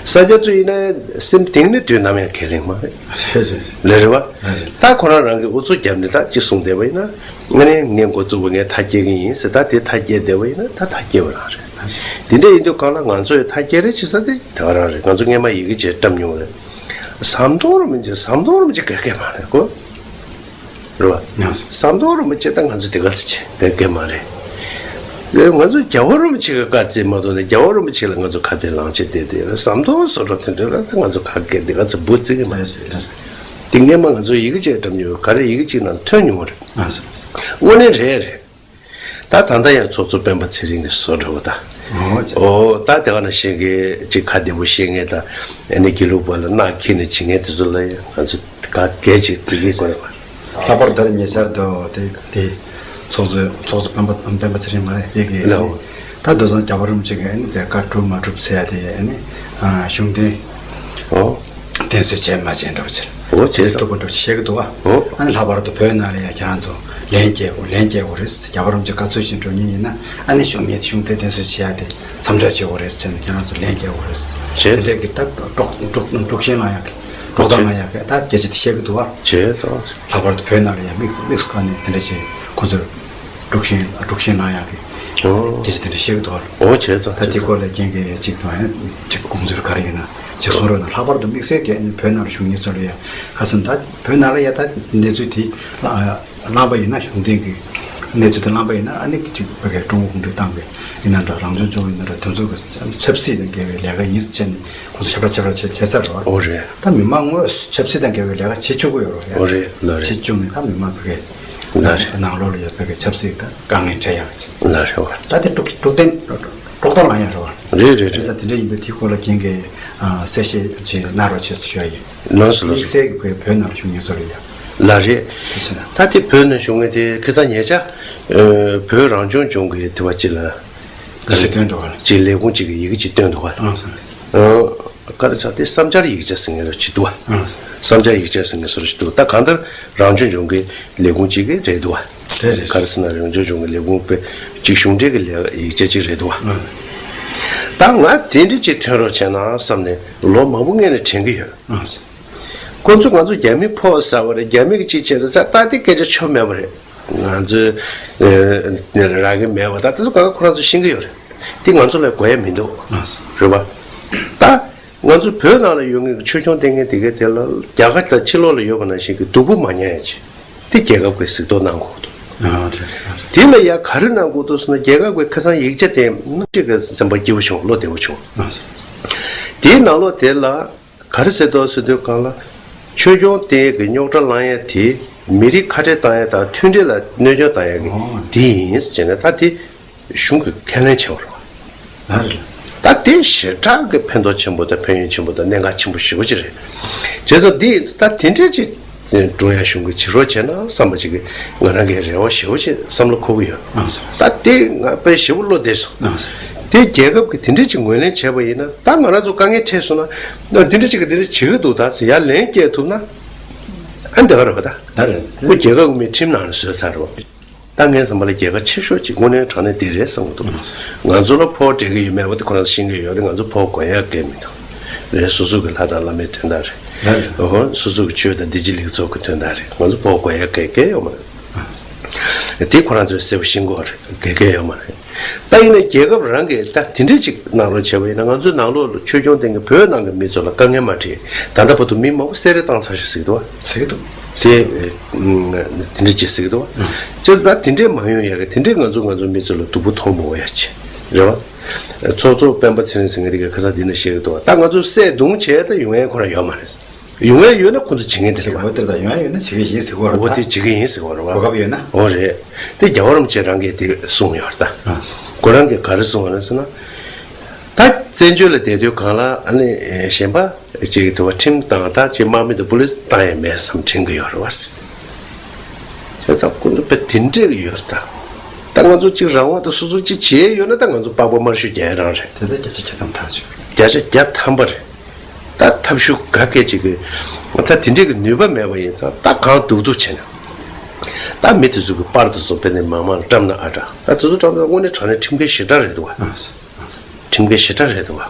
ས་སྐྱ་ཚོ་ཡིན་ན་སེམས་གཏིང་ནས་དུས་ནམ་ཡང་ཁས་ལེན་མ་རེད། རེད་རེད། ལས་རེད་བ། རེད་རེད། ད་ཁོ་རང་རང་གི་ཨུ་ཚུགས་བརྒྱབ་ནས་ད་ཅི་གསུངས་བསྡད་པ་ཡིན་ན། ང་ནི་ངས་འགོ་བཙུགས་པ་ངས་མཐའ་སྐྱེལ་གི་ཡིན་ཟེར། ད་དེ་མཐའ་སྐྱེལ་བསྡད་པ་ཡིན་ན་ད་མཐའ་སྐྱེལ་བ་རང་རེད། དེ་འདྲ་ཡིན་དུས་གང་ལ་ང་ཚོ་ཡི་མཐའ་སྐྱེལ་རེ་བྱེད་ས་དེ་ད་ག་རང་རེད། ང་ཚོ་སྔས་མ་ཡི་གེ་བྱས་བཀྲམ་མྱོང་རེད། ཟམ་གདོང་རིན་པོ་ཆེ་ཟམ་གདོང་རིན་པོ་ཆེ་ག་གེ་མ་རེད་གོ། རེད་བ། ཟམ་གདོང་རིན་པོ་ཆེ་ད་ང་ཚོ་དེ་ག་ཚོད་བྱས་ག་གེ་མ་རེད། ང་ཚོ་རྒྱལ་བ་རིན་པོ་ཆེ་གི་བཀའ་བརྩི་མ་གཏོགས་ནས་རྒྱལ་བ་རིན་པོ་ཆེ་ལ་ང་ཚོ་ཁ་གཏད་ལངས་བྱས་བསྡད་དེ་ཟམ་གདོང་བཟོ་འདྲ་དེ་འདྲ་ལ་ད་ང་ཚོ་ག་གེ་དེ་ག་ཚོད་འབུ་བརྩི་གི་མ་རེད། དེ་སྔས་མ་ང་ཚོ་ཡི་གེ་བྱས་བཀྲམ་མྱོང་ག་རེ་ཡི་གེ་གཅིག་ནང་ཐོན་མྱོང་བ་རེད། དངོས་གནས་རེད་རེད། ད་ད་ལྟ་ཡང་ཚོགས་གཙོ་སྤེན་པ་ཚེ་རིང་གི་བཟོ་འདྲ་བོ་ད། འོ་ད་དེ་ག་ནང་བཞིན་གྱི་ཅིག་ཁ་བདེ་པོ་བཤད་མཁན་དང་ཨ་ནི་དགེ་ལུགས་པ་ལ་མནའ་འཁྱེར་ནས་བྱེད་མཁན་དེ་ཚོ་ལ་ཡང་ང་ཚོ་ག་གེ་ཅིག་བརྩི་གི་དགོས་རེད་པ། ལྷག་པར་དེར་ཉེ་ཆར་དུ་དེ་དེ་ཚོགས་གཙོ་ཚོགས་གཙོ་སྤེན་པ་སྤེན་པ་ཚེ་རིང་མ་རེད་དེ་གི་ལའོ། ད་དེང་སང་རྒྱལ་བ་རིན་པོ་ཆེ་གི་ཨ་ནི་ལས་ཀ་གྲུབ་མ་གྲུབ་ཟེར་ཡ་དེ་ཨ་ནི་གཞུང་དོན། ཨོ། དེ་ བསྟེན་གསོལ་བྱས་མ་བྱས་འདྲ་བོ་ཅིག་རེད། འོ་བྱས་ཙང་། ཐུབ་པ་འདྲ་བོ་བཤད་ཀྱི་འདུག་བ། འོ། ཨ་ནི་ལྷག་པར་དུ་བོད་ནང་ལ་ཡང་ཁྱེད་རང་ཚོ་ལན་རྒྱག་དགོས། ལན་རྒྱག་དགོས་རེད། རྒྱ་བར་རམ་ཅིག་བཀའ་ཚོད་ཅིག་འགྲོ་མཁན་ཡིན་ན། ཨ་ནི་གཞུང་གཉེར་གཞུང་འབྲེལ་བསྟེན་གསོལ་བྱེད་ཡ་དེ་མཚམས་འཇོག་བྱེད་དགོས་རེད་ཟེར་ནས་ཁྱེད་རང་ཚོ་ལན་རྒྱག་དགོས་རེད། བྱས། དེ་འདྲས་ཀྱི་ད་དཀྲོག་དཀྲོག་དཀྲོག་ཤིང་ལངས་ཡག་གི། དཀྲོག་གཏམ་ལངས་ཡག་གི་ད་སྐད་ཆ་དེ་བཤད་ཀྱི་འདུག་བ། བྱས་ཙང་། ལྷག་པར་དུ་བོད་ནང་ལ་ཡང་དམིགས་དམིགས་སུ་བཀར་ནས་དེ་འདྲས་བྱས་ཁོ་ཚོར་དཀྲོག་ཤིང་དཀྲོག་ཤིང་ལངས་ཡག་གི་འོ། སྐད་ཆ་དེ་འདྲས་བཤད་ཀྱི་འདུག་བ། འོ་བྱས་ཙང་། ད་དེ་སྐོར་ལ་རྒན་གྱིས་ཅིག་ད་ཡང་ཅིག་དགོངས་ཚུལ་ག་རེ་ཡོད་ན་ཅིག་གསུང་རོགས་གནང་། ལྷག་པར་དུ་དམིགས་བསལ་གྱི་བོད་ནང་ལ་བཞུགས་མཁན་ཚོ་ལ་ཡང་ཁ་སང་ད་བོད་ནང་ལ་ཡང་ད་གནས་ཚུལ་དེ་བླངས་པ་ཡིན་ན། གཞུང་འབྲེལ་གྱི་གནས་ཚུལ་དེ་བླངས་པ་ཡིན་ན། ཨ་ནི་ཅིག་བོད་སྐད་ཀྲུང་གོ་གུང་ཁྲན་ཏང་གི་ཡིན་ན་འདྲ། རང་སྐྱོང་ལྗོངས་ཡིན་ན་འདྲ། དེ་ཚོ་གི་ཆབ་སྲིད་དང་འགལ་བའི་ལས་ཀ་ཡིན་ཟེར་བྱས་ནས་ཁོང་ཚོ་ཁྱབ་བསྒྲགས་ཁྱབ་བསྒྲགས་བྱས་བྱས་ཚར་རེད་བ། འོ་རེད། ད་མི་མང་དངོས་སུ་ཆབ་སྲིད་དང་འགལ་བའི་ལས་ཀ་བྱེད་བཅུག་གི་ཡོད་རེད་བ། འོ་རེད། ལགས་རེད། བྱེད་བཅུག་ནས་ད་མི་མང་བོད་སྐད་ལགས་རེད། ནང་ལོགས་ལ་ཡོད་པའི་གི་ཆབ་སྲིད་དང་དཀའ་ངལ་འཕྲད་ཡག་གི་ཆེད། ལགས་རེད་བ། ད་དེ་དཀྲུག་དཀྲུག་གཏམ་དཀྲོག་གཏམ་ལངས་ཡག་རེད་བ། རེད་རེད་རེད། བྱས་ཙང་དེ་འདྲ་ཡིན་དུས་དེའི་སྐོར་ལ་རྒན་གྱིས་གསལ་བཤད་ཅིག་གནང་རོགས་བྱེད་ཟེར་ཞུ་ཡ་ཡིན། ལགས་སོ་ལགས་སོ། དམིགས་བསལ་གྱི་བོད་བོད་ནང་ལ་བཞུགས་མཁན་ཚོ་ལ་ཡ། ལགས་རེད། དེ་བྱས་ན། ད་དེ་བོད་ནང་བཞུགས་མཁན་དེ་ཁ་སང་ཉེ་ཆར་ཨ་བོད་རང་སྐྱོང་ལྗོངས་ཀྱི་དེ་བ་ཅིག་ལ་ཡིག་ཆ་བཏོན་འདུག་བ། ཅིག་ལས་ཁུངས་ཅིག་གི་ཡི་གེ་ཅིག་བཏོན་འདུག་བ། ཨང་སོང་། ཨ་ག་རེ་ཟེར། དེ་བསམ་འཆར་ཡིག་ཆ་ཟེར་མཁན་རེ་ཅིག་འདུག་བ། ཨང་སོང་། བསམ་འཆར་ཡིག་ཆ་ཟེར་མཁན་བཟོ་འདྲ་ཅིག་འདུག་ད་གང་ལྟར་རང་སྐྱོང་ལྗོངས་ཀྱི་ལས་ཁུངས་ཅིག་གི་རེད་འདུག་བ། རེད་རེད། ག་རེ་ཟེར་ན་རང་སྐྱོང་ལྗོངས་ཀྱི་ལས་ཁུངས་པའི་ཅིག་གཞུང་འབྲེལ་གྱི་ལས་ཡིག་ཆ་ཅིག་རེད་འདུག་བ། ཨང་། ད་ང་དེ་འདྲ་ཅིག་ཐོན་རོགས་བྱས་ན་བསམ་ནས་ལོ་མང་པོ་སྔོན་ནས་དྲན་གྱི་ཡོད། ཨང་སོང་། ཁོ་ཚོ་ང་ཚོ་རྒྱ་མི་ཕོགས་ཟ་བ་རེད། རྒྱ་མི་གི་ཅིག་བྱས་རེད་ཟེར། ད་དེ་སྐད་ཆ་ཆོ་མེད་པ་རེད། ང་ཚོས་ཨ་རག་གི་མེད་པ་ད་དེ་ཚོ་གང་ག་ཁོ་རང་ཚོ་ཤེས་ཀྱི་ཡོད་རེད། དེ་ང་ཚོ་ལ་དགོས་ཡ་མི་འདུག་ཨང་སོང་། རེད་པ། ད་ང་ཚོ་བོད་ནང་ལ་ཡོད་མཁན་གྱི་ཆོས་སྐྱོང་བསྟེན་མཁན་དེ་གའི་དེ་ལ་རྒྱ་གར་དང་ཕྱི་ལོགས་ལ་ཡོད་པ་ནང་བཞིན་གྱི་སྡུག་པོ་མ་མྱངས་ཡ་ཅིག་དེ་རྒྱལ་ཁབ་ཀྱིས་གཟིགས་རྟོག་གནང་དགོས་འདུག་ཨ་རེད། དེ་ལ་ཡ་ག་རེ་གནང་དགོས་འདུག་ཟེར་ན། རྒྱལ་ཁབ་ཀྱིས་ཁ་སང་ཡིག་ཆ་དེ་གནང་ཅིག་གི་སེམས་པ་སྐྱིད་པོ་བྱུང་། བློ་བདེ་པོ་བྱུང་། ཨང་སོང་། དེའི་ནང་ལོགས་དེ་ལ་ག་རེ་ཟེར་འདུག་ཟེར་དུས་སྒང་ལ། ཆོས་སྐྱོང་བསྟེན་གྱི་རྙོག་དྲ་ལངས་ཡ་དེ་མི་རིགས་ཁ་བྲལ་བཏང་ཡ་དང་མཐུན་སྒྲིལ་ལ་གནོད་སྐྱོན་བཏང་ཡ་གི་ཨོ། དེ་ཡིན་ཟེར་ནས། ད་དེ་གཞུང་གིས་ཁས་ལེན་བྱས་པ་རེད། ཨ་རེད། ད་དེ་ཞེ་དྲག་གི་ཕན་ཐོགས་ཆེན་པོ་དང་ཕན་ཡོན་ཆེན་པོ་དང་གནད་འགག་ཆེན་པོ་ཞེ་པོ་ཅིག་རེད། བྱས་ཙང་འདི་ད་དེ་འདྲས་ཅིག་འགྲོ་ཡ་གཞུང་གིས་བྱེད་རོགས་བྱས་ན་བསམ་པ་ཅིག་གི་ང་རང་གི་རེ་བ་ཞེ་པོ་ཅིག་བསམ་བློ་འཁོར་གི་ཡོད། ཨང་སོང་། ད་དེ་ང་དཔེ་ཞེ་པོ་བློ་བདེ་སོང་། ཨང་སོང་། དེ་རྒྱལ་ཁབ་ཀྱིས་དེ་འདྲས་ཅིག་ངོས་ལེན་བྱས་པ་ཡིན་ན། ད་ང་རང་ཚོ་དཀའ་ངལ་འཕྲད་སོང་ན། ད་དེ་འདྲས་ཅིག་གིས་དེ་འདྲས་བྱེད་ཀྱི་འདུག་ད་ཟེར་ཡར་ལན་སྐྱེལ་ཐུབ་ན། ཨ་འདི་ག་རེད་པ། ད་ད་རེད། ཁོ་རྒྱལ་ཁབ་ཀྱི་མི་ཁྲིམས་ནང་ལ་བཟོས་ཚར་རེད་པ། ད་ངའི་བསམ་པ་ལ་རྒྱལ་ཁ་ཆེ་ཤོས་ཅིག་དངོས་གནས་དྲང་གནས་འདི་རེད་བསམ་གྱི་འདུག་ང་ཚོ་ལ་ཕོགས་སྤྲད་ཀྱི་ཡོད་མེད་པ་དེ་ཁོ་རང་ཚོ་ཤེས་ཀྱི་ཡོད་རེད། ང་ཚོ་ཕོགས་དགོས་ཡ་གང་ཡང་མི་འདུག་རེད། སོ་སོ་གི་ལྷ་དང་བླ་མའི་དོན་དག་རེད། རེད། འོ། སོ་སོ་གི་ཆོས་དང་བདེ་སྐྱིད་ལེགས་ཚོགས་ཀྱི་དོན་དག་རེད། ང་ཚོ་ཕོགས་དགོས་ཡ་གང་ཡང་ཡོད་མ་རེད། དེ་ཁོ་རང་ཚོས་གསལ་པོ་ཤེས་ཀྱི་ཡོད་རེད། གང་ཡང་ཡོད་མ་རེད། ད་ཡིན་ན་རྒྱལ་ཁབ་རང་གིས་ད་དེ་འདྲས་ཅིག་གནང་རོགས་བྱས་པ་ཡིན་ན། ང་ཚོའི་ནང་ལོགས་ལ་ཆོས་སྐྱོང་བསྟེན་མཁན་བོད་ནང་གི་མི་ཚོ་ལ་དཀའ་ངལ་མ་འཕྲད། ད་ལྟ་བར་དུ་མི་མང་པོ་བསད་རེས་བཏང་ཚར་ཞིག་ཟེར་གྱི་འདུག་བ། ཟེར་གྱི་འདུག་དེ་ཨ་དེ་འདྲས་ཅིག་ཟེར་གྱི་འདུག་བ། ཨ། བྱས་ཙང་ད་དེ་འདྲས་མ་ཡོང་ཡ་གི། དེ་འདྲས་ང་ཚོ་ང་ཚོའི་མི་ཚོ་ལ་སྡུག་པོ་མཐོང་མ་དགོས་ཡ་ཅིག་རེད་བ། ཚོགས་གཙོ་སྤེན་པ་ཚེ་རིང་ཟེར་མཁན་དེ་གིས་ཁ་སང་འདི་ན་བཤད་ཀྱི་འདུག་བ། ད་ང་ཚོ་བསད་རྡུང་བྱས་ད་ཡོང་ཡ་ཁོ་རང་ཡོད་མ་རེད། ཡོང་ཡ་ཡོད་ན་ཁོ་ཚོ་བྱེད་མཁན་དེ་རེད་བ། བྱེད་དགོས་དེ་ད་ཡོང་ཡ་ཡོད་ན་བྱེད་ཀྱི་ཡིན་ཟེར་གྱི་ཡོད་རེད་བ། འོ་དེ་བྱེད་ཀྱི་ཡིན་ཟེར་གྱི་ཡོད་རེད་བ། གོ་སྐབས་ཡོད་ན། འོ་རེད། དེ་རྒྱལ་བ་རིན་པོ་ཆེ་རང་གིས་དེ་གསུངས་ཡོད་རེད་ད། ཨ། ཁོ་རང་གིས་ག་རེ་གསུངས་པ་རེད་ཟེར་ན། ད་བཙན་བྱོལ་ལ་བསྡད་དུས་སྒང་ལ་ཨ་ནི་གཞན་པ་ཅིག་གིས་དེ་བ་ཁྲིམས་དང་ད་ཅིག་དམག་མི་དང་པུ་ལིས་བཏང་ཡ་མེད་བསམ་དྲན་གྱི་ཡོད་རེད་བ། བྱས་ཙང་ཁོ་ཚོ་དཔེ་དེ་འདྲས་ཡོད་རེད་ད། ད་ང་ཚོ་ཅིག་རང་དབང་དང་སོ་སོ་ཅིག་བྱས་ཡོད་ན་ད་ང་ཚོ་པགས་པ་དམར་ཤོག་རྒྱག་ཡ་རང་རེད། དེ་ལྟར་བརྒྱ་ཆ་བརྒྱ་ཐམ་ཐག་ཆོད། བརྒྱ་ཆ་བརྒྱ་ཐམ་པ་རེད། ད་ཐབས་ཤུགས་ག་གེ་ཅིག་གིས་ད་དེ་འདྲས་ཀྱི་ནུས་པ་མེད་པ་ཡིན་ཙང་། ད་གང་ཐུབ་ཐུབ་བྱས་ན། ད་མི་དེ་ཚོ་གི་པར་དེ་ཚོ་དཔེ་ནས་མང་མང་ལ་བཀྲམ་ན་ཨ་དྲག་ད་དེ་ཚོ་བཀྲམ་ན་དངོས་གནས་དྲང་གནས་ཁྲིམས་འགལ་ཞེ་དྲག་རེད་འདུག་བ། ཨ། ཁྲིམས་འགལ་ཞེ་དྲག་རེད་འདུག་བ།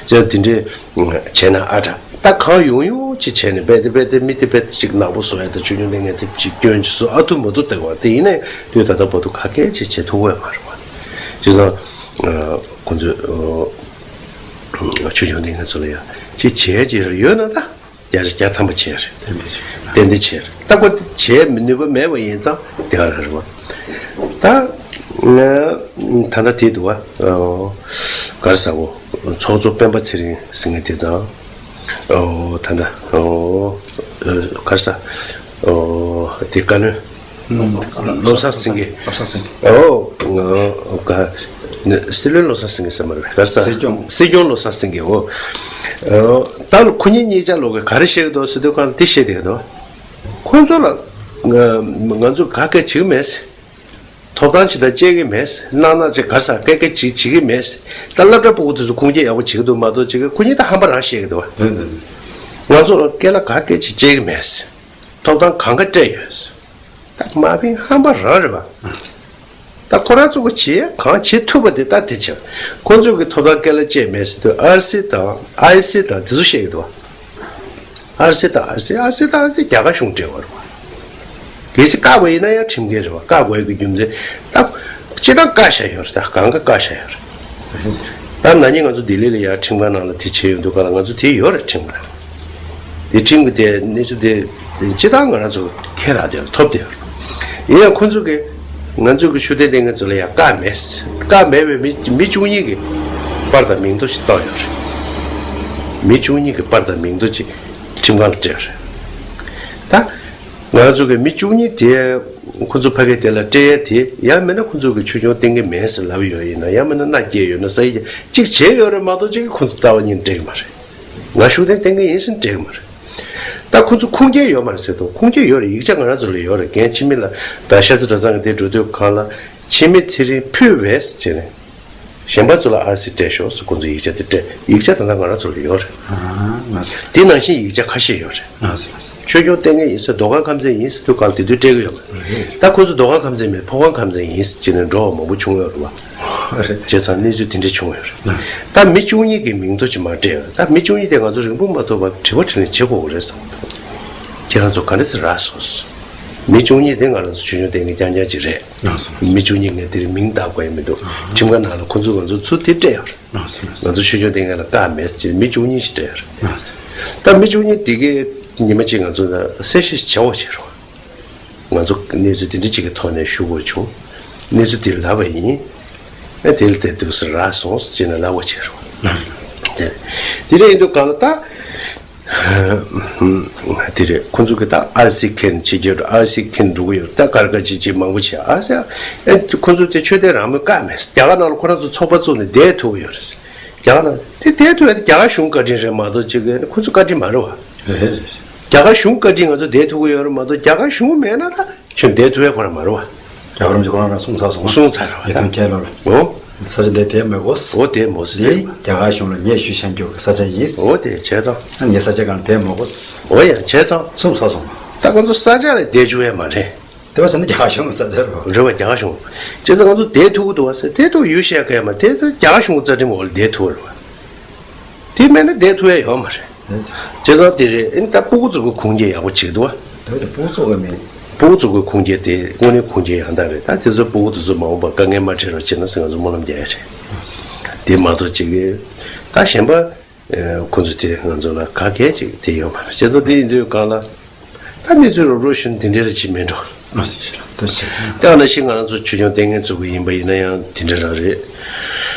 ཅེས་དེ་འདྲས་བྱས་ན་ཨ་དྲག་ད་གང་ཡོང་ཡོང་ཅིག་བྱས་ནས་རྦད་དེ་རྦད་དེ་མི་དེ་རྦད་དེ་ཅིག་ནག་པོ་བཟོ་ཡ་དང་། ཆོས་སྐྱོང་བསྟེན་མཁན་དེ་ཅིག་སྐྱོན་ཅིག་བཟོ་ཨ་ཐུབ་མ་ཐུབ་བལྟ་དགོས་བ། དེ་ཡིན་ནའི་དུས་ད་ལྟ་བར་དུ་ག་གེ་ཅིག་བྱེད་ཐུབ་ཡོད་མ་རེད་བ། བྱས་ཙང་ཁོ་ཚོས་ཆོས་སྐྱོང་བསྟེན་མཁན་ཚོ་ལ་ཡ་ཅིག་བྱས་ཅིག་ཡོད་ན་ད། བརྒྱ་ཆ་བརྒྱ་ཐམ་པ་བྱས་རེད། ཏན་ཏན་བྱས་རེད། ཏན་ཏན་བྱས་རེད། ད་ཁོ་བྱས་མི་ནུས་པ་མེད་པ་ཡིན་ཙང་དེ་ག་རང་རེད་བ། ད་ང་ད་ལྟ་དེ་འདུག་བ། ཨོ། ག་རེ་ཟེར་བོ། ཚོགས་གཙོ་སྤེན་པ་ཚེ་རིང་ཟེར་མཁན་དེ་དང་། ཨོ། ད་ལྟ་ཨོ། ག་རེ་ཟེར། ཨོ། དེ་བཀའ་བློན། བློ་བཟང་སེང་གེ། བློ་བཟང་སེང་གེ། ཨོ། ང་ག་ནི་སྲིད་བློན་བློ་བཟང་སེང་གེ་ཟེར་མ་རེད། ག་རེ་ཟེར། སྲིད་སྐྱོང་། སྲིད་སྐྱོང་བློ་བཟང་སེང་གེ། འོ། ཨོ། ད་ཁོ་གཉིས་གཉིས་ཆ་ལོག་གི་ག་རེ་བཤད་ཀྱི་འདུག་ཟེར་དུས་སྒང་དེ་བཤད་བསྡད་ཀྱི་འདུག་ཁོང་ཚོ་ལ་ང་ང་ཚོ་ག་གེ་བྱེད་ཀྱི་མེད། ཐོབ་ཐང་ཅིག་དང་བཅད་ཀྱི་མེད། གནང་གནང་ཅིག་ག་རེ་ཟེར། སྐད་སྐད་ཅིག་བྱེད་ཀྱི་མེད། ད་སློབ་གྲྭ་ཕྲུ་གུ་དེ་ཚོ་ཁུངས་སྐྱེལ་ཡག་པོ་བྱེད་ཀྱི་འདུག་མ་གཏོགས་ཅིག་ཁོ་གཉིས་ད་ཧམ་པ་རང་བཤད་ཀྱི་འདུག་བ། རེད་རེད། ང་ཚོ་ལ་སྐད་ལ་ག་སྐད་ཅིག་བྱེད་ཀྱི་མེད། ཐོབ་ཐང་གང་ག་སྤྲད་ཡོད། ད་མ་ཕན་ཧམ་པ་རང་རེད་པ། ད་ཁོ་རང་ཚོ་གི་བྱེད་གང་བྱེད་ཐུབ་པ་དེ་ད་དེ་བྱེད། ཁོ་ཚོ་གི་ཐོབ་ཐང་སྐད་ལ་བཅད་མེད་ཟེར་དུས་ཨར་སི་དང་ཨའི་སི་དང་དེ་ཚོ་བཤད་ཀྱི་འདུག་ཨར་སི་དང་ཨར་སི་ཨར་སི་དང་ཨར་སི་རྒྱ་གར་གཞུང་སྤྲད་པ་རེད་པ། གལ་སྲིད་བཀག་པ་ཡིན་ན་ཡང་ཁྲིམས་འགལ་རེད་པ། བཀག་དགོས་ཀྱི་རྒྱུ་མཚན་ད་སྤྱིར་བཏང་བཀག་བཞག་ཡོད་རེད། ད་གང་ག་བཀག་བཞག་ཡོད་རེད། ད་ན་ནིང་ང་ཚོ་ལྡི་ལི་ལ་ཡར་ཁྲིམས་ཁང་ནང་ལ་དེ་བྱས་ཡོང་དུས་ག་ལ་ང་ཚོ་དེ་ཡོད་རེད། ཁྲིམས་ཁང་དེ་ཁྲིམས་ཀྱི་དེ་གནས་ཚུལ་དེ་སྤྱིར་བཏང་ང་རང་ཚོ་ཁྱེད་རང་དེ་ཐོབ་དེ་ཡོད་རེད། ཡིན་ཡང་ཁོ་ཚོ་གིས་ང་ཚོ་གི་ཆོས་དད་ལྟ་མཁན་ཚོ་ལ་ཡང་བཀག་མེད། བཀག་མེད་པའི་མི་མི་བཅུ་གཉིས་ཀྱི་པར་དང་མིང་ཐོ་ཞིག་བཏང་ཡོད་རེད། མི་བཅུ་གཉིས་ཀྱི་པར་དང་མིང་ཐོ་ཅིག་ཁྲིམས་ཁང་ལ་སྤྲད་ཡོད་རེད། ད་ང་ཚོ་གི་མི་བཅུ་གཉིས་དེ་ཁོ་ཚོ་ཕ་གི་དེ་ལ་སྤྲད་ཡ་དེ་ཡང་མིན་ན་ཁོ་ཚོ་གི་ཆོས་སྐྱོང་བསྟེན་གི་མེད་ཟེར་ལབ་ཡོད་ཡིན་ན། ཡང་མིན་ན་མནའ་སྐྱེལ་ཡོད་ན་ཟེར་ཡ་གཅིག་བྱས་ཡོད་རེད་མ་གཏོགས་གཅིག་གིས་ཁོ་ཚོ་རྩ་བ་ཉིད་ནས་སྤྲད་གི་མ་རེད། ང་ཤུགས་ལྡན་བསྟེན་གི་ཡིན་ཟེར་སྤྲད་གི་མ་རེད། ད་ཁོ་ཚོ་ཁུངས་སྐྱེལ་ཡོད་མ་རེད་ཟེར་དུས། ཁུངས་སྐྱེལ་ཡོད་རེད། ཡིག་ཆ་ང་རང་ཚོ་ལ་ཡོད་རེད། རྒན་འཆི་མེད་ལགས་ད་ཤ་ཚ་གྲྭ་ཚང་གི་དེ་འགྲོ་དུས་གང་ལ་འཆི་མེད་ཚེ་རིང་ཕུལ་བས་ཟེར་ནས། གཞན་པ་ཚོ་ལ་ཨར་སི་སྤྲད་ཤོག་ཟེར་ཁོང་ཚོས་ཡིག་ཆ་དེ་སྤྲད། ཡིག་ཆ་ད་ལྟ་ང་རང་ཚོ་ལ་ཡོད་རེད། ཨ་ལགས་སོ། དེ་ནང་བཞིན་ཡིག་ཆ་ཁ་ཤས་ཡོད་རེད། ལགས་སོ་ལགས་སོ། ཆོས་སྐྱོང་བསྟེན་མཁན་ཡིན་ཟེར་དུས་གང་དེ་དུས་སྤྲད་ཀྱི་ཡོད་མ་རེད། ད་ཁོ་ཚོ་མདོ་ཁམས་ཁམས་ཚན་མེད་ཕོ་བྲང་ཁམས་ཚན་ཡིན་ཟེར་བྱས་ནས་འགྲོ་བ་མང་པོ་བྱུང་ཡོད་རེད་བ། རེད། བྱས་ཙང་གནས་ཚུལ་དེ་འདྲ་བྱུང་ཡོད་རེད། ལགས་སོ། ད་མི་བཅུ་གཉིས་ཀྱི་མིང་ཐོ་ཅིག་མར་སྤྲད་ཡོད་རེད། ད་མི་བཅུ་གཉིས་དེ་ང་ཚོ་རིང་པོ་མ་ཐོགས་པར་དྲི་བ་དྲིས་ལན་བྱེད་དགོས་ཀྱི་རེད་བསམ་གྱི་འདུག་ཁྱེད་རང་ཚོ་ག་འདྲ་སེ་རག་སོང་། མི་བཅུ་གཉིས་དེ་ང་རང་ཚོ་ཆོས་སྐྱོང་བསྟེན་མཁན་རྐྱང་རྐྱང་ཅིག་རེད། ལགས་སོ། མི་བཅུ་གཉིས་ངས་དེ་རིང་མིང་བཏགས་དགོས་ཡ་མི་འདུག་ཁྲིམས་ཁང་ནང་ལ་ཁོ་ཚོས་ང་ཚོ་ཚུར་དེ་སྤྲད་ཡོད་རེད། ལགས་སོ་ལགས་སོ། ང་ཚོ་ཆོས་སྐྱོང་བསྟེན་མཁན་ལ་བཀག་མེད་ཟེར་མི་བཅུ་གཉིས་ཤིག་སྤྲད་ཡོད་རེད། ལགས་སོ། ད་མི་བཅུ་གཉིས་དེ་གས་ཉི་མ་གཅིག་ང་ཚོ་ལ་གསལ་བཤད་བྱེད་དགོས་བྱས་རེད་བ། ང་ཚོ་གནས་ཚུལ་དེ་འདྲ་གཅིག་གི་ཐོག་ནས་ཞུ་དགོས་བྱུང་། གནས་ཚུལ་དེ་ལབ་པ་ཡིན། ཨ་དེ་ལ་དེ་འདུག་སེ་རག་སོང་ཟེར་ནས་ལབ་དགོས་བྱས་རེད་བ། དེ་དེ་འདྲ་ཡིན་དུས་གང་ལ་ད། དེ་རེད། ཁོ་ཚོ་གི་ད་ཨར་སི་འཁྱེར་ནས་བྱེད་ཀྱི་ཡོད་རེད། ཨར་སི་འཁྱེར་འགྲོ་གི་ཡོད་རེད། ད་གར་གར་བྱེད་བྱེད་མང་པོ་བྱེད། ཨར་སི་ཨེ་ཁོ་ཚོ་དེ་ཆོས་དད་རང་མོས་བཀག་མེད། རྒྱ་གར་ནང་ལ་ཁོ་རང་ཚོ་ཚོགས་པ་བཙུགས་ནས་བསྡད་ཐུབ་ཀྱི་ཡོད་རེད། རྒྱ་གར་ནང་དེ་བསྡད་ཐུབ་ཡ་དེ་རྒྱ་གར་གཞུང་བཀའ་དྲིན་རེད་མ་གཏོགས་ཅིག་ཁོ་ཚོ་བཀའ་དྲིན་མ་རེད་བ། རེད་རེད། རྒྱ་གར་གཞུང་བཀའ་དྲིན་ང་ཚོ་བསྡད་ཐུབ་ཀྱི་ཡོད་རེད་མ་གཏོགས་རྒྱ་གར་གཞུང་མེད་ན་ད་ཁྱོད་བསྡད་ཐུབ་ཡ་ཁོ་རང་མ་རེད་བ། རྒྱལ་བ་རིན་པོ་ཆེ་ཁོ་རང་རང་གསུངས་ཚར་སོང་། གསུངས་ཚར་བ་ཉེས་དོན་ཁས་ལོར། འོ། ས་ཆ་འདི་དེ་མི་དགོས། འོ་དེ་མོ་ཟེར། འདི་རྒྱ་གར་གཞུང་ལ་ངས་ཞུ་བྱ་རྒྱུ་གི་ས་ཆ་ཡིན། འོ་དེ་བྱས་ཙང་། ཨ་ངའི་ས་ཆ་གང་དེ་མི་དགོས། འོ་ཡ་བྱས་ཙང་། གསུངས་ཚར་སོང་། ད་ཁོང་ཚོ་ས་ཆ་ལ་བསྡད་བཅུག་ཡ་མ་རེད། དེ་བ་ཟེར་ན་རྒྱ་གར་གཞུང་གི་ས་ཆ་རེད། རེད་བ། རྒྱ་གར་གཞུང་། བྱས་ཙང་ང་ཚོ་བསྡད་ཐུབ་ཀྱི་འདུག་བ་ཟེར། བསྡད་ཐུབ་ཡོད་བཤད་ག་ཡ་མ་དེ་རྒྱ་གར་གཞུང་གི་རྩ་ཁྲིམས་འོག་ལ་བསྡད་ཐུབ་རེད་བ། དེ་མེད་ན་བསྡད་ཐུབ་ཡ་ཡོད་མ་རེད། བྱས་ཙང་དེ་རེད། ཨེ་ད་སྤུ་གུ་ཚོ་གི་ཁུངས་སྐྱེལ་ཡག་པོ་བྱེད་འདུག་བ། དེ་བས་ད་སྤུ་གུ་ཚོ་གི་མིན། སྤུ་གུ་ཚོ་གི་ཁུངས་སྐྱེལ་དེ་དངོས་གནས་ཁུངས་སྐྱེལ་ཡང་དག་རེད། ད་དེ་ཚོ་སྤུ་གུ་དེ་ཚོ་མ་འོངས་པར་དཀའ་ངལ་མ་འཕྲད་རོགས་བྱེད་ན་ཟེར་ང་ཚོ་སྨོན་ལམ་རྒྱག་ཡ་རེད། དེ་མ་གཏོགས་ཅིག་གི་ད་གཞན་པ་ཁོ་ཚོ་དེ་ང་ཚོ་ལ་ག་གལ་ཅིག་དེ་ཡོད་མ་རེད། བྱས་ཙང་དེ་ཡིན་དུས་གང་ལ། ད་གནས་ཚུལ་རོབ་རོབ་ཞུ་ན་དེ་འདྲ་རེ་ཅིག་མེད་འགྲོ། ཨ་ཟེར་ཞིག་ལ་ལྟོས་ཆེ། དེ་ནང་བཞིན་ང་རང་ཚོ་ཆོས་སྐྱོང་བསྟེན་མཁན་ཚོ་གི་ཡིན་པ་ཡིན་ན་ཡང་དེ་འདྲ་རང་རེད།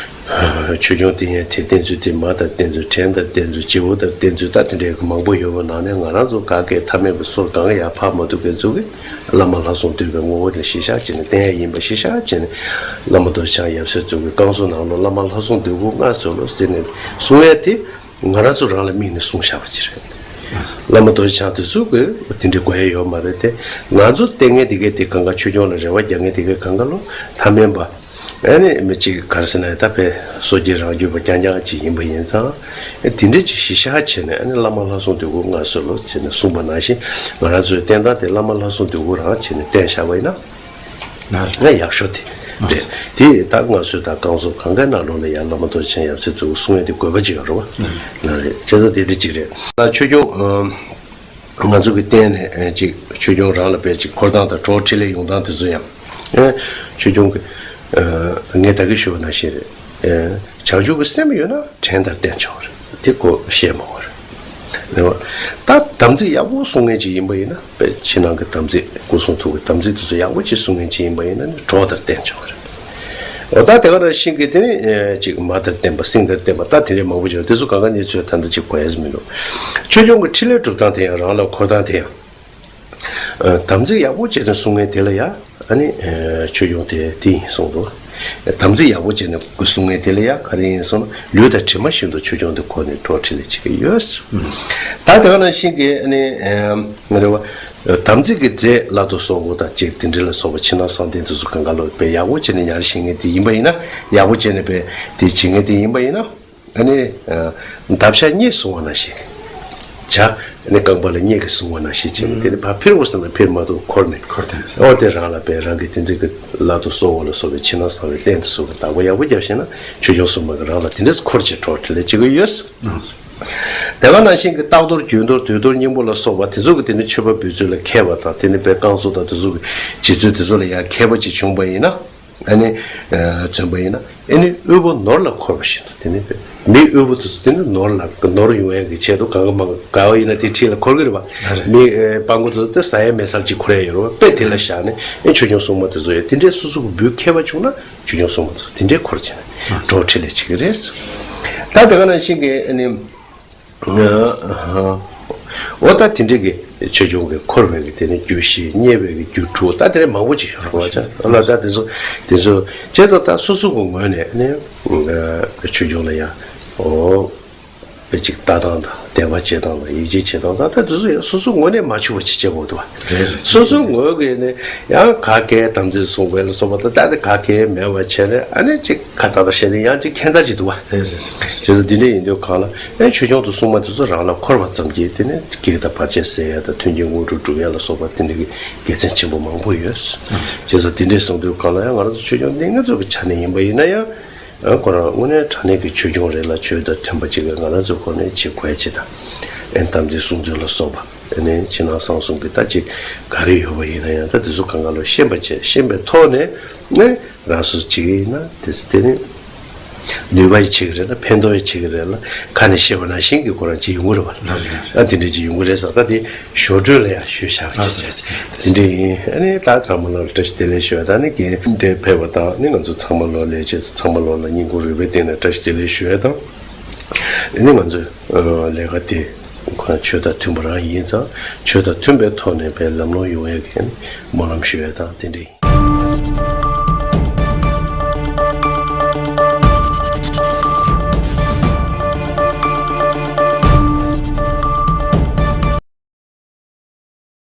ཆོས་སྐྱོང་བསྟེན་མཁན་དེ་བསྟེན་ཚུལ་དེ་མ་དང་བསྟེན་ཚུལ་བྲན་དང་བསྟེན་ཚུལ་བྱེའུ་དང་བསྟེན་ཚུལ་ད་དེ་འདྲའི་མང་པོ་ཡོད་པ་ནང་ནས་ང་རང་ཚོ་ག་གེ་ཐ་མལ་པའི་སོར་གང་ཡང་འཕགས་མ་ཐུབ་མཁན་ཚོ་གི་བླ་མ་ལྷ་སྲུང་འདུས་པའི་ངོ་བོ་དེ་གཞི་བཞག་བྱས་ནས་བསྟེན་ཡ་ཡིན་པ་གཞི་བཞག་བྱས་ནས་བླ་མ་རྡོ་རྗེ་འཆང་ཡབ་སྲས་ཚོ་གི་བསྐང་གསོ་ནང་ལོགས་བླ་མ་ལྷ་སྲུང་འདུས་པའི་སྐུ་མངའ་གསོལ་ལོ་ཟེར་ནས་གསུང་ཡ་དེ། ང་རང་ཚོ་རང་ལ་དམིགས་ནས་གསུངས་བཞག་པ་ཅིག་རེད། བླ་མ་རྡོ་རྗེ་འཆང་དེ་ཚོ་གིས་དེ་འདྲའི་དགོས་ཡ་ཡོད་མ་རེད་དེ། ང་ཚོ་བསྟེན་མཁན་དེ་གས་དེ་གང་ག་ཆོས་སྐྱོང་ལ་རེ་བ་རྒྱག་མཁན་དེ་གས་གང་ག་ལོ་ཐ་མལ་པ། ཨ་ནི་མི་གཅིག་ག་རེ་ཟེར་ན་ད་དཔེ་སོ་སྐྱེ་རང་རྒྱུད་པ་རྐྱང་རྐྱང་ཅིག་ཡིན་པ་ཡིན་ཙང་། ཨ་དེ་འདྲ་ཅིག་གཞི་བཞག་བྱས་ནས་ཨ་ནི་བླ་མ་ལྷ་སྲུང་འདུས་པའི་སྐུ་མངའ་གསོལ་ལོ་ཟེར་ནས་གསུངས་པ་ནང་བཞིན་ང་རང་ཚོའི་བསྟེན་སྟངས་དེ་བླ་མ་ལྷ་སྲུང་འདུས་པའི་སྐུ་རང་བྱས་ནས་བསྟེན་བཞག་པ་ཡིན་ན། ང་ཡག་ཤོས་དེ་རེད། དེ་ད་སྔར་སྲོལ་དང་བསྐང་གསོ་གང་གའི་ནང་ལོགས་ལ་ཡང་བླ་མ་རྡོ་རྗེ་འཆང་ཡབ་སྲས་ཚོ་གསུང་ཡ་དེ་དགོས་པ་ཅིག་ཡོད་རེད་བ། ང་རེད། བྱས་ཙང་དེ་འདྲ་ཅིག་རེད། ད་ཆོས་སྐྱོང་ང་ཚོ་གི་བསྟེན་ནས་ཅིག་ཆོས་སྐྱོང་རང་ལ་དཔེ་ཅིག་འཁོར་སྟངས་དང་གྲོགས་འཕྲིན་ལས་ཡོང་སྟངས་དེ་ཚོ་ཡང་ཆོས་སྐྱོང་གི་ངས་ད་གིན་ཞུས་པ་ནང་བཞིན་རེད། བྱང་ཆུབ་ཀྱི་སེམས་ཡོད་ན་བྲན་ལྟར་བསྟེན་ཆོག་རེད། དེ་ཁོ་བཤད་མ་དགོས་རེད། རེད་བ། ད་དམ་ཚིག་ཡག་པོ་སྲུང་མཁན་ཅིག་ཡིན་པ་ཡིན་ན་དཔེ་ཕྱི་ནང་གི་དམ་ཚིག་སྐུ་གསུང་ཐུགས་ཀྱི་དམ་ཚིག་དེ་ཚོ་ཡག་པོ་ཅིག་སྲུང་མཁན་ཅིག་ཡིན་པ་ཡིན་ན་ནི་གྲོགས་ལྟར་བསྟེན་ཆོག་རེད། འོ་ད་དེ་ག་ནང་བཞིན་གྱི་དེ་ནི་ཅིག་མ་ལྟར་བསྟེན་པ་སྲིང་ལྟར་བསྟེན་པ་ད་དེ་འདྲའི་མང་པོ་ཅིག་ཡོད། དེ་ཚོ་གང་ག་ངས་ཚོས་ད་ལྟ་ཅིག་གོ་ཡས་མི་འདུག་ཆོས་སྐྱོང་གི་འཕྲིན་ལས་སྒྲུབ་སྟངས་དེ་ཡང་རང་ལ་འཁོར་སྟངས་དེ་ཡང་། དམ་ཚིག་ཡག་པོ་བྱས་ནས་སྲུང་མཁན་དེ་ལ་ཡ་ཨ་ནི་ཆོས་སྐྱོང་དེ་དེ་ཡིན་གསུངས་འདུག་དམ་ཚིག་ཡག་པོ་བྱས་ནས་སྲུང་མཁན་དེ་ལ་ཡ་ག་རེ་ཡིན་གསུངས་ན་ལུས་དང་གྲིབ་མ་བཞིན་དུ་ཆོས་སྐྱོང་དེ་ཁོ་ནས་གྲོགས་འཕྲིན་ལས་བྱེད་ཀྱི་ཡོད། ད་དེ་ག་ནང་བཞིན་གྱི་ཨ་ནི་ང་རེ་བ་དམ་ཚིག་གི་རྫས་ལ་དུ་སོགས་པ་དང་གཅིག་དེ་འདྲ་ལ་སོགས་པ་ཕྱི་ནང་གསང་རྟེན་དེ་ཚོ་གང་ག་ལོ་དཔེ་ཡག་པོ་བྱས་ནས་ཉར་ཤེས་མཁན་དེ་ཡིན་པ་ཡིན་ན་ཡག་པོ་བྱས་ནས་དཔེ་དེ་བྱེད་མཁན་དེ་ཡིན་པ་ཡིན་ན། ཨ་ནི། འདབ་ཆགས་གཉིས་བཟུང་བ་ནང་བཞིན། བྱ། ཨ་ནི་རྐང་པ་ལ་སྙེད་ཀྱིས་བཟུང་བ་ནང་བཞིན་བྱས་ནས་དེ་ནི་ཕར་འཕུར་འོང་བསམ་ན་འཕུར་མ་ཐུབ། འཁོར་ནས། འཁོར་ནས། ཨོ་དེ་རང་ལ་པའི་རང་གི་དེ་འདྲའི་གི་ལག་ཏུ་གསོལ་བ་ལ་སོགས་པའི་ཕྱི་ནང་གསང་བའི་རྟེན་དུ་གསོལ་བའི་བདག་པོ་ཡག་པོ་བརྒྱབ་ཤེ་ན་ཆོས་སྐྱོང་སྲུང་མ་གིས་རང་ལ་དེ་འདྲས་འཁོར་བྱས་འགྲོ་བ་འཕྲིན་ལས་བྱེད་ཀྱི་ཡོད། དེ་ག་ནང་བཞིན་གྱི་རྟག་གཏོར་རྒྱུན་གཏོར་དུས་གཏོར་སྙིང་པོ་ལ་སོགས་པ་དེ་ཚོ་གི་དེ་ནི་མཆོད་པ་འབུལ་ཚུལ་ལ་མཁས་པ་དང་དེ་ནི་པའི་བསྐང་གསོ་དང་དེ་ཚོ་གི་བྱེད་ཚུལ་དེ་ཚོ་ལ་ཡང་མཁས་པ་ཅིག་བྱུང་བ་ཡིན་ན། ཨ་ནི། མཚོན་པ་ཡིན་ན་ཨ་ནི་དབུལ་པོ་ནོར་ལ་འཁོར་བ་བཞིན་དུ་དེ་ནི་མི་དབུལ་པོ་དེ་ཚོ་དེ་ནི་ནོར་ལ་ནོར་ཡོང་ཡག་གི་ཆེད་དུ་གང་ག་མང་ག་ག་བ་ཡིན་ན་དེ་འཁྲིས་ལ་འཁོར་གི་རེད་པ། མི་སྤྲང་པོ་ཚོ་དེ་ཟ་ཡ་མེད་སར་ཅིག་འཁོར་ཡ་ཡོད་རེད་པ། དཔེ་དེ་ལ་བཞག་ནས་ཨེ་ཆོས་སྐྱོང་སྲུང་མ་དེ་ཚོ་ཡ་དེ་འདྲའི་སོ་སོ་གི་འབུལ་མཁས་པ་བྱུང་ན་ཆོས་སྐྱོང་སྲུང་མ་དེ་ཚོ་དེ་འདྲའི་འཁོར་བྱས་ནས་འགྲོ་འཕྲིན་ལས་བྱེད་ཀྱི་རེད། ད་དེ་ག་ནང་བཞིན་གྱི་ཨ་ནི། འོ་ད་དེ་འདྲའི་གི་ཆོས་སྐྱོང་གི་འཁོར་བའི་གི་དེ་ནི་རྒྱུ་བཞི། མཉེས་པའི་གི་རྒྱུ་དྲུག་ད་དེ་འདྲའི་མང་པོ་ཅིག་ཡོད་རེད་པ། ལ་ད་དེ་ཚོ་དེ་ཚོ་བྱས་ཙང་ད་སོ་སོ་གི་ངོས་ནས་ནི་ཆོས་སྐྱོང་ལ་ཡ་འོ་དཔེ་ཅིག་ལྟ་སྟངས་དང་དད་པ་བྱེད་སྟངས་དང་ཡིད་ཆེས་བྱེད་སྟངས་དང་ད་དེ་ཚོ་ཡང་སོ་སོ་ངོས་ནས་མ་འཆུག་པ་ཅིག་བྱེད་དགོས་འདུག་བ། རེད་རེད། སོ་སོ་ངོས་ཀྱི་ནི་ཡང་ག་གེ་དམ་ཚིག་སྲུང་བའི་ལ་སོགས་པ་ད་ད་དེ་ག་གེ་མེད་པ་བྱས་ནས་ཨ་ནི་ཅིག་ཁ་ཏག་ཏག་བྱས་ནས་ཡང་ཅིག་ཁྱད་མཚར་ཅིག་འདུག་བ། རེད་རེད་རེད། བྱས་ཙང་འདི་འདྲ་ཡིན་དུས་གང་ལ་ཨེ་ཆོས་སྐྱོང་དུ་སྲུང་མ་དེ་ཚོ་རང་ལ་འཁོར་བ་ཙམ་གྱིས་དེ་ནི་བགེགས་དང་བར་ཆད་སེལ་ཡ་དང་མཐུན་རྐྱེན་དངོས་གྲུབ་སྒྲུབ་ཡ་ལ་སོགས་པ་དེ་འདྲ་གི་དགེ་མཚན་ཆེན་པོ་མང་པོ་ཡོད། བྱས་ཙང་དེ་འདྲ་གསུངས་དུས་གང་ལ་ཡང་ང་རང་ཚོ་ཆོས་སྐྱོང་གནས་ངེས་ཚོ་གི་ཆ་ནས་ཡིན་པ་ཡིན་ན་ཡང་ཨ་ཁོ་རང་དངོས་གནས་དྲང་གནས་ཀྱི་ཆོས་སྐྱོང་རེད་ལ་ཆོས་དང་མཐུན་པ་ཅིག་གི་ང་རང་ཚོ་ཁོ་ནས་བྱེད་དགོས་ཡ་ཅིག་དང་ཨེ་དམ་ཚིག་སྲུང་ཚུལ་ལ་སོགས་པ་ཨེ་ནས་ཕྱི་ནང་གསང་གསུམ་གྱི་ད་ཅིག་ག་རེ་ཡོད་པ་ཡིན་ན་ཡང་ད་དེ་ཚོ་གང་ག་ལ་ཤེས་པ་བྱས་ཤེས་པའི་ཐོག་ནས་ནས། རང་སོ་སོ་གཅིག་ཡིན་ན་དེ་ཚོ་དེ་ནི་ནུས་པ་ཡི་ཆེ་གི་རེད་ལ་ཕན་ཐོགས་ཡི་ཆེ་གི་རེད་ལ་ཁ་ནས་བཤད་པ་ནང་བཞིན་གྱི་ཁོ་རང་ཅིག་ཡོང་གི་རེད་བ། ལགས་རེད། ཨ་དེ་འདྲ་ཅིག་ཡོང་གི་རེད་ཟེར་ད་དེ་ཞོར་འཕྲོས་ལ་ཡང་ཞུས་བཞག་པ་ཅིག་བྱས་དེ་འདྲ་ཡིན། ཨ་ནི་ད་ཚང་མ་ལོ་ལ་བཀྲ་ཤིས་བདེ་ལེགས་ཞུ་བ་དང་ནི་རྒན་དེ་ཕེབས་པ་དང་ནི་ང་ཚོ་ཚང་མ་ལོ་ལས་བྱེད་ཚང་མ་ལོ་ལ་སྙིང་ཁོང་རུས་པའི་གཏིང་ནས་བཀྲ་ཤིས་བདེ་ལེགས་ཞུ་བ་དང་ནི་ང་ཚོ་ལས་ཀ་དེ་ཁོ་རང་ཆོས་དང་མཐུན་པ་རང་ཡིན་ཙང་ཆོས་དང་མཐུན་པའི་ཐོག་ནས་པའི་ལམ་ལྷོང་ཡོང་ཡག་གི་སྨོན་ལམ་ཞུ་བ་དང་དེ་འདྲ་ཡིན།